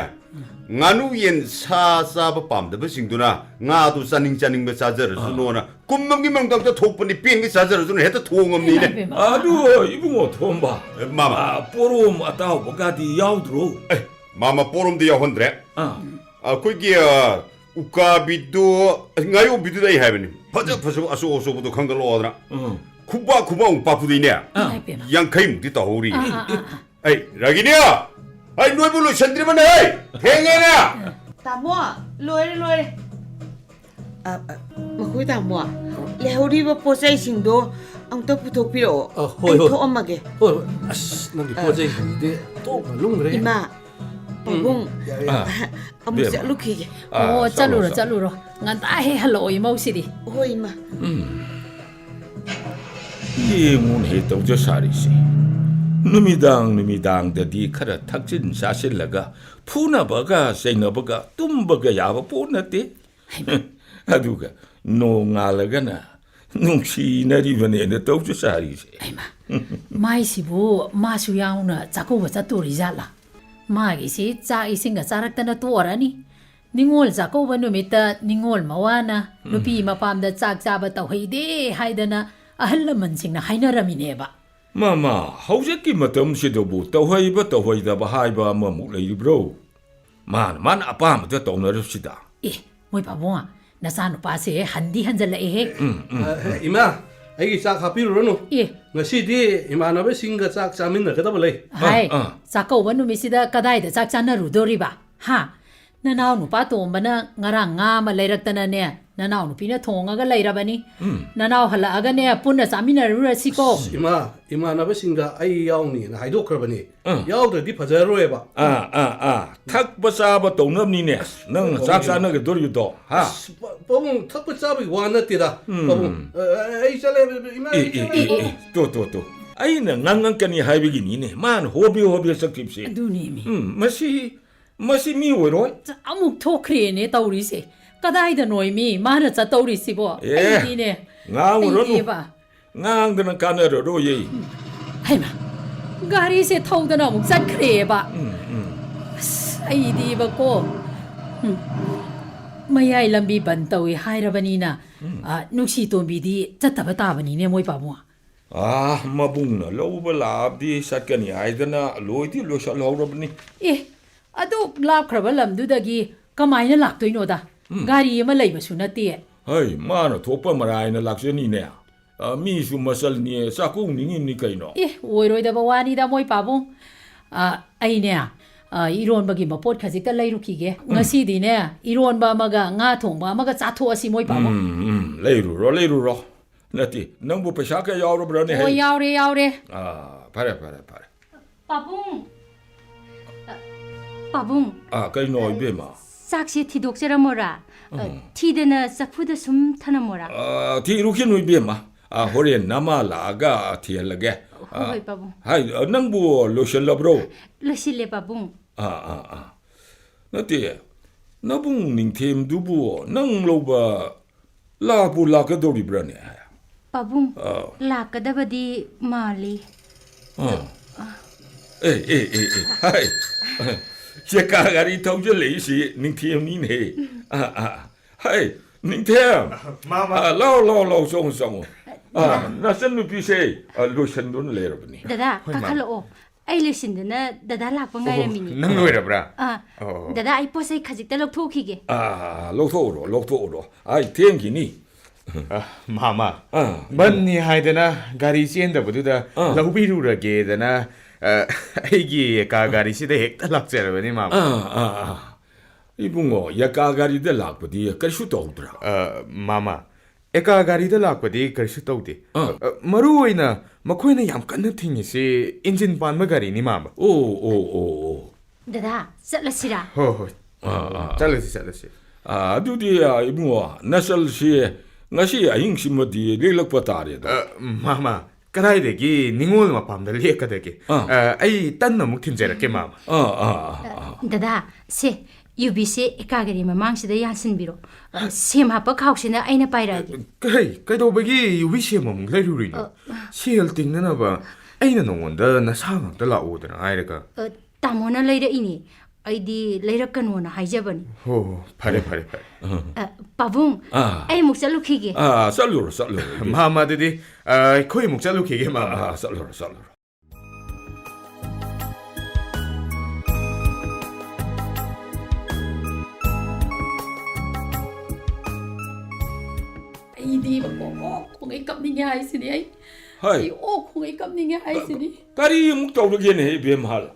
ꯉꯥꯅꯨ ꯌꯦꯟ ꯁꯥ ꯆꯥꯕ ꯄꯥꯝꯗꯕꯁꯤꯡꯗꯨꯅ ꯉꯥꯗꯨ ꯆꯥꯅꯤꯡ ꯆꯥꯅꯤꯡꯕ ꯆꯥꯖꯔꯁꯅꯣꯅ ꯑꯥ꯫ ꯀꯨꯝ ꯑꯃꯒꯤ ꯃꯅꯨꯡꯗ ꯑꯝꯇ ꯊꯣꯛꯄꯅꯤ, ꯄꯦꯟꯒꯩ ꯆꯥꯖꯔꯁꯅꯨ ꯍꯦꯛꯇ ꯊꯣꯡꯉꯝꯅꯤꯅꯦ꯫ ꯏꯃꯥ ꯏꯄꯦꯝꯃ꯫ ꯑꯗꯨ, ꯏꯕꯨꯡꯉꯣ ꯊꯣꯝꯕ, ꯑꯦ, ꯃꯥꯃ꯫ ꯑꯥ, ꯄꯣꯔꯣꯝ ꯑꯇꯥꯎꯕꯒꯗꯤ ꯌꯥꯎꯗ꯭ꯔꯣ? ꯑꯦ, ꯃꯥꯃ, ꯄꯣꯔꯣꯝꯗꯤ ꯌꯥꯎꯍꯟꯗ꯭ꯔꯦ꯫ ꯑꯥ꯫ ꯑꯩꯈꯣꯏꯒꯤ, ꯑ, ꯎꯀꯥꯕꯤꯗꯣ, ꯑꯁ, ꯉꯥꯌꯣꯟꯕꯤꯗꯨꯗ ꯑꯩ ꯍꯥꯏꯕꯅꯤ, ꯐꯖ ꯎꯝ꯫ ꯐꯖꯕ ꯑꯆꯧ ꯑꯆꯧꯕꯗꯨ ꯈꯟꯒꯠꯂꯛꯑꯣꯗꯅ꯫ ꯎꯝ꯫ ꯈꯨꯕꯥꯛ ꯈꯨꯕꯥꯛꯃꯨꯛ ꯄꯥꯛꯄꯗꯨꯅꯦ, ꯑꯥ꯫ ꯏꯃꯥ ꯏꯄꯦꯝꯃ꯫ ꯌꯥꯡꯈꯩꯃꯨꯛꯇꯤ ꯇꯧꯍꯧꯔꯤ꯫ ꯑꯥ, ꯑꯥ, ꯑꯥ, ꯑꯥ꯫ ꯑꯩ, ꯔꯥꯒꯤꯅꯤ! ꯑꯩ, ꯅꯣꯏꯕꯨ ꯂꯣꯏꯁꯟꯗ꯭ꯔꯤꯕꯅꯦ, ꯍꯩ! ꯊꯦꯡꯉꯦꯅꯦ! ꯇꯥꯃꯣ, ꯂꯣꯏꯔꯦ, ꯂꯣꯏꯔꯦ꯫ ꯑ, ꯑ, ꯃꯈꯣꯏ ꯇꯥꯃꯣ, ꯂꯩꯍꯧꯔꯤꯕ ꯄꯣꯠ ꯆꯩꯁꯤꯡꯗꯣ ꯑꯃꯨꯛꯇ ꯄꯨꯊꯣꯛꯄꯤꯔꯛꯑꯣ꯫ ꯑ, ꯍꯣꯏ, ꯑꯩ ꯍꯣꯏ꯫ ꯊꯣꯛꯑꯝꯃꯒꯦ꯫ ꯍꯣꯏ, ꯍꯣꯏ꯫ ꯑꯁ, ꯅꯪꯒꯤ ꯑ꯫ ꯄꯣꯠ ꯆꯩꯁꯤꯡꯗꯤ ꯇꯣꯛꯅ ꯂꯨꯝꯈ꯭ꯔꯦ꯫ ꯏꯃꯥ, ꯎꯝ꯫ ꯄꯥꯕꯨꯡ, ꯌꯥꯔꯦ, ꯌꯥꯔꯦ꯫ ꯑꯥ, ꯑꯃꯨꯛ ꯏꯕꯦꯝꯃ꯫ ꯆꯠꯂꯨꯈꯤꯒꯦ꯫ ꯑꯥ, ꯑꯣ, ꯆꯠꯂꯣ, ꯆꯠꯂꯨꯔꯣ, ꯆꯠꯂꯣ꯫ ꯆꯠꯂꯨꯔꯣ꯫ ꯉꯟꯇꯥ ꯍꯦꯛ ꯍꯜꯂꯛꯑꯣ, ꯏꯃꯧꯁꯤꯗꯤ꯫ ꯍꯣꯏ, ꯏꯃꯥ꯫ ꯎꯝ꯫ ꯌꯦꯡꯉꯨꯅꯦ ꯇꯧꯖ ꯁꯥꯔꯤꯁꯦ꯫ ꯅꯨꯃꯤꯗꯥꯡ ꯅꯨꯃꯤꯗꯥꯡꯗꯗꯤ ꯈꯔ ꯊꯛꯆꯤꯟ ꯆꯥꯁꯤꯜꯂꯒ ꯐꯨꯅꯕꯒ ꯆꯩꯅꯕꯒ ꯇꯨꯝꯕꯒ ꯌꯥꯕ ꯄꯣꯠ ꯅꯠꯇꯦ꯫ ꯍꯩꯃꯥ꯫ ꯑꯗꯨꯒ ꯅꯣꯡꯉꯥꯜꯂꯒꯅ ꯅꯨꯡꯁꯤꯅꯔꯤꯕꯅꯦꯅ ꯇꯧꯖ ꯁꯥꯔꯤꯁꯦ꯫ ꯍꯩꯃꯥ꯫ ꯃꯥꯏꯁꯤꯕꯨ ꯃꯥꯁꯨ ꯌꯥꯎꯅ ꯆꯥꯛꯀꯧꯕ ꯆꯠꯇꯣꯔꯤ ꯖꯥꯠꯂꯥ? ꯃꯥꯒꯤꯁꯤ ꯆꯥꯛ ꯏꯁꯤꯡꯒ ꯆꯥꯔꯛꯇꯅ ꯇꯣꯛꯑꯔꯅꯤ꯫ ꯅꯤꯉꯣꯜ ꯆꯥꯛꯀꯧꯕ ꯅꯨꯃꯤꯠꯇ ꯅꯤꯉꯣꯜ ꯃꯋꯥꯅ ꯎꯝ꯫ ꯅꯨꯄꯤ ꯃꯄꯥꯝꯗ ꯆꯥꯛ ꯆꯥꯕ ꯇꯧꯍꯩꯗꯦ ꯍꯥꯏꯗꯅ ꯑꯍꯜ ꯂꯃꯟꯁꯤꯡꯅ ꯍꯥꯏꯅꯔꯝꯃꯤꯅꯦꯕ꯫ ꯃꯃꯥ, ꯍꯧꯖꯤꯛꯀꯤ ꯃꯇꯝꯁꯤꯗꯕꯨ ꯇꯧꯍꯩꯕ ꯇꯧꯍꯩꯗꯕ ꯍꯥꯏꯕ ꯑꯃꯃꯨꯛ ꯂꯩꯔꯤꯕ꯭ꯔꯣ? ꯃꯥꯅ ꯃꯥꯅ ꯑꯄꯥꯝꯕꯗ ꯇꯧꯅꯔꯁꯤꯗ꯫ ꯑꯦ, ꯃꯣꯏ ꯄꯥꯕꯨꯡ, ꯅꯆꯥꯅꯨꯄꯥꯁꯦ ꯍꯟꯗꯤ ꯍꯟꯖꯜꯂꯛꯑꯦꯍꯦ꯫ ꯎꯝ, ꯎꯝ꯫ ꯑ, ꯏꯃꯥ, ꯑꯩꯒꯤ ꯆꯥꯛ ꯍꯥꯞꯄꯤꯔꯨꯔꯅꯨ꯫ ꯑꯦ꯫ ꯉꯁꯤꯗꯤ ꯏꯃꯥꯟꯅꯕꯁꯤꯡꯒ ꯆꯥꯛ ꯆꯥꯃꯤꯟꯅꯒꯗꯕ ꯂꯩ꯫ ꯍꯥꯏ, ꯑꯥ, ꯑꯥ꯫ ꯆꯥꯛꯀꯧꯕ ꯅꯨꯃꯤꯠꯁꯤꯗ ꯀꯗꯥꯏꯗ ꯆꯥꯛ ꯆꯥꯅꯔꯨꯗꯣꯔꯤꯕ? ꯍꯥ? ꯅꯅꯥꯎ ꯅꯨꯄꯥ ꯇꯣꯝꯕꯅ ꯉꯔꯥꯡ ꯉꯥ ꯑꯃ ꯂꯩꯔꯛꯇꯅꯅꯦ, ꯅꯅꯥꯎ ꯅꯨꯄꯤꯅ ꯊꯣꯡꯉꯒ ꯂꯩꯔꯕꯅꯤ꯫ ꯎꯝ꯫ ꯅꯅꯥꯎ ꯍꯜꯂꯛꯑꯒꯅꯦ, ꯄꯨꯟꯅ ꯆꯥꯃꯤꯟꯅꯔꯨꯔꯁꯤꯀꯣ꯫ ꯑꯁ, ꯏꯃꯥ, ꯏꯃꯥꯟꯅꯕꯁꯤꯡꯒ ꯑꯩ ꯌꯥꯎꯅꯤꯅ ꯍꯥꯏꯗꯣꯛꯈ꯭ꯔꯕꯅꯤ꯫ ꯑꯥ꯫ ꯌꯥꯎꯗ꯭ꯔꯗꯤ ꯐꯖꯔꯣꯏꯕ꯫ ꯑꯥ, ꯑꯥ, ꯑꯥ꯫ ꯊꯛꯄ ꯆꯥꯕ ꯇꯧꯅꯕꯅꯤꯅꯦ ꯅꯪ ꯆꯥꯛ ꯆꯥꯅꯒꯗꯣꯔꯤꯕꯗꯣ, ꯍꯥ? ꯑꯁ, ꯄꯥ-, ꯄꯥꯕꯨꯡ, ꯊꯛꯄ ꯆꯥꯕꯒꯤ ꯋꯥ ꯅꯠꯇꯦꯗ, ꯎꯝ꯫ ꯄꯥꯕꯨꯡ꯫ ꯑ, ꯑ, ꯑꯩ ꯆꯠꯂꯦ, ꯏꯃꯥ, ꯑꯦ, ꯑꯩ ꯑꯦ, ꯆꯠꯂꯦ꯫ ꯑꯦ, ꯑꯦ, ꯇꯣ, ꯇꯣ, ꯇꯣ꯫ ꯑꯩꯅ ꯉꯥꯡꯉꯛꯀꯅꯤ ꯍꯥꯏꯕꯒꯤꯅꯤꯅꯦ ꯃꯥꯅ ꯍꯣꯕꯦ ꯍꯣꯕꯦ ꯆꯠꯈꯤꯕꯁꯦ꯫ ꯑꯗꯨꯅꯦꯃꯤ꯫ ꯎꯝ, ꯃꯁꯤ ꯃꯁꯤ ꯃꯤ ꯑꯣꯏꯔꯣꯏ꯫ ꯆ-, ꯑꯃꯨꯛ ꯊꯣꯛꯈ꯭ꯔꯦꯅꯦ ꯇꯧꯔꯤꯁꯦ꯫ ꯀꯗꯥꯏꯗꯅꯣꯏ ꯃꯤ ꯃꯥꯅ ꯆꯠꯇꯧꯔꯤꯁꯤꯕꯣ? ꯑꯦ, ꯑꯩꯗꯤꯅꯦ, ꯉꯥꯡꯉꯨꯔꯅꯨ꯫ ꯑꯩꯗꯤꯕ꯫ ꯉꯥꯡꯗꯅ ꯀꯥꯟꯅꯔꯔꯣꯏꯌꯦ꯫ ꯍꯩꯃꯥ, ꯒꯥꯔꯤꯁꯦ ꯊꯧꯗꯅ ꯑꯃꯨꯛ ꯆꯠꯈ꯭ꯔꯦꯕ꯫ ꯎꯝ, ꯎꯝ꯫ ꯑꯁ, ꯑꯩꯗꯤꯕꯀꯣ꯫ ꯎꯝ꯫ ꯃꯌꯥꯏ ꯂꯝꯕꯤ ꯕꯟ ꯇꯧꯏ ꯍꯥꯏꯔꯕꯅꯤꯅ, ꯎꯝ꯫ ꯑ, ꯅꯨꯡꯁꯤ ꯇꯣꯝꯕꯤꯗꯤ ꯆꯠꯇꯕ ꯇꯥꯕꯅꯤꯅꯦ, ꯃꯣꯏ ꯄꯥꯕꯨꯡ꯫ ꯑꯥ, ꯃꯕꯨꯡꯅ ꯂꯧꯕ ꯂꯥꯛꯑꯕꯗꯤ ꯆꯠꯀꯅꯤ ꯍꯥꯏꯗꯅ ꯂꯣꯏꯗꯤ ꯂꯣꯏꯁꯤꯜꯍꯧꯔꯕꯅꯤ꯫ ꯑꯦ, ꯑꯗꯨꯛ ꯂꯥꯞꯈ꯭ꯔꯕ ꯂꯝꯗꯨꯗꯒꯤ ꯀꯃꯥꯏꯅ ꯂꯥꯛꯇꯣꯏꯅꯣꯗ? ꯎꯝ꯫ ꯒꯥꯔꯤ ꯑꯃ ꯂꯩꯕꯁꯨ ꯅꯠꯇꯦ꯫ ꯍꯩ, ꯃꯥꯅ ꯊꯣꯛꯄ ꯃꯔꯥꯏꯅ ꯂꯥꯛꯆꯅꯤꯅꯦ꯫ ꯑ, ꯃꯤꯁꯨ ꯃꯆꯜꯅꯤ, ꯆꯥꯛꯀꯧꯅꯤꯡꯉꯤꯕꯅꯤ ꯀꯩꯅꯣ꯫ ꯑꯦ, ꯑꯣꯏꯔꯣꯏꯗꯕ ꯋꯥꯅꯤꯗ, ꯃꯣꯏ ꯄꯥꯕꯨꯡ꯫ ꯑ, ꯑꯩꯅꯦ, ꯑ, ꯏꯔꯣꯟꯕꯒꯤ ꯃꯄꯣꯠ ꯈꯖꯤꯛꯇ ꯂꯩꯔꯨꯈꯤꯒꯦ꯫ ꯎꯝ꯫ ꯉꯁꯤꯗꯤꯅꯦ, ꯏꯔꯣꯟꯕ ꯑꯃꯒ ꯉꯥ ꯊꯣꯡꯕ ꯑꯃꯒ ꯆꯥꯊꯣꯛꯑꯁꯤ, ꯃꯣꯏ ꯄꯥꯕꯨꯡ꯫ ꯎꯝ, ꯎꯝ, ꯂꯩꯔꯨꯔꯣ, ꯂꯩꯔꯨꯔꯣ꯫ ꯅꯠꯇꯦ, ꯅꯪꯕꯨ ꯄꯩꯁꯥ ꯀꯌꯥ ꯌꯥꯎꯔꯕ꯭ꯔꯅꯦ? ꯑꯣ, ꯍꯩ? ꯌꯥꯎꯔꯦ, ꯌꯥꯎꯔꯦ꯫ ꯑꯥ, ꯐꯔꯦ, ꯐꯔꯦ, ꯐꯔꯦ꯫ ꯄꯥꯕꯨꯡ! ꯑ, ꯄꯥꯕꯨꯡ! ꯑꯥ, ꯀꯩꯅꯣ, ꯏꯕꯦꯝꯃ? ꯆꯥꯛꯁꯦ ꯊꯤꯗꯣꯛꯆꯔꯝꯃꯣꯔꯥ? ꯑ, ꯎꯝ꯫ ꯊꯤꯗꯅ ꯆꯐꯨꯗ ꯁꯨꯝ ꯊꯅꯝꯃꯣꯔꯥ? ꯑꯥ, ꯊꯤꯔꯨꯈꯤꯅꯨ, ꯏꯕꯦꯝꯃ꯫ ꯑꯥ, ꯍꯣꯔꯦꯟ ꯅꯃꯥ ꯂꯥꯛꯑꯒ ꯊꯤꯍꯜꯂꯒꯦ꯫ ꯍꯣꯏ, ꯑꯥ, ꯍꯣꯏ, ꯄꯥꯕꯨꯡ꯫ ꯍꯥꯏ, ꯑ, ꯅꯪꯕꯨ ꯂꯣꯏꯁꯤꯜꯂꯕ꯭ꯔꯣ? ꯂꯣꯏꯁꯤꯜꯂꯦ, ꯄꯥꯕꯨꯡ꯫ ꯑꯥ, ꯑꯥ, ꯑꯥ꯫ ꯅꯠꯇꯦ, ꯅꯕꯨꯡ ꯅꯤꯡꯊꯦꯝꯗꯨꯕꯨ ꯅꯪ ꯂꯧꯕ ꯂꯥꯛꯄꯨ ꯂꯥꯛꯀꯗꯧꯔꯤꯕ꯭ꯔꯥꯅꯦ? ꯄꯥꯕꯨꯡ, ꯑꯥ꯫ ꯂꯥꯛꯀꯗꯕꯗꯤ ꯃꯥꯜꯂꯤ꯫ ꯑꯥ꯫ ꯑꯦ, ꯑꯦ, ꯑꯦ, ꯑꯦ, ꯍꯥꯏ꯫ ꯆꯦꯀꯥ ꯒꯥꯔꯤ ꯊꯧꯖꯤꯜꯂꯛꯏꯁꯤ ꯅꯤꯡꯊꯦꯝꯅꯤꯅꯦ꯫ ꯑꯥ, ꯑꯥ꯫ ꯍꯩ, ꯅꯤꯡꯊꯦꯝ! ꯃꯥꯃ꯫ ꯑꯥ, ꯂꯥꯎ, ꯂꯥꯎ, ꯂꯥꯎ, ꯆꯪꯉꯨ, ꯆꯪꯉꯨ꯫ ꯑꯥ, ꯅꯆꯟꯅꯨꯄꯤꯁꯦ, ꯑꯥ, ꯂꯣꯏꯁꯟꯗꯨꯅ ꯂꯩꯔꯕꯅꯤ꯫ ꯗꯗꯥ, ꯍꯣꯏ, ꯃꯥꯃ꯫ ꯀꯥꯈꯠꯂꯛꯑꯣ꯫ ꯑꯩ ꯂꯣꯏꯁꯤꯟꯗꯨꯅ ꯗꯗꯥ ꯂꯥꯛꯄ ꯑꯣꯍꯣ, ꯉꯥꯏꯔꯝꯃꯤꯅꯦ꯫ ꯅꯪ ꯂꯣꯏꯔꯕ꯭ꯔꯥ? ꯑꯥ, ꯑꯣ꯫ ꯗꯗꯥ, ꯑꯩ ꯄꯣꯠ ꯆꯩ ꯈꯖꯤꯛꯇ ꯂꯧꯊꯣꯛꯈꯤꯒꯦ꯫ ꯑꯥ, ꯂꯧꯊꯣꯛꯎꯔꯣ, ꯂꯧꯊꯣꯛꯎꯔꯣ꯫ ꯑꯩ ꯊꯦꯡꯈꯤꯅꯤ꯫ ꯑ, ꯃꯥꯃ, ꯑꯥ꯫ ꯕꯟꯅꯤ ꯍꯥꯏꯗꯅ ꯒꯥꯔꯤ ꯆꯦꯟꯗꯕꯗꯨꯗ ꯑꯥ꯫ ꯂꯧꯕꯤꯔꯨꯔꯒꯦꯗꯅ, ꯑ, ꯑꯩꯒꯤ ꯀꯥ ꯒꯥꯔꯤꯁꯤꯗ ꯍꯦꯛꯇ ꯂꯥꯛꯆꯔꯕꯅꯤ, ꯃꯥꯃ꯫ ꯑꯥ, ꯑꯥ, ꯑꯥ꯫ ꯏꯕꯨꯡꯉꯣ, ꯌꯀꯥ ꯒꯥꯔꯤꯗ ꯂꯥꯛꯄꯗꯤ ꯀꯔꯤꯁꯨ ꯇꯧꯗ꯭ꯔꯥ? ꯑ, ꯃꯥꯃ, ꯑꯦꯀꯥ ꯒꯥꯔꯤꯗ ꯂꯥꯛꯄꯗꯤ ꯀꯔꯤꯁꯨ ꯇꯧꯗꯦ꯫ ꯑꯥ꯫ ꯑ, ꯃꯔꯨ ꯑꯣꯏꯅ ꯃꯈꯣꯏꯅ ꯌꯥꯝ ꯀꯟꯅ ꯊꯤꯡꯉꯤꯁꯤ ꯏꯟꯖꯤꯟ ꯄꯥꯟꯕ ꯒꯥꯔꯤꯅꯤ, ꯃꯥꯃ꯫ ꯑꯣ, ꯑꯣ, ꯑꯣ, ꯑꯣ꯫ ꯗꯗꯥ, ꯆꯠꯂꯁꯤꯔꯥ? ꯍꯣꯏ, ꯍꯣꯏ꯫ ꯑꯥ, ꯑꯥ꯫ ꯆꯠꯂꯁꯤ, ꯆꯠꯂꯁꯤ꯫ ꯑꯥ, ꯑꯗꯨꯗꯤ, ꯑꯥ, ꯏꯕꯨꯡꯉꯣ, ꯅꯆꯜꯁꯤ ꯉꯁꯤ ꯑꯍꯤꯡꯁꯤꯃꯗꯤ ꯂꯦꯛꯂꯛꯄ ꯇꯥꯔꯦꯗ꯫ ꯑ, ꯃꯥꯃ, ꯀꯗꯥꯏꯗꯒꯤ ꯅꯤꯉꯣꯜ ꯃꯄꯥꯝꯗ ꯂꯦꯛꯀꯗꯒꯦ? ꯑꯥ꯫ ꯑ, ꯑꯩ ꯇꯟꯅ ꯑꯃꯨꯛ ꯊꯤꯟꯖꯔꯛꯀꯦ, ꯃꯥꯃ꯫ ꯑꯥ, ꯑꯥ, ꯑꯥ, ꯑꯥ꯫ ꯗꯗꯥ, ꯁꯦ, ꯌꯨꯕꯤꯁꯦ ꯑꯦꯀꯥꯒꯔꯤ ꯃꯃꯥꯡꯁꯤꯗ ꯌꯥꯟꯁꯤꯟꯕꯤꯔꯣ꯫ ꯑ, ꯁꯦꯝ ꯍꯥꯞꯄ ꯈꯥꯎꯁꯤꯅ ꯑꯩꯅ ꯄꯥꯏꯔꯛꯑꯒꯦ꯫ ꯀꯩ, ꯀꯩꯗꯧꯕꯒꯤ ꯌꯨꯕꯤ ꯁꯦꯝ ꯑꯃꯨꯛ ꯂꯩꯔꯨꯔꯤꯅꯣ? ꯑ, ꯁꯦꯜ ꯇꯤꯡꯅꯅꯕ ꯑꯩꯅ ꯅꯉꯣꯟꯗ ꯅꯁꯥ ꯉꯥꯛꯇ ꯂꯥꯛꯑꯣꯗꯅ ꯍꯥꯏꯔꯒ꯫ ꯑ, ꯇꯥꯃꯣꯅ ꯂꯩꯔꯛꯏꯅꯦ꯫ ꯑꯩꯗꯤ ꯂꯩꯔꯛꯀꯅꯣꯅ ꯍꯥꯏꯖꯕꯅꯤ꯫ ꯍꯣ, ꯍꯣ, ꯐꯔꯦ, ꯐꯔꯦ, ꯐꯔꯦ꯫ ꯑ, ꯄꯥꯕꯨꯡ, ꯑꯥ꯫ ꯑꯩ ꯑꯃꯨꯛ ꯆꯠꯂꯨꯈꯤꯒꯦ꯫ ꯑꯥ, ꯆꯠꯂꯨꯔꯣ, ꯆꯠꯂꯨꯔꯣ, ꯏꯕꯦꯝꯃ꯫ ꯃꯥꯃ, ꯑꯗꯨꯗꯤ, ꯑ, ꯑꯩꯈꯣꯏ ꯑꯃꯨꯛ ꯆꯠꯂꯨꯈꯤꯒꯦ, ꯃꯥꯃ꯫ ꯑꯥ, ꯑꯥ, ꯆꯠꯂꯨꯔꯣ, ꯆꯠꯂꯨꯔꯣ꯫ ꯑꯩꯗꯤ ꯑꯣ, ꯑꯣ, ꯈꯣꯡꯉꯩ ꯀꯞꯅꯤꯡꯉꯦ ꯍꯥꯏꯁꯤꯅꯤ ꯑꯩ꯫ ꯍꯣꯏ꯫ ꯑꯩ ꯑꯣ, ꯈꯣꯡꯉꯩ ꯀꯞꯅꯤꯡꯉꯦ ꯍꯥꯏꯁꯤꯅꯤ꯫ ꯀꯔꯤ ꯑꯃꯨꯛ ꯇꯧꯔꯒꯦꯅꯦ, ꯏꯕꯦꯝꯍꯜ?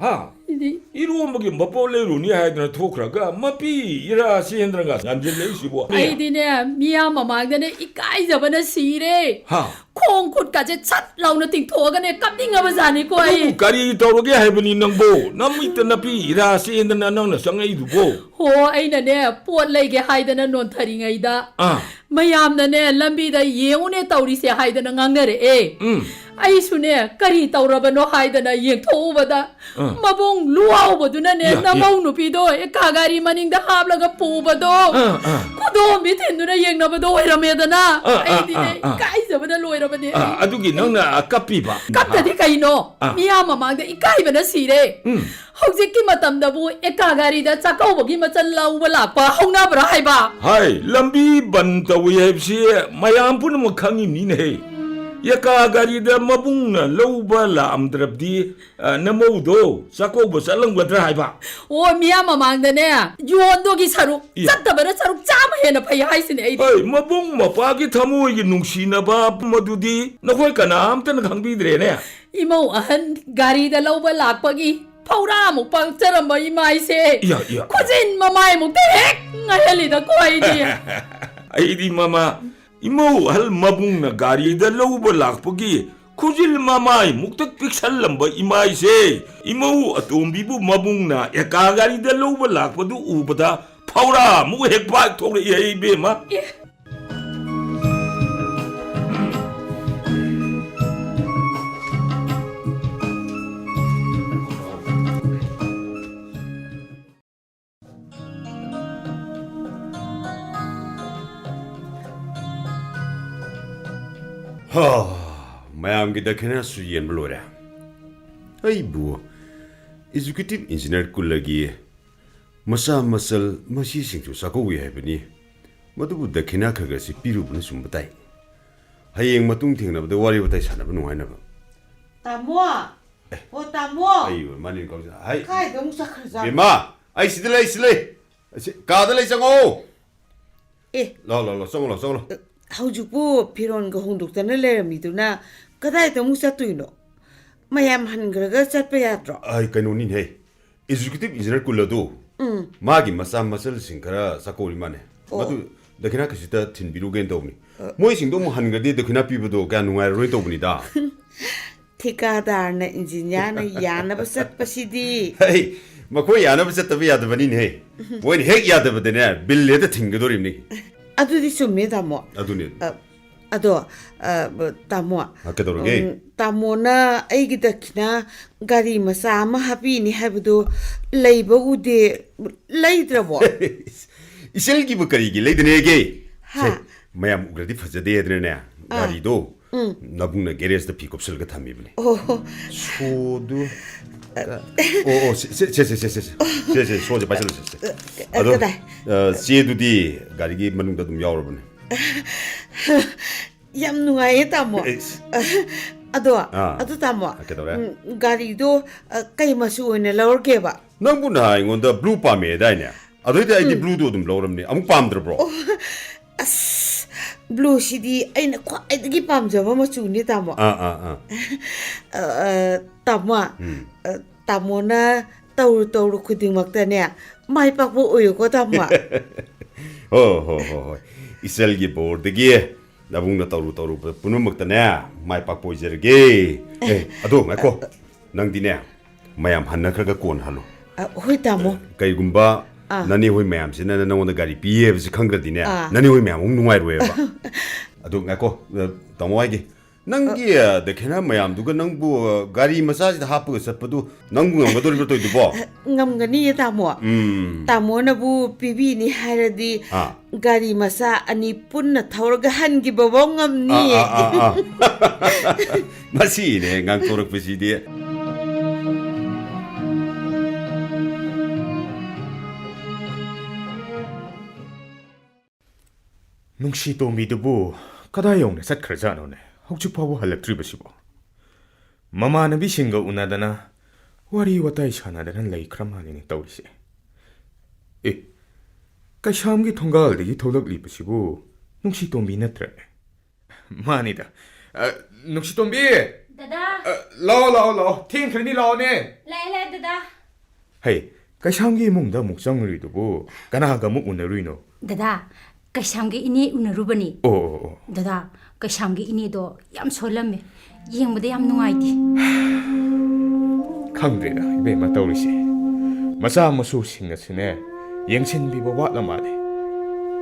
ꯍꯥ? ꯑꯩꯗꯤ ꯏꯔꯣꯝꯕꯒꯤ ꯃꯄꯣꯠ ꯂꯩꯔꯨꯅꯤ ꯍꯥꯏꯗꯅ ꯊꯣꯛꯈ꯭ꯔꯒ ꯃꯄꯤ ꯏꯔꯥ ꯆꯦꯟꯗꯅꯒ ꯌꯥꯟꯁꯤꯜꯂꯛꯏꯁꯤꯕꯣ? ꯑꯩꯗꯤꯅꯦ, ꯃꯤꯌꯥꯝ ꯃꯃꯥꯡꯗꯅꯦ ꯏꯀꯥꯏꯖꯕꯅ ꯁꯤꯔꯦ꯫ ꯍꯥ? ꯈꯣꯡ ꯈꯨꯠꯀꯁꯦ ꯁꯠ ꯂꯥꯎꯅ ꯇꯤꯡꯊꯣꯛꯑꯒꯅꯦ ꯀꯞꯅꯤꯡꯉꯕꯖꯥꯠꯅꯤꯀꯣ ꯑꯩ꯫ ꯑꯗꯨꯕꯨ ꯀꯔꯤ ꯇꯧꯔꯒꯦ ꯍꯥꯏꯕꯅꯤ ꯅꯪꯕꯣ? ꯅꯃꯤꯠꯇ ꯅꯄꯤ ꯏꯔꯥ ꯆꯦꯟꯗꯅ ꯅꯪꯅ ꯆꯪꯉꯛꯏꯗꯨꯕꯣ? ꯍꯣ, ꯑꯩꯅꯅꯦ ꯄꯣꯠ ꯂꯩꯒꯦ ꯍꯥꯏꯗꯅ ꯅꯣꯟꯊꯔꯤꯉꯩꯗ ꯑꯥ꯫ ꯃꯌꯥꯝꯅꯅꯦ ꯂꯝꯕꯤꯗ ꯌꯦꯡꯉꯨꯅꯦ ꯇꯧꯔꯤꯁꯦ ꯍꯥꯏꯗꯅ ꯉꯥꯡꯅꯔꯛꯑꯦ꯫ ꯎꯝ꯫ ꯑꯩꯁꯨꯅꯦ ꯀꯔꯤ ꯇꯧꯔꯕꯅꯣ ꯍꯥꯏꯗꯅ ꯌꯦꯡꯊꯣꯛꯎꯕꯗ ꯑꯥ꯫ ꯃꯕꯨꯡ ꯂꯨꯋꯥꯎꯕꯗꯨꯅꯅꯦ, ꯌꯥ, ꯌꯥ꯫ ꯅꯃꯧ ꯅꯨꯄꯤꯗꯣ ꯑꯦꯀꯥ ꯒꯥꯔꯤ ꯃꯅꯤꯡꯗ ꯍꯥꯞꯂꯒ ꯄꯨꯕꯗꯣ, ꯑꯥ, ꯑꯥ꯫ ꯈꯨꯗꯣꯝꯕꯤ ꯊꯤꯟꯗꯨꯅ ꯌꯦꯡꯅꯕꯗꯣ ꯑꯣꯏꯔꯝꯃꯦꯗꯅ꯫ ꯑꯥ, ꯑꯥ, ꯑꯩꯗꯤꯅꯦ, ꯑꯥ, ꯑꯥ꯫ ꯏꯀꯥꯏꯖꯕꯅ ꯂꯣꯏꯔꯕꯅꯦ ꯑꯥ, ꯑꯩ꯫ ꯑꯗꯨꯒꯤ ꯅꯪꯅ ꯀꯞꯄꯤꯕ? ꯀꯞꯇꯗꯤ ꯀꯩꯅꯣ? ꯑꯥ꯫ ꯃꯤꯌꯥꯝ ꯃꯃꯥꯡꯗ ꯏꯀꯥꯏꯕꯅ ꯁꯤꯔꯦ꯫ ꯎꯝ꯫ ꯍꯧꯖꯤꯛꯀꯤ ꯃꯇꯝꯗꯕꯨ ꯑꯦꯀꯥ ꯒꯥꯔꯤꯗ ꯆꯥꯛꯀꯧꯕꯒꯤ ꯃꯆꯜ ꯂꯧꯕ ꯂꯥꯛꯄ ꯍꯧꯅꯕ꯭ꯔꯥ ꯍꯥꯏꯕ? ꯍꯥꯏ, ꯂꯝꯕꯤ ꯕꯟ ꯇꯧꯏ ꯍꯥꯏꯕꯁꯤ ꯃꯌꯥꯝ ꯄꯨꯝꯅꯃꯛ ꯈꯪꯉꯤꯕꯅꯤꯅꯦꯍꯦ꯫ ꯑꯦꯀꯥ ꯒꯥꯔꯤꯗ ꯃꯕꯨꯡꯅ ꯂꯧꯕ ꯂꯥꯛꯑꯝꯗ꯭ꯔꯕꯗꯤ, ꯑ, ꯅꯃꯧꯗꯣ ꯆꯥꯛꯀꯧꯕ ꯆꯠꯂꯝꯒꯗ꯭ꯔꯥ ꯍꯥꯏꯕ? ꯑꯣ, ꯃꯤꯌꯥꯝ ꯃꯃꯥꯡꯗꯅꯦ, ꯌꯣꯟꯗꯣꯒꯤ ꯁꯔꯨꯛ, ꯏꯌꯥ꯫ ꯆꯠꯇꯕꯅ ꯁꯔꯨꯛ ꯆꯥꯝꯃ ꯍꯦꯟꯅ ꯐꯩ ꯍꯥꯏꯁꯤꯅꯦ ꯑꯩꯗꯤ꯫ ꯍꯣꯏ, ꯃꯕꯨꯡ ꯃꯧꯄ꯭ꯋꯥꯒꯤ ꯊꯃꯣꯏꯒꯤ ꯅꯨꯡꯁꯤꯅꯕ ꯃꯗꯨꯗꯤ ꯅꯈꯣꯏ ꯀꯅꯥꯝꯇꯅ ꯈꯪꯕꯤꯗ꯭ꯔꯦꯅꯦ꯫ ꯏꯃꯧ ꯑꯍꯟ ꯒꯥꯔꯤꯗ ꯂꯧꯕ ꯂꯥꯛꯄꯒꯤ ꯐꯧꯔꯥꯃꯨꯛ ꯄꯥꯛꯆꯔꯝꯕ ꯏꯃꯥꯏꯁꯦ, ꯏꯌꯥ, ꯏꯌꯥ꯫ ꯈꯨꯖꯤꯟ ꯃꯃꯥꯏꯃꯨꯛꯇ ꯍꯦꯛ ꯉꯥꯏꯍꯜꯂꯤꯗꯀꯣ ꯑꯩꯗꯤ꯫ ꯑꯩꯗꯤ ꯃꯃꯥ, ꯏꯃꯧ ꯑꯍꯜ ꯃꯕꯨꯡꯅ ꯒꯥꯔꯤꯗ ꯂꯧꯕ ꯂꯥꯛꯄꯒꯤ ꯈꯨꯖꯤꯜ ꯃꯃꯥꯏꯃꯨꯛꯇ ꯄꯤꯛꯁꯜꯂꯝꯕ ꯏꯃꯥꯏꯁꯦ, ꯏꯃꯧ ꯑꯇꯣꯝꯕꯤꯕꯨ ꯃꯕꯨꯡꯅ ꯑꯦꯀꯥ ꯒꯥꯔꯤꯗ ꯂꯧꯕ ꯂꯥꯛꯄꯗꯨ ꯎꯕꯗ ꯐꯧꯔꯥꯃꯨꯛ ꯍꯦꯛ ꯄꯥꯛ ꯊꯣꯛꯂꯛꯏ ꯏꯕꯦꯝꯃ꯫ ꯑꯦ꯫ ꯍꯥ, ꯃꯌꯥꯝꯒꯤ ꯗꯈꯤꯅꯥꯁꯨ ꯌꯦꯟꯕ ꯂꯣꯏꯔꯦ꯫ ꯑꯩꯕꯨ executive engineer ꯀꯨꯜꯂꯒꯤ ꯃꯆꯥ ꯃꯆꯜ ꯃꯁꯤꯁꯤꯡꯁꯨ ꯆꯥꯛꯀꯧꯏ ꯍꯥꯏꯕꯅꯤ꯫ ꯃꯗꯨꯕꯨ ꯗꯈꯤꯅꯥ ꯈꯔ ꯈꯔꯁꯤ ꯄꯤꯔꯨꯕꯅ ꯆꯨꯝꯕ ꯇꯥꯏ꯫ ꯍꯌꯦꯡ ꯃꯇꯨꯡ ꯊꯦꯡꯅꯕꯗ ꯋꯥꯔꯤ ꯋꯥꯇꯥꯏ ꯁꯥꯟꯅꯕ ꯅꯨꯡꯉꯥꯏꯅꯕ꯫ ꯇꯥꯃꯣ! ꯑꯣ, ꯇꯥꯃꯣ! ꯑꯩ ꯃꯥꯅꯤ ꯀꯧꯁꯤꯅ꯫ ꯍꯥꯏ! ꯀꯥꯏꯗ ꯑꯃꯨꯛ ꯆꯠꯈ꯭ꯔꯖꯥꯠꯅꯣ? ꯕꯦꯝꯃ! ꯑꯩ ꯁꯤꯗ ꯂꯩ, ꯁꯤꯗ ꯂꯩ! ꯑꯁꯤ, ꯀꯥꯗ ꯂꯩ, ꯆꯪꯉꯛꯑꯣ! ꯑꯦ! ꯂꯥꯎ, ꯂꯥꯎ, ꯂꯥꯎ, ꯆꯪꯉꯣ, ꯂꯥꯎ, ꯆꯪꯉꯣ, ꯂꯥꯎ꯫ ꯑ, ꯍꯧꯖꯤꯛꯄꯨ ꯐꯤꯔꯣꯟꯒ ꯍꯣꯡꯗꯣꯛꯇꯅ ꯂꯩꯔꯝꯃꯤꯗꯨꯅ ꯀꯗꯥꯏꯗ ꯑꯃꯨꯛ ꯆꯠꯇꯣꯏꯅꯣ? ꯃꯌꯥꯝ ꯍꯟꯈ꯭ꯔꯒ ꯆꯠꯄ ꯌꯥꯗ꯭ꯔꯣ? ꯑꯩ, ꯀꯩꯅꯣꯅꯤꯅꯦꯍꯦ, executive engineer ꯀꯨꯜ ꯑꯗꯨ, ꯎꯝ꯫ ꯃꯥꯒꯤ ꯃꯆꯥ ꯃꯆꯜꯁꯤꯡ ꯈꯔ ꯆꯥꯛꯀꯧꯔꯤ ꯃꯥꯅꯦ꯫ ꯑꯣ꯫ ꯃꯗꯨ ꯗꯈꯤꯅꯥ ꯈꯖꯤꯛꯇ ꯊꯤꯟꯕꯤꯔꯨꯒꯦꯅ ꯇꯧꯕꯅꯤ꯫ ꯑ꯫ ꯃꯣꯏꯁꯤꯡꯗꯣ ꯑꯃꯨꯛ ꯍꯟꯈ꯭ꯔꯗꯤ ꯗꯈꯤꯅꯥ ꯄꯤꯕꯗꯣ ꯀꯌꯥ ꯅꯨꯡꯉꯥꯏꯔꯔꯣꯏ ꯇꯧꯕꯅꯤꯗ꯫ ꯊꯤꯀꯥꯗꯥꯔꯅ ꯏꯟꯖꯤꯅꯤꯌꯥꯔꯅ ꯌꯥꯅꯕ ꯆꯠꯄꯁꯤꯗꯤ꯫ ꯍꯩ, ꯃꯈꯣꯏ ꯌꯥꯅꯕ ꯆꯠꯇꯕ ꯌꯥꯗꯕꯅꯤꯅꯦꯍꯦ꯫ ꯃꯣꯏꯅ ꯍꯦꯛ ꯌꯥꯗꯕꯗꯅꯦ, ꯕꯤꯜ ꯍꯦꯛꯇ ꯊꯤꯡꯒꯗꯣꯔꯤꯕꯅꯤ꯫ ꯑꯗꯨꯗꯤ ꯆꯨꯝꯃꯦ, ꯇꯥꯃꯣ꯫ ꯑꯗꯨꯅꯦ꯫ ꯑ, ꯑꯗꯣ, ꯑ, ꯇꯥꯃꯣ, ꯑ, ꯀꯩꯗꯧꯔꯒꯦ? ꯎꯝ, ꯇꯥꯃꯣꯅ ꯑꯩꯒꯤ ꯗꯈꯤꯅꯥ ꯒꯥꯔꯤ ꯃꯆꯥ ꯑꯃ ꯍꯥꯞꯄꯤꯅꯤ ꯍꯥꯏꯕꯗꯨ ꯂꯩꯕ ꯎꯗꯦ, ꯂꯩꯗ꯭ꯔꯕꯣ? ꯏꯆꯜꯒꯤꯕꯨ ꯀꯔꯤꯒꯤ ꯂꯩꯗꯅꯦꯒꯦ? ꯍꯥ? ꯁꯦ, ꯃꯌꯥꯝ ꯎꯈ꯭ꯔꯗꯤ ꯐꯖꯗꯦ ꯍꯥꯏꯗꯅꯅꯦ, ꯒꯥꯔꯤꯗꯣ ꯅꯕꯨꯡꯅ ꯒꯦꯔꯦꯖꯇ ꯐꯤ ꯀꯨꯞꯁꯜꯂꯒ ꯊꯝꯃꯤꯕꯅꯦ꯫ ꯑꯣ, ꯁꯣꯗꯨ ꯑꯣ ꯑꯣ ꯁꯦ ꯁꯦ ꯁꯦ ꯁꯦ ꯁꯦ ꯁꯦ ꯁꯦ ꯁꯦ ꯁꯣꯁꯦ ꯄꯥꯏꯁꯜꯂꯁꯦ ꯁꯦ꯫ ꯑ, ꯑꯗꯣ, ꯀꯗꯥꯏ? ꯑ, ꯆꯦꯗꯨꯗꯤ ꯒꯥꯔꯤꯒꯤ ꯃꯅꯨꯡꯗ ꯑꯗꯨꯝ ꯌꯥꯎꯔꯕꯅꯦ꯫ ꯌꯥꯝ ꯅꯨꯡꯉꯥꯏꯌꯦ, ꯇꯥꯃꯣ꯫ ꯑꯩꯁ꯫ ꯑꯗꯣ, ꯑꯥ꯫ ꯑꯗꯨ ꯇꯥꯃꯣ, ꯀꯩꯗꯧꯔꯦ? ꯎꯝ, ꯒꯥꯔꯤꯗꯣ, ꯑ, ꯀꯩ ꯃꯆꯨ ꯑꯣꯏꯅ ꯂꯧꯔꯒꯦꯕ? ꯅꯪꯕꯨ ꯅꯍꯥꯟ ꯑꯩꯉꯣꯟꯗ ꯕ꯭ꯂꯨ ꯄꯥꯝꯃꯦ ꯍꯥꯏꯗꯥꯏꯅꯦ? ꯑꯗꯨꯏꯗꯤ ꯑꯩꯗꯤ ꯕ꯭ꯂꯨꯗꯣ ꯑꯗꯨꯝ ꯂꯧꯔꯝꯅꯦ꯫ ꯑꯃꯨꯛ ꯄꯥꯝꯗ꯭ꯔꯕ꯭ꯔꯣ? ꯑꯁ, ꯕ꯭ꯂꯨꯁꯤꯗꯤ ꯑꯩꯅ ꯈ꯭ꯋꯥꯏꯗꯒꯤ ꯄꯥꯝꯖꯕ ꯃꯆꯨꯅꯦ, ꯇꯥꯃꯣ꯫ ꯑꯥ ꯑꯥ ꯑꯥ꯫ ꯑ, ꯑ, ꯇꯥꯃꯣ, ꯑ, ꯇꯥꯃꯣꯅ ꯇꯧꯔꯨ ꯇꯧꯔꯨ ꯈꯨꯗꯤꯡꯃꯛꯇꯅꯦ ꯃꯥꯏ ꯄꯥꯛꯄ ꯑꯣꯏꯌꯨꯀꯣ, ꯇꯥꯃꯣ꯫ ꯍꯣ ꯍꯣ ꯍꯣ ꯍꯣꯏ꯫ ꯏꯆꯜꯒꯤ ꯕꯣꯔꯗꯒꯤ ꯅꯕꯨꯡꯅ ꯇꯧꯔꯨ ꯇꯧꯔꯨꯕ ꯄꯨꯝꯅꯃꯛꯇꯅꯦ ꯃꯥꯏ ꯄꯥꯛꯄ ꯑꯣꯏꯖꯔꯒꯦ꯫ ꯑꯦ, ꯑꯗꯣ ꯉꯥꯏꯈꯣ꯫ ꯅꯪꯗꯤꯅꯦ ꯃꯌꯥꯝ ꯍꯟꯅꯈ꯭ꯔꯒ ꯀꯣꯟ ꯍꯜꯂꯣ꯫ ꯑ, ꯍꯣꯏ, ꯇꯥꯃꯣ꯫ ꯀꯩꯒꯨꯝꯕ ꯑꯥ꯫ ꯅꯅꯦ ꯍꯣꯏ ꯃꯌꯥꯝꯁꯤꯅ ꯅꯪꯉꯣꯟꯗ ꯒꯥꯔꯤ ꯄꯤꯌꯦ ꯍꯥꯏꯕꯁꯤ ꯈꯪꯈ꯭ꯔꯗꯤꯅꯦ, ꯑꯥ꯫ ꯅꯅꯦ ꯍꯣꯏ ꯃꯌꯥꯝ ꯑꯃꯨꯛ ꯅꯨꯡꯉꯥꯏꯔꯣꯏꯕ꯫ ꯑꯗꯨ ꯉꯥꯏꯈꯣ, ꯑ, ꯇꯥꯃꯣ ꯍꯥꯏꯒꯦ꯫ ꯅꯪꯒꯤ, ꯑ, ꯗꯈꯤꯅꯥ ꯃꯌꯥꯝꯗꯨꯒ ꯅꯪꯕꯨ, ꯑ, ꯒꯥꯔꯤ ꯃꯆꯥꯁꯤꯗ ꯍꯥꯞꯄꯒ ꯆꯠꯄꯗꯨ ꯅꯪꯕꯨ ꯉꯝꯒꯗꯧꯔꯤꯕ꯭ꯔꯣ ꯇꯧꯏꯗꯨꯕꯣ? ꯉꯝꯒꯅꯤꯌꯦ, ꯇꯥꯃꯣ꯫ ꯎꯝ꯫ ꯇꯥꯃꯣꯅꯕꯨ ꯄꯤꯕꯤꯅꯤ ꯍꯥꯏꯔꯗꯤ ꯑꯥ꯫ ꯒꯥꯔꯤ ꯃꯆꯥ ꯑꯅꯤ ꯄꯨꯟꯅ ꯊꯧꯔꯒ ꯍꯟꯈꯤꯕꯐꯥꯎ ꯉꯝꯅꯤꯌꯦ꯫ ꯑꯥ, ꯑꯥ, ꯑꯥ, ꯑꯥ꯫ ꯃꯁꯤꯅꯦ ꯉꯥꯡꯊꯣꯔꯛꯄꯁꯤꯗꯤ꯫ ꯅꯨꯡꯁꯤ ꯇꯣꯝꯕꯤꯗꯨꯕꯨ ꯀꯗꯥꯏ ꯌꯧꯅ ꯆꯠꯈ꯭ꯔꯖꯥꯠꯅꯣꯅꯦ? ꯍꯧꯖꯤꯛ ꯐꯥꯎꯕ ꯍꯜꯂꯛꯇ꯭ꯔꯤꯕꯁꯤꯕꯣ? ꯃꯃꯥꯟꯅꯕꯤꯁꯤꯡꯒ ꯎꯅꯗꯅ ꯋꯥꯔꯤ ꯋꯥꯇꯥꯏ ꯁꯥꯟꯅꯗꯅ ꯂꯩꯈ꯭ꯔ ꯃꯥꯜꯂꯤꯅꯦ ꯇꯧꯔꯤꯁꯦ꯫ ꯑꯦ, ꯀꯩꯁꯥꯝꯒꯤ ꯊꯣꯡꯒꯥꯜꯗꯒꯤ ꯊꯣꯛꯂꯛꯂꯤꯕꯁꯤꯕꯨ ꯅꯨꯡꯁꯤ ꯇꯣꯝꯕꯤ ꯅꯠꯇ꯭ꯔꯅꯦ? ꯃꯥꯅꯤꯗ꯫ ꯑ, ꯅꯨꯡꯁꯤ ꯇꯣꯝꯕꯤ! ꯗꯗꯥ! ꯑ, ꯂꯥꯛꯑꯣ, ꯂꯥꯛꯑꯣ, ꯂꯥꯛꯑꯣ꯫ ꯊꯦꯡꯈ꯭ꯔꯅꯤ, ꯂꯥꯛꯑꯣꯅꯦ꯫ ꯂꯥꯛꯑꯦ, ꯂꯥꯛꯑꯦ, ꯗꯗꯥ꯫ ꯍꯩ, ꯀꯩꯁꯥꯝꯒꯤ ꯏꯃꯨꯡꯗ ꯑꯃꯨꯛ ꯆꯪꯉꯨꯔꯤꯗꯨꯕꯨ ꯀꯅꯥꯒ ꯑꯃꯨꯛ ꯎꯅꯔꯨꯏꯅꯣ? ꯗꯗꯥ, ꯀꯩꯁꯥꯝꯒꯤ ꯏꯅꯦ ꯎꯅꯔꯨꯕꯅꯤ꯫ ꯑꯣ, ꯑꯣ, ꯑꯣ꯫ ꯗꯗꯥ, ꯀꯩꯁꯥꯝꯒꯤ ꯏꯅꯦꯗꯣ ꯌꯥꯝ ꯁꯣꯜꯂꯝꯃꯦ꯫ ꯌꯦꯡꯕꯗ ꯌꯥꯝ ꯅꯨꯡꯉꯥꯏꯇꯦ꯫ ꯈꯪꯗ꯭ꯔꯦꯗ, ꯏꯕꯦꯝꯃ ꯇꯧꯔꯤꯁꯦ꯫ ꯃꯆꯥ ꯃꯁꯨꯁꯤꯡ ꯑꯁꯤꯅꯦ, ꯌꯦꯡꯁꯤꯟꯕꯤꯕ ꯋꯥꯠꯂ ꯃꯥꯜꯂꯦ꯫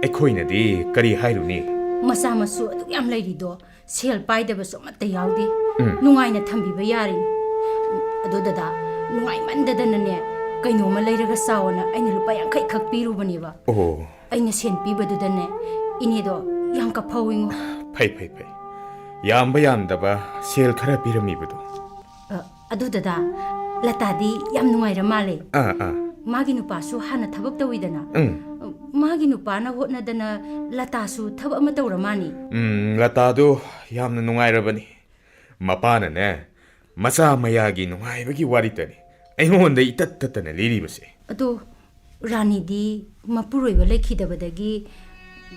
ꯑꯩꯈꯣꯏꯅꯗꯤ ꯀꯔꯤ ꯍꯥꯏꯔꯨꯅꯤ? ꯃꯆꯥ ꯃꯁꯨ ꯑꯗꯨꯛ ꯌꯥꯝ ꯂꯩꯔꯤꯗꯣ ꯁꯦꯜ ꯄꯥꯏꯗꯕꯁꯨ ꯑꯃꯠꯇ ꯌꯥꯎꯗꯦ꯫ ꯎꯝ꯫ ꯅꯨꯡꯉꯥꯏꯅ ꯊꯝꯕꯤꯕ ꯌꯥꯔꯤꯅꯤ꯫ ꯑꯗꯣ ꯗꯗꯥ, ꯅꯨꯡꯉꯥꯏꯃꯟꯗꯗꯅꯅꯦ, ꯀꯩꯅꯣꯝꯃ ꯂꯩꯔꯒ ꯆꯥꯎꯑꯣꯅ ꯑꯩꯅ ꯂꯨꯄꯥ ꯌꯥꯡꯈꯩ ꯈꯛ ꯄꯤꯔꯨꯕꯅꯦꯕ꯫ ꯑꯣ꯫ ꯑꯩꯅ ꯁꯦꯟ ꯄꯤꯕꯗꯨꯗꯅꯦ, ꯏꯅꯦꯗꯣ ꯌꯥꯝ ꯀꯞꯐꯧꯋꯤꯉꯣ꯫ ꯐꯩ, ꯐꯩ, ꯐꯩ꯫ ꯌꯥꯝꯕ ꯌꯥꯝꯗꯕ ꯁꯦꯜ ꯈꯔ ꯄꯤꯔꯝꯃꯤꯕꯗꯣ꯫ ꯑ, ꯑꯗꯨ ꯗꯗꯥ, ꯂꯇꯥꯗꯤ ꯌꯥꯝ ꯅꯨꯡꯉꯥꯏꯔ ꯃꯥꯜꯂꯦ꯫ ꯑꯥ, ꯑꯥ꯫ ꯃꯥꯒꯤ ꯅꯨꯄꯥꯁꯨ ꯍꯥꯟꯅ ꯊꯕꯛ ꯇꯧꯋꯤꯗꯅ꯫ ꯎꯝ꯫ ꯃꯥꯒꯤ ꯅꯨꯄꯥꯅ ꯍꯣꯠꯅꯗꯅ ꯂꯇꯥꯁꯨ ꯊꯕꯛ ꯑꯃ ꯇꯧꯔ ꯃꯥꯅꯤ꯫ ꯎꯝ, ꯂꯇꯥꯗꯣ ꯌꯥꯝꯅ ꯅꯨꯡꯉꯥꯏꯔꯕꯅꯤ꯫ ꯃꯄꯥꯅꯅꯦ, ꯃꯆꯥ ꯃꯌꯥꯒꯤ ꯅꯨꯡꯉꯥꯏꯕꯒꯤ ꯋꯥꯔꯤꯇꯅꯤ ꯑꯩꯉꯣꯟꯗ ꯏꯇꯠ ꯇꯠꯇꯅ ꯂꯤꯔꯤꯕꯁꯦ꯫ ꯑꯗꯣ ꯔꯥꯅꯤꯗꯤ ꯃꯄꯨꯔꯣꯏꯕ ꯂꯩꯈꯤꯗꯕꯗꯒꯤ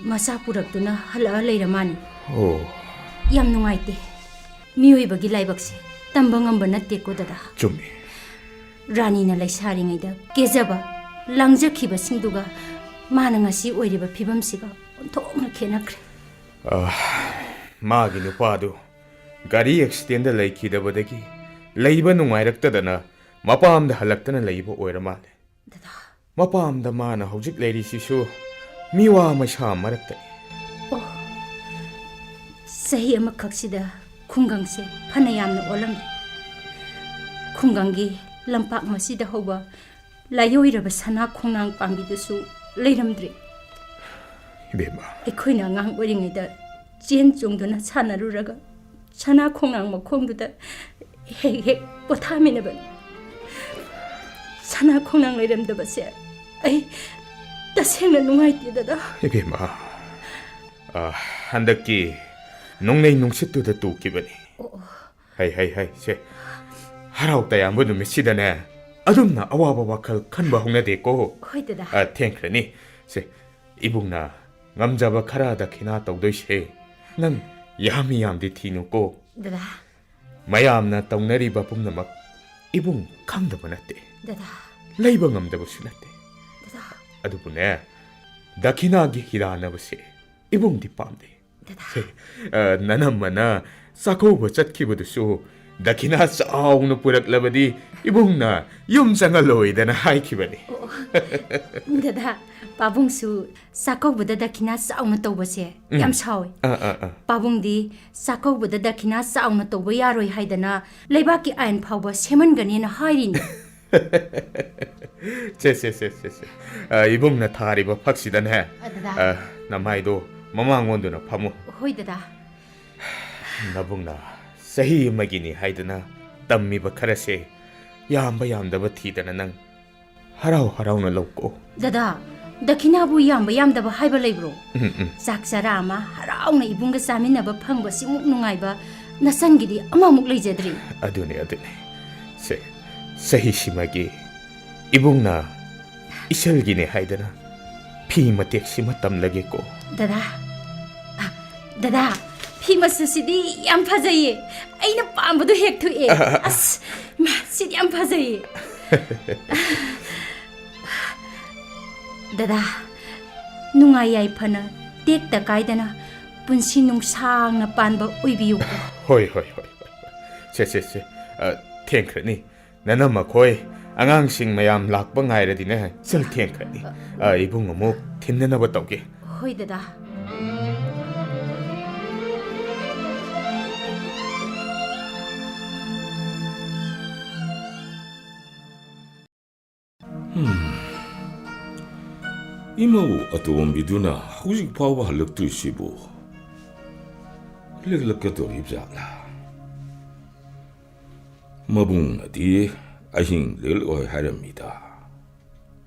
ꯃꯆꯥ ꯄꯨꯔꯛꯇꯨꯅ ꯍꯜꯂꯛꯑ ꯂꯩꯔ ꯃꯥꯅꯤ꯫ ꯑꯣ꯫ ꯌꯥꯝ ꯅꯨꯡꯉꯥꯏꯇꯦ꯫ ꯃꯤꯑꯣꯏꯕꯒꯤ ꯂꯥꯏꯕꯛꯁꯦ ꯇꯝꯕ ꯉꯝꯕ ꯅꯠꯇꯦꯀꯣ ꯗꯗꯥ꯫ ꯆꯨꯝꯃꯤ꯫ ꯔꯥꯅꯤꯅ ꯂꯩꯁꯥꯔꯤꯉꯩꯗ ꯀꯦꯖꯕ, ꯂꯥꯡꯖꯈꯤꯕꯁꯤꯡꯗꯨꯒ ꯃꯥꯅ ꯉꯁꯤ ꯑꯣꯏꯔꯤꯕ ꯐꯤꯕꯝꯁꯤꯒ ꯑꯣꯟꯊꯣꯛꯅ ꯈꯦꯠꯅꯈ꯭ꯔꯦ꯫ ꯑ, ꯃꯥꯒꯤ ꯅꯨꯄꯥꯗꯨ ꯒꯥꯔꯤ ꯑꯦꯛꯁꯤꯗꯦꯟꯗ ꯂꯩꯈꯤꯗꯕꯗꯒꯤ ꯂꯩꯕ ꯅꯨꯡꯉꯥꯏꯔꯛꯇꯗꯅ ꯃꯄꯥꯝꯗ ꯍꯜꯂꯛꯇꯅ ꯂꯩꯕ ꯑꯣꯏꯔ ꯃꯥꯜꯂꯦ꯫ ꯗꯗꯥ꯫ ꯃꯄꯥꯝꯗ ꯃꯥꯅ ꯍꯧꯖꯤꯛ ꯂꯩꯔꯤꯁꯤꯁꯨ ꯃꯤꯋꯥ ꯃꯩꯁꯥ ꯃꯔꯛꯇꯅꯤ꯫ ꯑꯣ, ꯆꯍꯤ ꯑꯃꯈꯛꯁꯤꯗ ꯈꯨꯡꯒꯪꯁꯦ ꯐꯅ ꯌꯥꯝꯅ ꯑꯣꯜꯂꯝꯂꯦ꯫ ꯈꯨꯡꯒꯪꯒꯤ ꯂꯝꯄꯥꯛ ꯃꯁꯤꯗ ꯍꯧꯕ ꯂꯥꯏꯑꯣꯏꯔꯕ ꯁꯅꯥ ꯈꯣꯡꯅꯥꯡ ꯄꯥꯝꯕꯤꯗꯨꯁꯨ ꯂꯩꯔꯝꯗ꯭ꯔꯦ꯫ ꯏꯕꯦꯝꯃ꯫ ꯑꯩꯈꯣꯏꯅ ꯑꯉꯥꯡ ꯑꯣꯏꯔꯤꯉꯩꯗ ꯆꯦꯟ ꯆꯣꯡꯗꯨꯅ ꯁꯥꯟꯅꯔꯨꯔꯒ ꯁꯅꯥ ꯈꯣꯡꯅꯥꯡ ꯃꯈꯣꯡꯗꯨꯗ ꯍꯦꯛ ꯍꯦꯛ ꯄꯣꯊꯥꯃꯤꯟꯅꯕꯅꯤ꯫ ꯁꯅꯥ ꯈꯣꯡꯅꯥꯡ ꯂꯩꯔꯝꯗꯕꯁꯦ ꯑꯩ ꯇꯁꯦꯡꯅ ꯅꯨꯡꯉꯥꯏꯇꯦ ꯗꯗꯥ꯫ ꯏꯕꯦꯝꯃ, ꯑ, ꯍꯟꯗꯛꯀꯤ ꯅꯣꯡꯂꯩ ꯅꯨꯡꯁꯤꯠꯇꯨꯗ ꯇꯨꯈꯤꯕꯅꯤ꯫ ꯑꯣ, ꯑꯣ꯫ ꯍꯩ, ꯍꯩ, ꯍꯩ, ꯁꯦ꯫ ꯍꯔꯥꯎ ꯇꯌꯥꯝꯕ ꯅꯨꯃꯤꯠꯁꯤꯗꯅꯦ, ꯑꯗꯨꯝꯅ ꯑꯋꯥꯕ ꯋꯥꯈꯜ ꯈꯟꯕ ꯍꯧꯅꯗꯦꯀꯣ꯫ ꯍꯣꯏ ꯗꯗꯥ꯫ ꯑ, ꯊꯦꯡꯈ꯭ꯔꯅꯤ꯫ ꯁꯦ, ꯏꯕꯨꯡꯅ ꯉꯝꯖꯕ ꯈꯔ ꯗꯈꯤꯅꯥ ꯇꯧꯗꯣꯏꯁꯦ ꯅꯪ ꯌꯥꯝ ꯌꯥꯝꯗꯤ ꯊꯤꯅꯨꯀꯣ꯫ ꯗꯗꯥ꯫ ꯃꯌꯥꯝꯅ ꯇꯧꯅꯔꯤꯕ ꯄꯨꯝꯅꯃꯛ ꯏꯕꯨꯡ ꯈꯪꯗꯕ ꯅꯠꯇꯦ꯫ ꯗꯗꯥ꯫ ꯂꯩꯕ ꯉꯝꯗꯕꯁꯨ ꯅꯠꯇꯦ꯫ ꯗꯗꯥ꯫ ꯑꯗꯨꯕꯨꯅꯦ, ꯗꯈꯤꯅꯥꯒꯤ ꯍꯤꯔꯥꯟꯅꯕꯁꯦ ꯏꯕꯨꯡꯗꯤ ꯄꯥꯝꯗꯦ꯫ ꯗꯗꯥ꯫ ꯁꯦ, ꯑ, ꯅꯅꯝꯃꯅ ꯆꯥꯛꯀꯧꯕ ꯆꯠꯈꯤꯕꯗꯨꯁꯨ ꯗꯈꯤꯅꯥ ꯆꯥꯎꯅ ꯄꯨꯔꯛꯂꯕꯗꯤ ꯏꯕꯨꯡꯅ ꯌꯨꯝ ꯆꯪꯍꯜꯂꯣꯏꯗꯅ ꯍꯥꯏꯈꯤꯕꯅꯤ꯫ ꯗꯗꯥ, ꯄꯥꯕꯨꯡꯁꯨ ꯆꯥꯛꯀꯧꯕꯗ ꯗꯈꯤꯅꯥ ꯆꯥꯎꯅ ꯇꯧꯕꯁꯦ ꯎꯝ꯫ ꯌꯥꯝ ꯁꯥꯎꯏ꯫ ꯑꯥ, ꯑꯥ, ꯑꯥ꯫ ꯄꯥꯕꯨꯡꯗꯤ ꯆꯥꯛꯀꯧꯕꯗ ꯗꯈꯤꯅꯥ ꯆꯥꯎꯅ ꯇꯧꯕ ꯌꯥꯔꯣꯏ ꯍꯥꯏꯗꯅ ꯂꯩꯕꯥꯛꯀꯤ ꯑꯥꯏꯟ ꯐꯥꯎꯕ ꯁꯦꯝꯍꯟꯒꯅꯤꯅ ꯍꯥꯏꯔꯤꯅꯤ꯫ ꯁꯦ, ꯁꯦ, ꯁꯦ, ꯁꯦ, ꯁꯦ꯫ ꯑ, ꯏꯕꯨꯡꯅ ꯊꯥꯔꯤꯕ ꯐꯛꯁꯤꯗꯅꯦ, ꯑ, ꯗꯗꯥ꯫ ꯑ, ꯅꯃꯥꯏꯗꯣ ꯃꯃꯥꯡ ꯑꯣꯟꯗꯨꯅ ꯐꯝꯃꯨ꯫ ꯍꯣꯏ, ꯗꯗꯥ꯫ ꯅꯕꯨꯡꯅ ꯆꯍꯤ ꯑꯃꯒꯤꯅꯤ ꯍꯥꯏꯗꯨꯅ ꯇꯝꯃꯤꯕ ꯈꯔꯁꯦ ꯌꯥꯝꯕ ꯌꯥꯝꯗꯕ ꯊꯤꯗꯅ ꯅꯪ ꯍꯔꯥꯎ ꯍꯔꯥꯎꯅ ꯂꯧꯀꯣ꯫ ꯗꯗꯥ, ꯗꯈꯤꯅꯥꯕꯨ ꯌꯥꯝꯕ ꯌꯥꯝꯗꯕ ꯍꯥꯏꯕ ꯂꯩꯕ꯭ꯔꯣ? ꯎꯝ, ꯎꯝ꯫ ꯆꯥꯛ ꯆꯔꯥ ꯑꯃ ꯍꯔꯥꯎꯅ ꯏꯕꯨꯡꯒ ꯆꯥꯃꯤꯟꯅꯕ ꯐꯪꯕꯁꯤꯃꯨꯛ ꯅꯨꯡꯉꯥꯏꯕ ꯅꯆꯟꯒꯤꯗꯤ ꯑꯃꯃꯨꯛ ꯂꯩꯖꯗ꯭ꯔꯤ꯫ ꯑꯗꯨꯅꯤ, ꯑꯗꯨꯅꯤ꯫ ꯁꯦ, ꯆꯍꯤꯁꯤꯃꯒꯤ ꯏꯕꯨꯡꯅ ꯏꯆꯜꯒꯤꯅꯦ ꯍꯥꯏꯗꯅ ꯐꯤ ꯃꯇꯦꯛꯁꯤꯃ ꯇꯝꯂꯒꯦꯀꯣ꯫ ꯗꯗꯥ, ꯑ, ꯗꯗꯥ, ꯐꯤ ꯃꯆꯨꯁꯤꯗꯤ ꯌꯥꯝ ꯐꯖꯩꯌꯦ꯫ ꯑꯩꯅ ꯄꯥꯝꯕꯗꯣ ꯍꯦꯛ ꯊꯣꯛꯑꯦ꯫ ꯑꯁ, ꯃꯥ, ꯁꯤꯗꯤ ꯌꯥꯝ ꯐꯖꯩꯌꯦ꯫ ꯗꯗꯥ, ꯅꯨꯡꯉꯥꯏ ꯌꯥꯏꯐꯅ ꯇꯦꯛꯇ ꯀꯥꯏꯗꯅ ꯄꯨꯟꯁꯤ ꯅꯨꯡꯁꯥꯡꯅ ꯄꯥꯟꯕ ꯑꯣꯏꯕꯤꯌꯨꯀꯣ꯫ ꯍꯣꯏ, ꯍꯣꯏ, ꯍꯣꯏ, ꯍꯣꯏ, ꯍꯣꯏ꯫ ꯁꯦ, ꯁꯦ, ꯁꯦ꯫ ꯑ, ꯊꯦꯡꯈ꯭ꯔꯅꯤ꯫ ꯅꯅꯝꯃꯈꯣꯏ ꯑꯉꯥꯡꯁꯤꯡ ꯃꯌꯥꯝ ꯂꯥꯛꯄ ꯉꯥꯏꯔꯗꯤꯅꯦ, ꯆꯜ ꯊꯦꯡꯈ꯭ꯔꯅꯤ꯫ ꯑ, ꯏꯕꯨꯡ ꯑꯃꯨꯛ ꯊꯤꯟꯅꯅꯕ ꯇꯧꯒꯦ꯫ ꯍꯣꯏ, ꯗꯗꯥ꯫ ꯍꯝ꯫ ꯏꯃꯧ ꯑꯇꯣꯝꯕꯤꯗꯨꯅ ꯍꯧꯖꯤꯛ ꯐꯥꯎꯕ ꯍꯜꯂꯛꯇ꯭ꯔꯤꯁꯤꯕꯨ ꯂꯦꯛꯂꯛꯀꯗꯧꯔꯤꯕ ꯖꯥꯠꯂꯥ? ꯃꯕꯨꯡꯅꯗꯤ ꯑꯍꯤꯡ ꯂꯦꯛꯂꯛꯑꯣꯏ ꯍꯥꯏꯔꯝꯃꯤꯗ꯫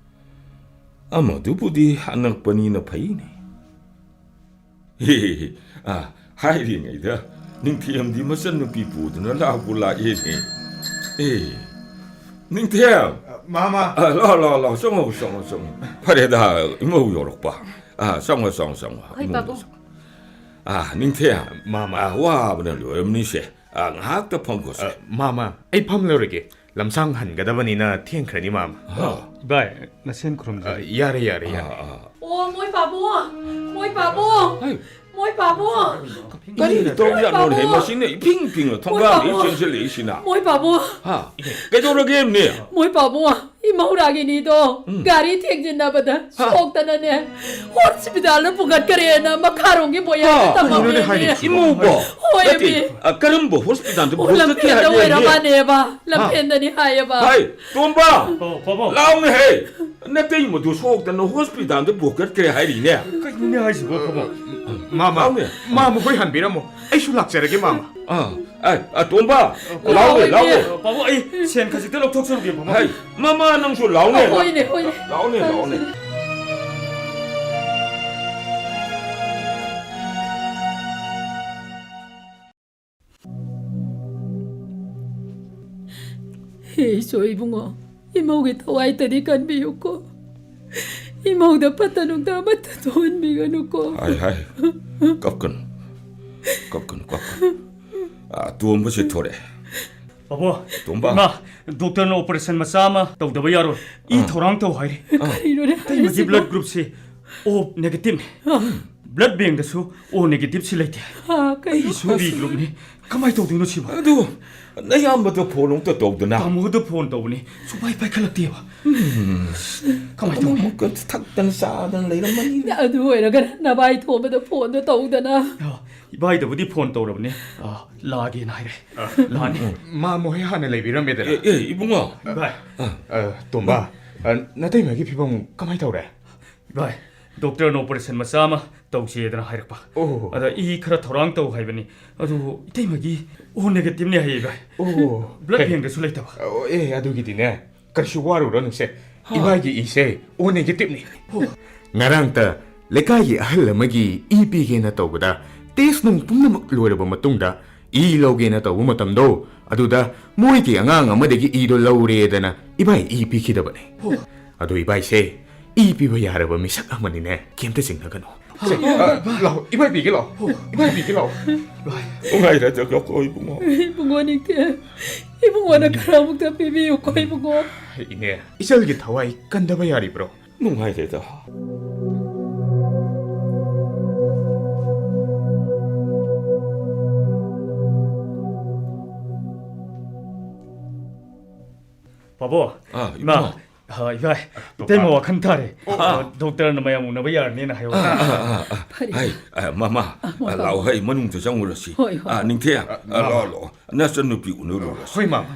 ꯑꯃꯗꯨꯕꯨꯗꯤ ꯑꯅꯛꯄꯅꯤꯅ ꯐꯩꯅꯦ꯫ ꯍꯦ, ꯑ, ꯍꯥꯏꯔꯤꯉꯩꯗ ꯅꯤꯡꯊꯦꯝꯗꯤ ꯃꯆꯟꯅꯨꯄꯤ ꯄꯨꯗꯨꯅ ꯂꯥꯛꯄꯨ ꯂꯥꯛꯑꯦꯅꯦ꯫ ꯑꯦ, ꯅꯤꯡꯊꯦꯝ! ꯃꯥꯃ! ꯑ, ꯂꯥꯛꯑꯣ, ꯂꯥꯛꯑꯣ, ꯂꯥꯛꯑꯣ, ꯆꯪꯉꯣ, ꯆꯪꯉꯣ, ꯆꯪꯉꯣ꯫ ꯐꯔꯦꯗ, ꯏꯃꯧ ꯌꯧꯔꯛꯄ꯫ ꯑ, ꯆꯪꯉꯣ, ꯆꯪꯉꯣ, ꯆꯪꯉꯣ, ꯍꯣꯏ, ꯏꯃꯧꯗ ꯄꯥꯕꯨꯡ꯫ ꯆꯪꯉꯣ꯫ ꯑ, ꯅꯤꯡꯊꯦꯝ! ꯃꯥꯃ꯫ ꯑ, ꯋꯥꯕꯅ ꯂꯣꯏꯔꯝꯅꯤꯁꯦ꯫ ꯑ, ꯉꯥꯏꯍꯥꯛꯇ ꯐꯝꯈꯣꯁꯦ꯫ ꯑ, ꯃꯥꯃ, ꯑꯩ ꯐꯝꯂꯔꯣꯏꯒꯦ꯫ ꯂꯝꯁꯥꯡ ꯍꯟꯒꯗꯕꯅꯤꯅ ꯊꯦꯡꯈ꯭ꯔꯅꯤ, ꯃꯥꯃ꯫ ꯍꯥ? ꯚꯥꯏ, ꯅꯁꯦꯟ ꯈꯨꯔꯨꯝꯖꯔꯤ꯫ ꯑ, ꯌꯥꯔꯦ, ꯌꯥꯔꯦ, ꯌꯥꯔꯦ꯫ ꯑꯥ, ꯑꯥ꯫ ꯑꯣ, ꯃꯣꯏ ꯄꯥꯕꯨꯡ! ꯃꯣꯏ ꯄꯥꯕꯨꯡ! ꯍꯩ! ꯃꯣꯏ ꯄꯥꯕꯨꯡ! ꯀꯔꯤ ꯇꯧꯖꯥꯠꯅꯣꯅꯦ? ꯄꯥꯕꯨꯡ! ꯃꯁꯤꯅ ꯏꯐꯤꯡ ꯐꯤꯡꯅ ꯊꯣꯡꯒꯥꯟꯗ ꯃꯣꯏ ꯄꯥꯕꯨꯡ! ꯆꯦꯟꯁꯤꯜꯂꯛꯏꯁꯤꯅ? ꯃꯣꯏ ꯄꯥꯕꯨꯡ! ꯍꯥ? ꯀꯩꯗꯧꯔꯒꯦ, ꯑꯝꯅꯤ? ꯃꯣꯏ ꯄꯥꯕꯨꯡ! ꯏꯃꯧ ꯔꯥꯒꯤꯅꯤꯗꯣ ꯎꯝ꯫ ꯒꯥꯔꯤ ꯊꯦꯡꯖꯤꯟꯅꯕꯗ ꯍꯥ? ꯁꯣꯛꯇꯅꯅꯦ, ꯍꯣꯁꯄꯤꯇꯥꯜꯗ ꯄꯨꯈꯠꯈ꯭ꯔꯦꯅ ꯃꯈꯥꯔꯣꯝꯒꯤ ꯕꯣꯌꯥꯗ ꯍꯥ? ꯇꯝꯃꯝꯃꯦ꯫ ꯀꯩꯅꯣꯅꯦ ꯍꯥꯏꯔꯤꯁꯤꯕꯣ? ꯏꯃꯧꯕꯣ? ꯍꯣꯏ, ꯅꯠꯇꯦ, ꯑꯃꯤ꯫ ꯑ, ꯀꯔꯝꯕ ꯍꯣꯁꯄꯤꯇꯥꯜꯗ ꯑꯣ, ꯄꯨꯈꯠꯈ꯭ꯔꯦ ꯂꯝꯐꯦꯜꯗ ꯍꯥꯏꯕꯅꯦ? ꯑꯣꯏꯔ ꯃꯥꯅꯦꯕ꯫ ꯍꯥ? ꯂꯝꯐꯦꯜꯗꯅꯤ ꯍꯥꯏꯌꯦꯕ꯫ ꯍꯥꯏ, ꯇꯣꯝꯕ! ꯄꯥꯕꯨꯡ, ꯄꯥꯕꯨꯡ! ꯂꯥꯎꯅꯦ ꯍꯦ! ꯅꯇꯩꯃꯗꯨ ꯁꯣꯛꯇꯅ ꯍꯣꯁꯄꯤꯇꯥꯜꯗ ꯄꯨꯈꯠꯈ꯭ꯔꯦ ꯍꯥꯏꯔꯤꯅꯦ꯫ ꯀꯩꯅꯣꯅꯦ ꯍꯥꯏꯁꯤꯕꯣ, ꯄꯥꯕꯨꯡ? ꯃꯥꯃ, ꯂꯥꯎꯅꯦ꯫ ꯃꯥꯃ ꯍꯣꯏ ꯍꯟꯕꯤꯔꯝꯃꯣ꯫ ꯑꯩꯁꯨ ꯂꯥꯛꯆꯔꯒꯦ, ꯃꯥꯃ꯫ ꯑꯥ, ꯑ, ꯑ, ꯇꯣꯝꯕ, ꯑ, ꯂꯥꯎꯅꯦ, ꯂꯥꯎꯅꯦ꯫ ꯂꯥꯎꯅꯦ꯫ ꯑ, ꯄꯥꯕꯨꯡ, ꯑꯩ ꯁꯦꯟ ꯈꯖꯤꯛꯇ ꯂꯧꯊꯣꯛꯆꯔꯨꯒꯦ, ꯄꯥꯕꯨꯡ꯫ ꯍꯩ, ꯃꯃꯥ, ꯅꯪꯁꯨ ꯂꯥꯎꯅꯦ꯫ ꯑ, ꯍꯣꯏꯅꯦ, ꯍꯣꯏꯅꯦ꯫ ꯂꯥꯎꯅꯦ, ꯂꯥꯎꯅꯦ꯫ ꯍꯦ ꯏꯁꯣꯔ ꯏꯕꯨꯡꯉꯣ, ꯏꯃꯧꯒꯤ ꯊꯋꯥꯏꯇꯗꯤ ꯀꯟꯕꯤꯌꯨꯀꯣ꯫ ꯏꯃꯧꯗ ꯐꯠꯇ ꯅꯨꯡꯗ ꯑꯃꯠꯇ ꯊꯣꯛꯍꯟꯕꯤꯒꯅꯨꯀꯣ꯫ ꯍꯥꯏ, ꯍꯥꯏ꯫ ꯀꯞꯀꯅꯨ꯫ ꯀꯞꯀꯅꯨ, ꯀꯞꯀꯅꯨ꯫ ꯑ, ꯇꯣꯝꯕꯁꯦ ꯊꯣꯔꯛꯑꯦ꯫ ꯄꯥꯕꯨꯡ, ꯇꯣꯝꯕ꯫ ꯏꯃꯥ, ꯗꯣꯛꯇꯔꯅ ꯑꯣꯄꯔꯦꯁꯟ ꯃꯆꯥ ꯑꯃ ꯇꯧꯗꯕ ꯌꯥꯔꯣꯏ꯫ ꯏ ꯑꯥ꯫ ꯊꯧꯔꯥꯡ ꯇꯧ ꯍꯥꯏꯔꯤ꯫ ꯑꯥ꯫ ꯀꯔꯤꯅꯣꯅꯦ ꯏꯇꯩꯃꯒꯤ ꯍꯥꯏꯔꯤꯁꯤꯕꯣ? ꯕ꯭ꯂꯗ ꯒ꯭ꯔꯨꯞꯁꯤ ꯑꯣ ꯅꯦꯒꯦꯇꯤꯚꯅꯤ꯫ ꯑꯥ꯫ ꯕ꯭ꯂꯗ ꯕꯦꯡꯗꯁꯨ ꯑꯣ ꯅꯦꯒꯦꯇꯤꯚꯁꯤ ꯂꯩꯇꯦ꯫ ꯑꯥ, ꯀꯩꯅꯣ? ꯑꯩꯒꯤꯁꯨ ꯕꯤ ꯒ꯭ꯔꯨꯞꯅꯤ꯫ ꯀꯃꯥꯏꯅ ꯇꯧꯗꯣꯏꯅꯣ ꯁꯤꯕꯣ? ꯑꯗꯨ ꯅꯌꯥꯝꯕꯗ ꯐꯣꯟ ꯑꯃꯨꯛꯇ ꯇꯧꯗꯅ꯫ ꯇꯥꯃꯣꯗ ꯐꯣꯟ ꯇꯧꯕꯅꯤ, ꯁꯨꯡꯄꯥꯏ ꯄꯥꯏꯈꯠꯂꯛꯇꯦꯕ꯫ ꯎꯝ꯫ ꯀꯃꯥꯏꯅ ꯇꯧꯅꯤ? ꯑꯃꯨꯛꯀ ꯊꯛꯇꯅ ꯆꯥꯗꯅ ꯂꯩꯔꯝꯃꯅꯤꯅꯦ꯫ ꯑꯗꯨ ꯑꯣꯏꯔꯒꯅ ꯅꯚꯥꯏ ꯊꯣꯝꯕꯗ ꯐꯣꯟꯗꯣ ꯇꯧꯗꯅ꯫ ꯑ, ꯏꯕꯥꯏꯗꯕꯨꯗꯤ ꯐꯣꯟ ꯇꯧꯔꯕꯅꯦ꯫ ꯑ, ꯂꯥꯛꯑꯒꯦꯅ ꯍꯥꯏꯔꯦ꯫ ꯑ, ꯂꯥꯛꯑꯅꯤ꯫ ꯎꯝ, ꯃꯥꯃ ꯍꯣꯏ ꯍꯥꯟꯅ ꯂꯩꯕꯤꯔꯝꯃꯦꯗꯅ꯫ ꯑꯦ, ꯑꯦ, ꯏꯕꯨꯡꯉꯣ꯫ ꯚꯥꯏ꯫ ꯑ, ꯇꯣꯝꯕ, ꯑ, ꯅꯇꯩꯃꯒꯤ ꯐꯤꯕꯝ ꯀꯃꯥꯏ ꯇꯧꯔꯦ? ꯚꯥꯏ, ꯗꯣꯛꯇꯔꯅ ꯑꯣꯄꯔꯦꯁꯟ ꯃꯆꯥ ꯑꯃ ꯇꯧꯁꯦꯗꯅ ꯍꯥꯏꯔꯛꯄ꯫ ꯑꯣ꯫ ꯑꯗ ꯏ ꯈꯔ ꯊꯧꯔꯥꯡ ꯇꯧ ꯍꯥꯏꯕꯅꯤ꯫ ꯑꯗꯨ ꯏꯇꯩꯃꯒꯤ ꯑꯣ ꯅꯦꯒꯦꯇꯤꯚꯅꯦ ꯍꯥꯏꯌꯦ, ꯚꯥꯏ꯫ ꯑꯣ꯫ ꯕ꯭ꯂꯗ ꯍꯦ꯫ ꯕꯦꯡꯗꯁꯨ ꯂꯩꯇꯕ꯫ ꯑꯣ, ꯑꯦ, ꯑꯗꯨꯒꯤꯗꯤꯅꯦ, ꯀꯔꯤꯁꯨ ꯋꯥꯔꯨꯔꯅꯨꯁꯦ꯫ ꯍꯥ꯫ ꯏꯕꯥꯏꯒꯤ ꯏꯁꯦ ꯑꯣ ꯅꯦꯒꯦꯇꯤꯚꯅꯤ꯫ ꯑꯣ꯫ ꯉꯔꯥꯡꯇ ꯂꯩꯀꯥꯏꯒꯤ ꯑꯍꯜ ꯑꯃꯒꯤ ꯏ ꯄꯤꯒꯦꯅ ꯇꯧꯕꯗ ꯇꯦꯁ ꯅꯨꯡ ꯄꯨꯝꯅꯃꯛ ꯂꯣꯏꯔꯕ ꯃꯇꯨꯡꯗ ꯏ ꯂꯧꯒꯦꯅ ꯇꯧꯕ ꯃꯇꯝꯗꯣ, ꯑꯗꯨꯗ ꯃꯣꯏꯒꯤ ꯑꯉꯥꯡ ꯑꯃꯗꯒꯤ ꯏꯗꯣ ꯂꯧꯔꯦꯗꯅ ꯏꯕꯥꯏ ꯏ ꯄꯤꯈꯤꯗꯕꯅꯦ꯫ ꯑꯣ꯫ ꯑꯗꯣ ꯏꯕꯥꯏꯁꯦ ꯏ ꯄꯤꯕ ꯌꯥꯔꯕ ꯃꯤꯁꯛ ꯑꯃꯅꯤꯅꯦ, ꯀꯩꯝꯇ ꯆꯤꯡꯅꯒꯅꯨ꯫ ꯁꯦ, ꯑ, ꯂꯥꯛꯑꯣ, ꯏꯕꯥꯏ ꯄꯤꯒꯦ ꯂꯥꯛꯑꯣ꯫ ꯏꯕꯥꯏ ꯄꯤꯒꯦ ꯂꯥꯛꯑꯣ꯫ ꯅꯨꯡꯉꯥꯏꯔꯦ, ꯏꯕꯨꯡꯉꯣ꯫ ꯏꯕꯨꯡꯉꯣ ꯅꯤꯡꯊꯦꯝ, ꯏꯕꯨꯡꯉꯣꯅ ꯈꯔ ꯑꯃꯨꯛꯇ ꯄꯤꯕꯤꯌꯨꯀꯣ, ꯏꯕꯨꯡꯉꯣ꯫ ꯏꯅꯦ, ꯏꯆꯜꯒꯤ ꯊꯋꯥꯏ ꯀꯟꯗꯕ ꯌꯥꯔꯤꯕ꯭ꯔꯣ? ꯅꯨꯡꯉꯥꯏꯔꯦꯗ꯫ ꯄꯥꯕꯣ, ꯑꯥ, ꯏꯃꯥ, ꯏꯕꯨꯡꯉꯣ꯫ ꯑ, ꯏꯕꯥꯏ, ꯏꯇꯩꯃ ꯋꯥꯈꯜ ꯇꯥꯔꯦ꯫ ꯑꯣ, ꯑꯥ꯫ ꯗꯣꯛꯇꯔꯅ ꯃꯌꯥꯝ ꯎꯅꯕ ꯌꯥꯔꯅꯤꯅ ꯍꯥꯏꯍꯧꯋꯦ꯫ ꯑꯥ, ꯑꯥ, ꯑꯥ, ꯑꯥ꯫ ꯐꯔꯦ꯫ ꯍꯥꯏ, ꯑ, ꯃꯃꯥ, ꯃꯃꯥ꯫ ꯑ, ꯂꯥꯛꯑꯣ, ꯍꯩ, ꯃꯅꯨꯡꯗ ꯆꯪꯉꯨꯔꯁꯤ꯫ ꯍꯣꯏ, ꯍꯣꯏ꯫ ꯑ, ꯅꯤꯡꯊꯦꯝ, ꯑ, ꯃꯃꯥ꯫ ꯂꯥꯛꯑꯣ, ꯂꯥꯛꯑꯣ꯫ ꯅꯆꯟꯅꯨꯄꯤ ꯎꯅꯔꯨꯔꯁꯤ꯫ ꯍꯣꯏ, ꯃꯃꯥ꯫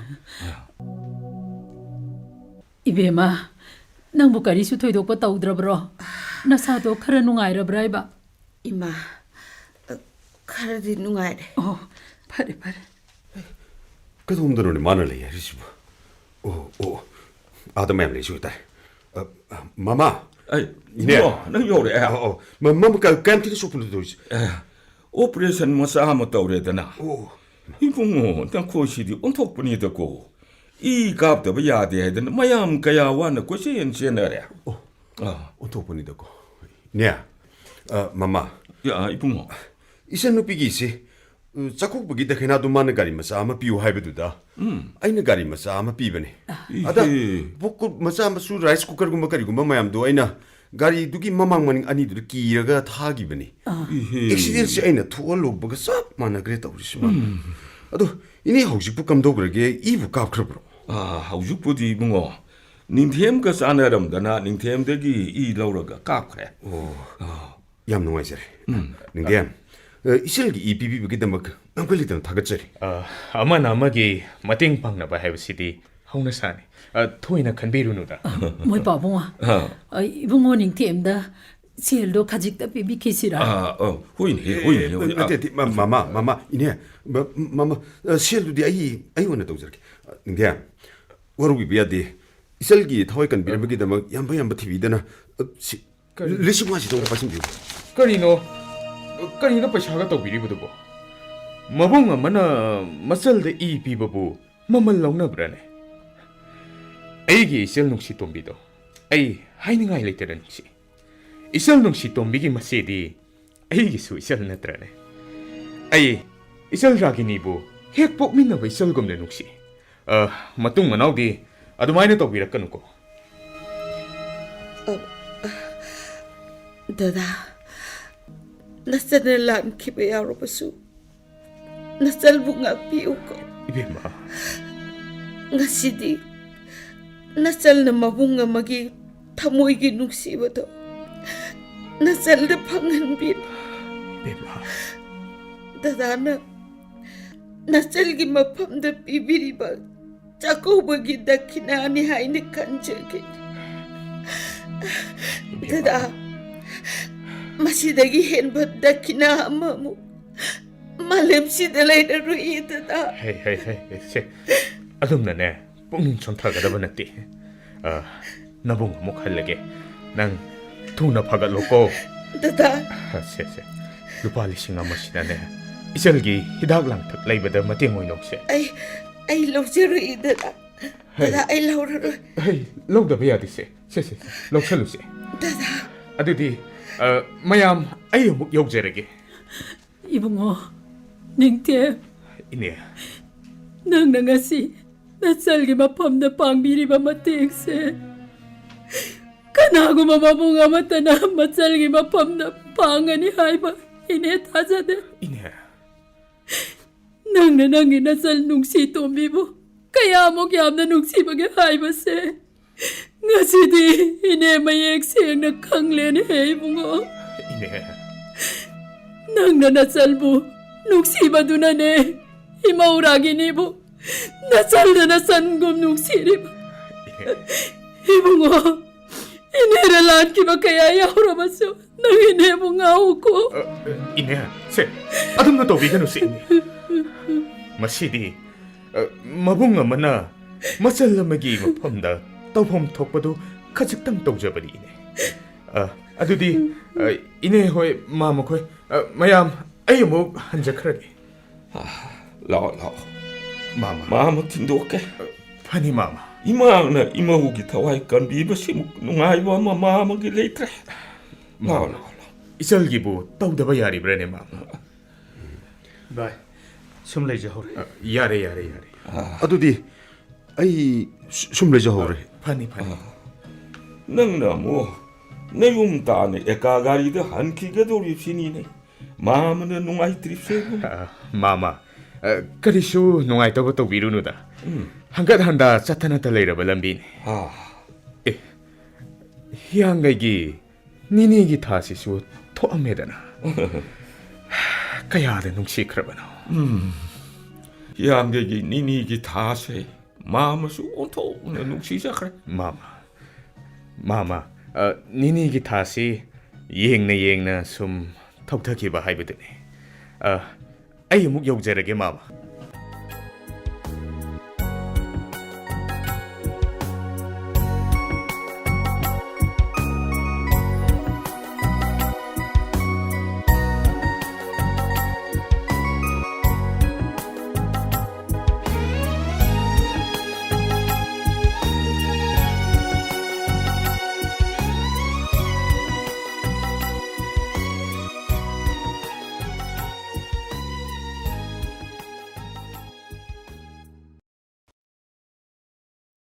ꯏꯕꯦꯝꯃ, ꯅꯪꯕꯨ ꯀꯔꯤꯁꯨ ꯊꯣꯏꯗꯣꯛꯄ ꯇꯧꯗ꯭ꯔꯕ꯭ꯔꯣ? ꯅꯁꯥꯗꯣ ꯈꯔ ꯅꯨꯡꯉꯥꯏꯔꯕ꯭ꯔꯥ ꯍꯥꯏꯕ? ꯏꯃꯥ, ꯑ, ꯈꯔꯗꯤ ꯅꯨꯡꯉꯥꯏꯔꯦ꯫ ꯑꯣ, ꯐꯔꯦ, ꯐꯔꯦ꯫ ꯀꯗꯣꯝꯗꯅꯣꯅꯦ ꯃꯥꯅ ꯂꯩ ꯍꯥꯏꯔꯤꯁꯤꯕꯨ? ꯑꯣ, ꯑꯣ, ꯑꯥꯗ ꯃꯌꯥꯝ ꯂꯩꯁꯨ ꯍꯥꯏꯇꯥꯔꯦ꯫ ꯑ, ꯑ, ꯃꯃꯥ! ꯑꯩ, ꯏꯅꯦ! ꯏꯕꯨꯡꯉꯣ, ꯅꯪ ꯌꯧꯔꯛꯑꯦ? ꯑꯧ, ꯑꯧ꯫ ꯃ-, ꯃꯃꯥ, ꯀ-, ꯀꯌꯥꯝ ꯊꯤꯅ ꯁꯣꯛꯄꯅꯣ ꯇꯧꯔꯤꯁꯦ? ꯑꯦ, operation ꯃꯆꯥ ꯑꯃ ꯇꯧꯔꯦꯗꯅ꯫ ꯑꯣ꯫ ꯏꯕꯨꯡꯉꯣ, ꯅꯈꯣꯏꯁꯤꯗꯤ ꯑꯣꯟꯊꯣꯛꯄꯅꯤꯗꯀꯣ꯫ ꯏ ꯀꯥꯞꯇꯕ ꯌꯥꯗꯦ ꯍꯥꯏꯗꯅ ꯃꯌꯥꯝ ꯀꯌꯥ ꯋꯥꯅ ꯀꯣꯏꯆꯦꯟ ꯆꯦꯟꯅꯔꯦ꯫ ꯑꯣ, ꯑꯥ꯫ ꯑꯣꯟꯊꯣꯛꯄꯅꯤꯗꯀꯣ꯫ ꯅꯦ, ꯑ, ꯃꯃꯥ꯫ ꯌꯥ, ꯏꯕꯨꯡꯉꯣ꯫ ꯏꯆꯟꯅꯨꯄꯤꯒꯤꯁꯤ, ꯎ, ꯆꯥꯛꯀꯧꯕꯒꯤ ꯗꯈꯤꯅꯥꯗꯨ ꯃꯥꯅ ꯒꯥꯔꯤ ꯃꯆꯥ ꯑꯃ ꯄꯤꯌꯨ ꯍꯥꯏꯕꯗꯨꯗ, ꯎꯝ꯫ ꯑꯩꯅ ꯒꯥꯔꯤ ꯃꯆꯥ ꯑꯃ ꯄꯤꯕꯅꯦ꯫ ꯏꯍꯦ꯫ ꯑꯗ ꯄꯣꯠꯀꯨ-, ꯃꯆꯥ ꯃꯁꯨ rice cookerꯒꯨꯝꯕ ꯀꯔꯤꯒꯨꯝꯕ ꯃꯌꯥꯝꯗꯣ ꯑꯩꯅ ꯒꯥꯔꯤꯗꯨꯒꯤ ꯃꯃꯥꯡ ꯃꯅꯤꯡ ꯑꯅꯤꯗꯨꯗ ꯀꯤꯔꯒ ꯊꯥꯈꯤꯕꯅꯤ꯫ ꯑꯥ꯫ ꯏꯍꯦ꯫ Accidentꯁꯦ ꯑꯩꯅ ꯊꯣꯛꯍꯜꯂꯨꯕꯒ ꯆꯞ ꯃꯥꯟꯅꯈ꯭ꯔꯦ ꯇꯧꯔꯤꯁꯤ ꯃꯥ꯫ ꯎꯝ꯫ ꯑꯗꯣ ꯏꯅꯦ ꯍꯧꯖꯤꯛꯄꯨ ꯀꯝꯗꯧꯈ꯭ꯔꯒꯦ? ꯏꯕꯨ ꯀꯥꯞꯈ꯭ꯔꯕ꯭ꯔꯣ? ꯑꯥ, ꯍꯧꯖꯤꯛꯄꯨꯗꯤ ꯏꯕꯨꯡꯉꯣ, ꯅꯤꯡꯊꯦꯝꯒ ꯆꯥꯟꯅꯔꯝꯗꯅ ꯅꯤꯡꯊꯦꯝꯗꯒꯤ ꯏ ꯂꯧꯔꯒ ꯀꯥꯞꯈ꯭ꯔꯦ꯫ ꯑꯣ꯫ ꯑꯥ꯫ ꯌꯥꯝ ꯅꯨꯡꯉꯥꯏꯖꯔꯦ꯫ ꯎꯝ꯫ ꯅꯤꯡꯊꯦꯝ, ꯑ, ꯏꯆꯜꯒꯤ ꯏ ꯄꯤꯕꯤꯕꯒꯤꯗꯃꯛ ꯅꯝꯈꯩ ꯂꯩꯇꯅ ꯊꯥꯒꯠꯆꯔꯤ꯫ ꯑ, ꯑꯃꯅ ꯑꯃꯒꯤ ꯃꯇꯦꯡ ꯄꯥꯡꯅꯕ ꯍꯥꯏꯕꯁꯤꯗꯤ ꯍꯧꯅꯁꯥꯅꯤ꯫ ꯑ, ꯊꯣꯏꯅ ꯈꯟꯕꯤꯔꯨꯅꯨꯗ꯫ ꯑ, ꯃꯣꯏ ꯄꯥꯕꯨꯡ, ꯑ꯫ ꯑ, ꯏꯕꯨꯡꯉꯣ ꯅꯤꯡꯊꯦꯝꯗ ꯁꯦꯜꯗꯣ ꯈꯖꯤꯛꯇ ꯄꯤꯕꯤꯈꯤꯁꯤꯔꯥ? ꯑ, ꯑ, ꯍꯣꯏꯅꯦ, ꯍꯣꯏꯅꯦ, ꯑꯦ, ꯍꯣꯏꯅꯦ꯫ ꯅꯠꯇꯦ, ꯃ-, ꯃꯃꯥ, ꯃꯃꯥ, ꯏꯅꯦ, ꯃ-, ꯃꯃꯥ, ꯑ, ꯁꯦꯜꯗꯨꯗꯤ ꯑꯩ, ꯑꯩ ꯑꯣꯏꯅ ꯇꯧꯖꯔꯒꯦ꯫ ꯑ, ꯅꯤꯡꯊꯦꯝ, ꯋꯥꯔꯧꯕꯤꯕ ꯌꯥꯗꯦ꯫ ꯏꯆꯜꯒꯤ ꯊꯋꯥꯏ ꯀꯟꯕꯤꯔꯝꯕꯒꯤꯗꯃꯛ ꯌꯥꯝꯕ ꯌꯥꯝꯕ ꯊꯤꯕꯤꯗꯅ, ꯑ, ꯁꯤ, ꯀꯔꯤ? ꯂꯤꯁꯤꯡ ꯃꯉꯥꯁꯤ ꯆꯪꯕ ꯄꯥꯏꯁꯤꯟꯕꯤꯌꯨ꯫ ꯀꯔꯤꯅꯣ? ꯀꯔꯤꯅꯣ ꯄꯩꯁꯥꯒ ꯇꯧꯕꯤꯔꯤꯕꯗꯨꯕꯣ? ꯃꯕꯨꯡ ꯑꯃꯅ ꯃꯆꯜꯗ ꯏ ꯄꯤꯕꯕꯨ ꯃꯃꯜ ꯂꯧꯅꯕ꯭ꯔꯥꯅꯦ? ꯑꯩꯒꯤ ꯏꯆꯜ ꯅꯨꯡꯁꯤ ꯇꯣꯝꯕꯤꯗꯣ ꯑꯩ ꯍꯥꯏꯅꯤꯡꯉꯥꯏ ꯂꯩꯇꯅ ꯅꯨꯡꯁꯤ꯫ ꯏꯆꯜ ꯅꯨꯡꯁꯤ ꯇꯣꯝꯕꯤꯒꯤ ꯃꯆꯦꯗꯤ ꯑꯩꯒꯤꯁꯨ ꯏꯆꯜ ꯅꯠꯇ꯭ꯔꯥꯅꯦ? ꯑꯩ ꯏꯆꯜ ꯔꯥꯒꯤꯅꯤꯕꯨ ꯍꯦꯛ ꯄꯣꯛꯃꯤꯟꯅꯕ ꯏꯆꯜꯒꯨꯝꯅ ꯅꯨꯡꯁꯤ꯫ ꯑ, ꯃꯇꯨꯡ ꯃꯅꯥꯎꯗꯤ ꯑꯗꯨꯃꯥꯏꯅ ꯇꯧꯕꯤꯔꯛꯀꯅꯨꯀꯣ꯫ ꯑ, ꯑ, ꯗꯗꯥ, ꯅꯆꯟꯅ ꯂꯥꯟꯈꯤꯕ ꯌꯥꯎꯔꯕꯁꯨ, ꯅꯆꯜꯕꯨ ꯉꯥꯛꯄꯤꯌꯨꯀꯣ꯫ ꯏꯕꯦꯝꯃ꯫ ꯉꯁꯤꯗꯤ ꯅꯆꯜꯅ ꯃꯕꯨꯡ ꯑꯃꯒꯤ ꯊꯃꯣꯏꯒꯤ ꯅꯨꯡꯁꯤꯕꯗꯣ ꯅꯆꯜꯗ ꯐꯪꯍꯟꯕꯤꯔꯣ꯫ ꯏꯕꯦꯝꯃ꯫ ꯗꯗꯥꯅ ꯅꯆꯜꯒꯤ ꯃꯐꯝꯗ ꯄꯤꯕꯤꯔꯤꯕ ꯆꯥꯛꯀꯧꯕꯒꯤ ꯗꯈꯤꯅꯥꯅꯤ ꯍꯥꯏꯅ ꯈꯟꯖꯒꯦ꯫ ꯏꯕꯦꯝꯃ꯫ ꯗꯗꯥ, ꯃꯁꯤꯗꯒꯤ ꯍꯦꯟꯕ ꯗꯈꯤꯅꯥ ꯑꯃꯃꯨꯛ ꯃꯥꯂꯦꯝꯁꯤꯗ ꯂꯩꯔꯔꯣꯏꯌꯦ, ꯗꯗꯥ꯫ ꯍꯩ, ꯍꯩ, ꯍꯩ, ꯍꯩ, ꯁꯦ, ꯑꯗꯨꯝꯅꯅꯦ ꯄꯨꯛꯅꯤꯡ ꯁꯣꯟꯊꯒꯗꯕ ꯅꯠꯇꯦ꯫ ꯑ, ꯅꯕꯨꯡ ꯑꯃꯨꯛ ꯍꯜꯂꯒꯦ꯫ ꯅꯪ ꯊꯨꯅ ꯐꯒꯠꯂꯣꯀꯣ꯫ ꯗꯗꯥ꯫ ꯑ, ꯁꯦ, ꯁꯦ꯫ ꯂꯨꯄꯥ ꯂꯤꯁꯤꯡ ꯑꯃꯁꯤꯅꯅꯦ, ꯏꯆꯜꯒꯤ ꯍꯤꯗꯥꯛ ꯂꯥꯡꯊꯛ ꯂꯩꯕꯗ ꯃꯇꯦꯡ ꯑꯣꯏꯅꯧꯁꯦ꯫ ꯑꯩ, ꯑꯩ ꯂꯧꯖꯔꯣꯏ, ꯗꯗꯥ꯫ ꯍꯩ꯫ ꯗꯗꯥ, ꯑꯩ ꯂꯧꯔꯔꯣꯏ꯫ ꯍꯩ, ꯂꯧꯗꯕ ꯌꯥꯗꯦꯁꯦ꯫ ꯁꯦ, ꯁꯦ, ꯁꯦ, ꯂꯧꯁꯜꯂꯨꯁꯦ꯫ ꯗꯗꯥ꯫ ꯑꯗꯨꯗꯤ, ꯑ, ꯃꯌꯥꯝ, ꯑꯩ ꯑꯃꯨꯛ ꯌꯧꯖꯔꯒꯦ꯫ ꯏꯕꯨꯡꯉꯣ, ꯅꯤꯡꯊꯦꯝ꯫ ꯏꯅꯦ꯫ ꯅꯪꯅ ꯉꯁꯤ ꯅꯆꯜꯒꯤ ꯃꯐꯝꯗ ꯄꯥꯡꯕꯤꯔꯤꯕ ꯃꯇꯦꯡꯁꯦ ꯀꯅꯥꯒꯨꯝꯕ ꯃꯕꯨꯡ ꯑꯃꯠꯇꯅ ꯃꯆꯜꯒꯤ ꯃꯐꯝꯗ ꯄꯥꯡꯒꯅꯤ ꯍꯥꯏꯕ ꯏꯅꯦ ꯊꯥꯖꯗꯦ꯫ ꯏꯅꯦ꯫ ꯅꯪꯅ ꯅꯪꯒꯤ ꯅꯆꯜ ꯅꯨꯡꯁꯤ ꯇꯣꯝꯕꯤꯕꯨ ꯀꯌꯥꯃꯨꯛ ꯌꯥꯝꯅ ꯅꯨꯡꯁꯤꯕꯒꯦ ꯍꯥꯏꯕꯁꯦ ꯉꯁꯤꯗꯤ ꯏꯅꯦ ꯃꯌꯦꯛ ꯁꯦꯡꯅ ꯈꯪꯂꯦꯅꯦ ꯏꯕꯨꯡꯉꯣ꯫ ꯏꯅꯦ꯫ ꯅꯪꯅ ꯅꯆꯜꯕꯨ ꯅꯨꯡꯁꯤꯕꯗꯨꯅꯅꯦ ꯏꯃꯧ ꯔꯥꯒꯤꯅꯤꯕꯨ ꯅꯆꯜꯗ ꯅꯆꯟꯒꯨꯝ ꯅꯨꯡꯁꯤꯔꯤꯕ꯫ ꯏꯅꯦ꯫ ꯏꯕꯨꯡꯉꯣ, ꯏꯅꯦꯅ ꯂꯥꯟꯈꯤꯕ ꯀꯌꯥ ꯌꯥꯎꯔꯕꯁꯨ ꯅꯪ ꯏꯅꯦꯕꯨ ꯉꯥꯎꯀꯣ꯫ ꯑ, ꯏꯅꯦ, ꯁꯦ, ꯑꯗꯨꯝꯅ ꯇꯧꯕꯤꯒꯅꯨ ꯁꯦ, ꯏꯅꯦ꯫ ꯃꯁꯤꯗꯤ, ꯑ, ꯃꯕꯨꯡ ꯑꯃꯅ ꯃꯆꯜ ꯑꯃꯒꯤ ꯃꯐꯝꯗ ꯇꯧꯐꯝ ꯊꯣꯛꯄꯗꯨ ꯈꯖꯤꯛꯇꯪ ꯇꯧꯖꯕꯅꯤ, ꯏꯅꯦ꯫ ꯑ, ꯑꯗꯨꯗꯤ, ꯑ, ꯏꯅꯦ ꯍꯣꯏ, ꯃꯥꯃ ꯈꯣꯏ, ꯑ, ꯃꯌꯥꯝ, ꯑꯩ ꯑꯃꯨꯛ ꯍꯟꯖꯈ꯭ꯔꯒꯦ꯫ ꯑ, ꯂꯥꯛꯑꯣ, ꯂꯥꯛꯑꯣ꯫ ꯃꯥꯃ꯫ ꯃꯥꯃ ꯊꯤꯟꯗꯣꯛꯀꯦ꯫ ꯑ, ꯐꯅꯤ, ꯃꯥꯃ꯫ ꯏꯃꯥꯅ ꯏꯃꯧꯒꯤ ꯊꯋꯥꯏ ꯀꯟꯕꯤꯕꯁꯤꯃꯨꯛ ꯅꯨꯡꯉꯥꯏꯕ ꯑꯃ ꯃꯥꯃꯒꯤ ꯂꯩꯇ꯭ꯔꯦ꯫ ꯂꯥꯛꯑꯣ, ꯃꯥꯃ꯫ ꯂꯥꯛꯑꯣ, ꯂꯥꯛꯑꯣ꯫ ꯏꯆꯜꯒꯤꯕꯨ ꯇꯧꯗꯕ ꯌꯥꯔꯤꯕ꯭ꯔꯥꯅꯦ, ꯃꯥꯃ? ꯚꯥꯏ, ꯁꯨꯝ ꯂꯩꯖꯍꯧꯔꯦ꯫ ꯑ, ꯌꯥꯔꯦ, ꯌꯥꯔꯦ, ꯌꯥꯔꯦ꯫ ꯑ꯫ ꯑꯗꯨꯗꯤ ꯑꯩ ꯁ-, ꯁꯨꯝ ꯂꯩꯖꯍꯧꯔꯦ꯫ ꯑ, ꯐꯅꯤ, ꯐꯅꯤ꯫ ꯑ꯫ ꯅꯪꯅ ꯑꯃꯨꯛ ꯅꯌꯨꯝ ꯇꯥꯅ ꯑꯦꯀꯥ ꯒꯥꯔꯤꯗ ꯍꯟꯈꯤꯒꯗꯧꯔꯤꯕꯁꯤꯅꯤꯅꯦ ꯃꯥꯃꯅ ꯅꯨꯡꯉꯥꯏꯇ꯭ꯔꯤꯕꯁꯦ꯫ ꯑ, ꯃꯥꯃ, ꯑ, ꯀꯔꯤꯁꯨ ꯅꯨꯡꯉꯥꯏꯇꯕ ꯇꯧꯕꯤꯔꯨꯅꯨꯗ꯫ ꯎꯝ꯫ ꯍꯪꯒꯠ ꯍꯟꯗꯥ ꯆꯠꯇꯅꯇ ꯂꯩꯔꯕ ꯂꯝꯕꯤꯅꯤ꯫ ꯑꯥ, ꯑꯦ, ꯍꯤꯌꯥꯡꯒꯩꯒꯤ ꯅꯤꯅꯤꯒꯤ ꯊꯥꯁꯤꯁꯨ ꯊꯣꯛꯑꯝꯃꯦꯗꯅ꯫ ꯀꯌꯥꯗ ꯅꯨꯡꯁꯤꯈ꯭ꯔꯕꯅꯣ꯫ ꯍꯤꯌꯥꯡꯒꯩꯒꯤ ꯅꯤꯅꯤꯒꯤ ꯊꯥꯁꯦ ꯃꯥꯃꯁꯨ ꯑꯣꯟꯊꯣꯛꯅ ꯅꯨꯡꯁꯤꯖꯈ꯭ꯔꯦ꯫ ꯃꯥꯃ, ꯃꯥꯃ, ꯑ, ꯅꯤꯅꯤꯒꯤ ꯊꯥꯁꯤ ꯌꯦꯡꯅ ꯌꯦꯡꯅ ꯁꯨꯝ ꯊꯧꯊꯈꯤꯕ ꯍꯥꯏꯕꯗꯨꯅꯤ꯫ ꯑ, ꯑꯩ ꯑꯃꯨꯛ ꯌꯧꯖꯔꯒꯦ, ꯃꯥꯃ꯫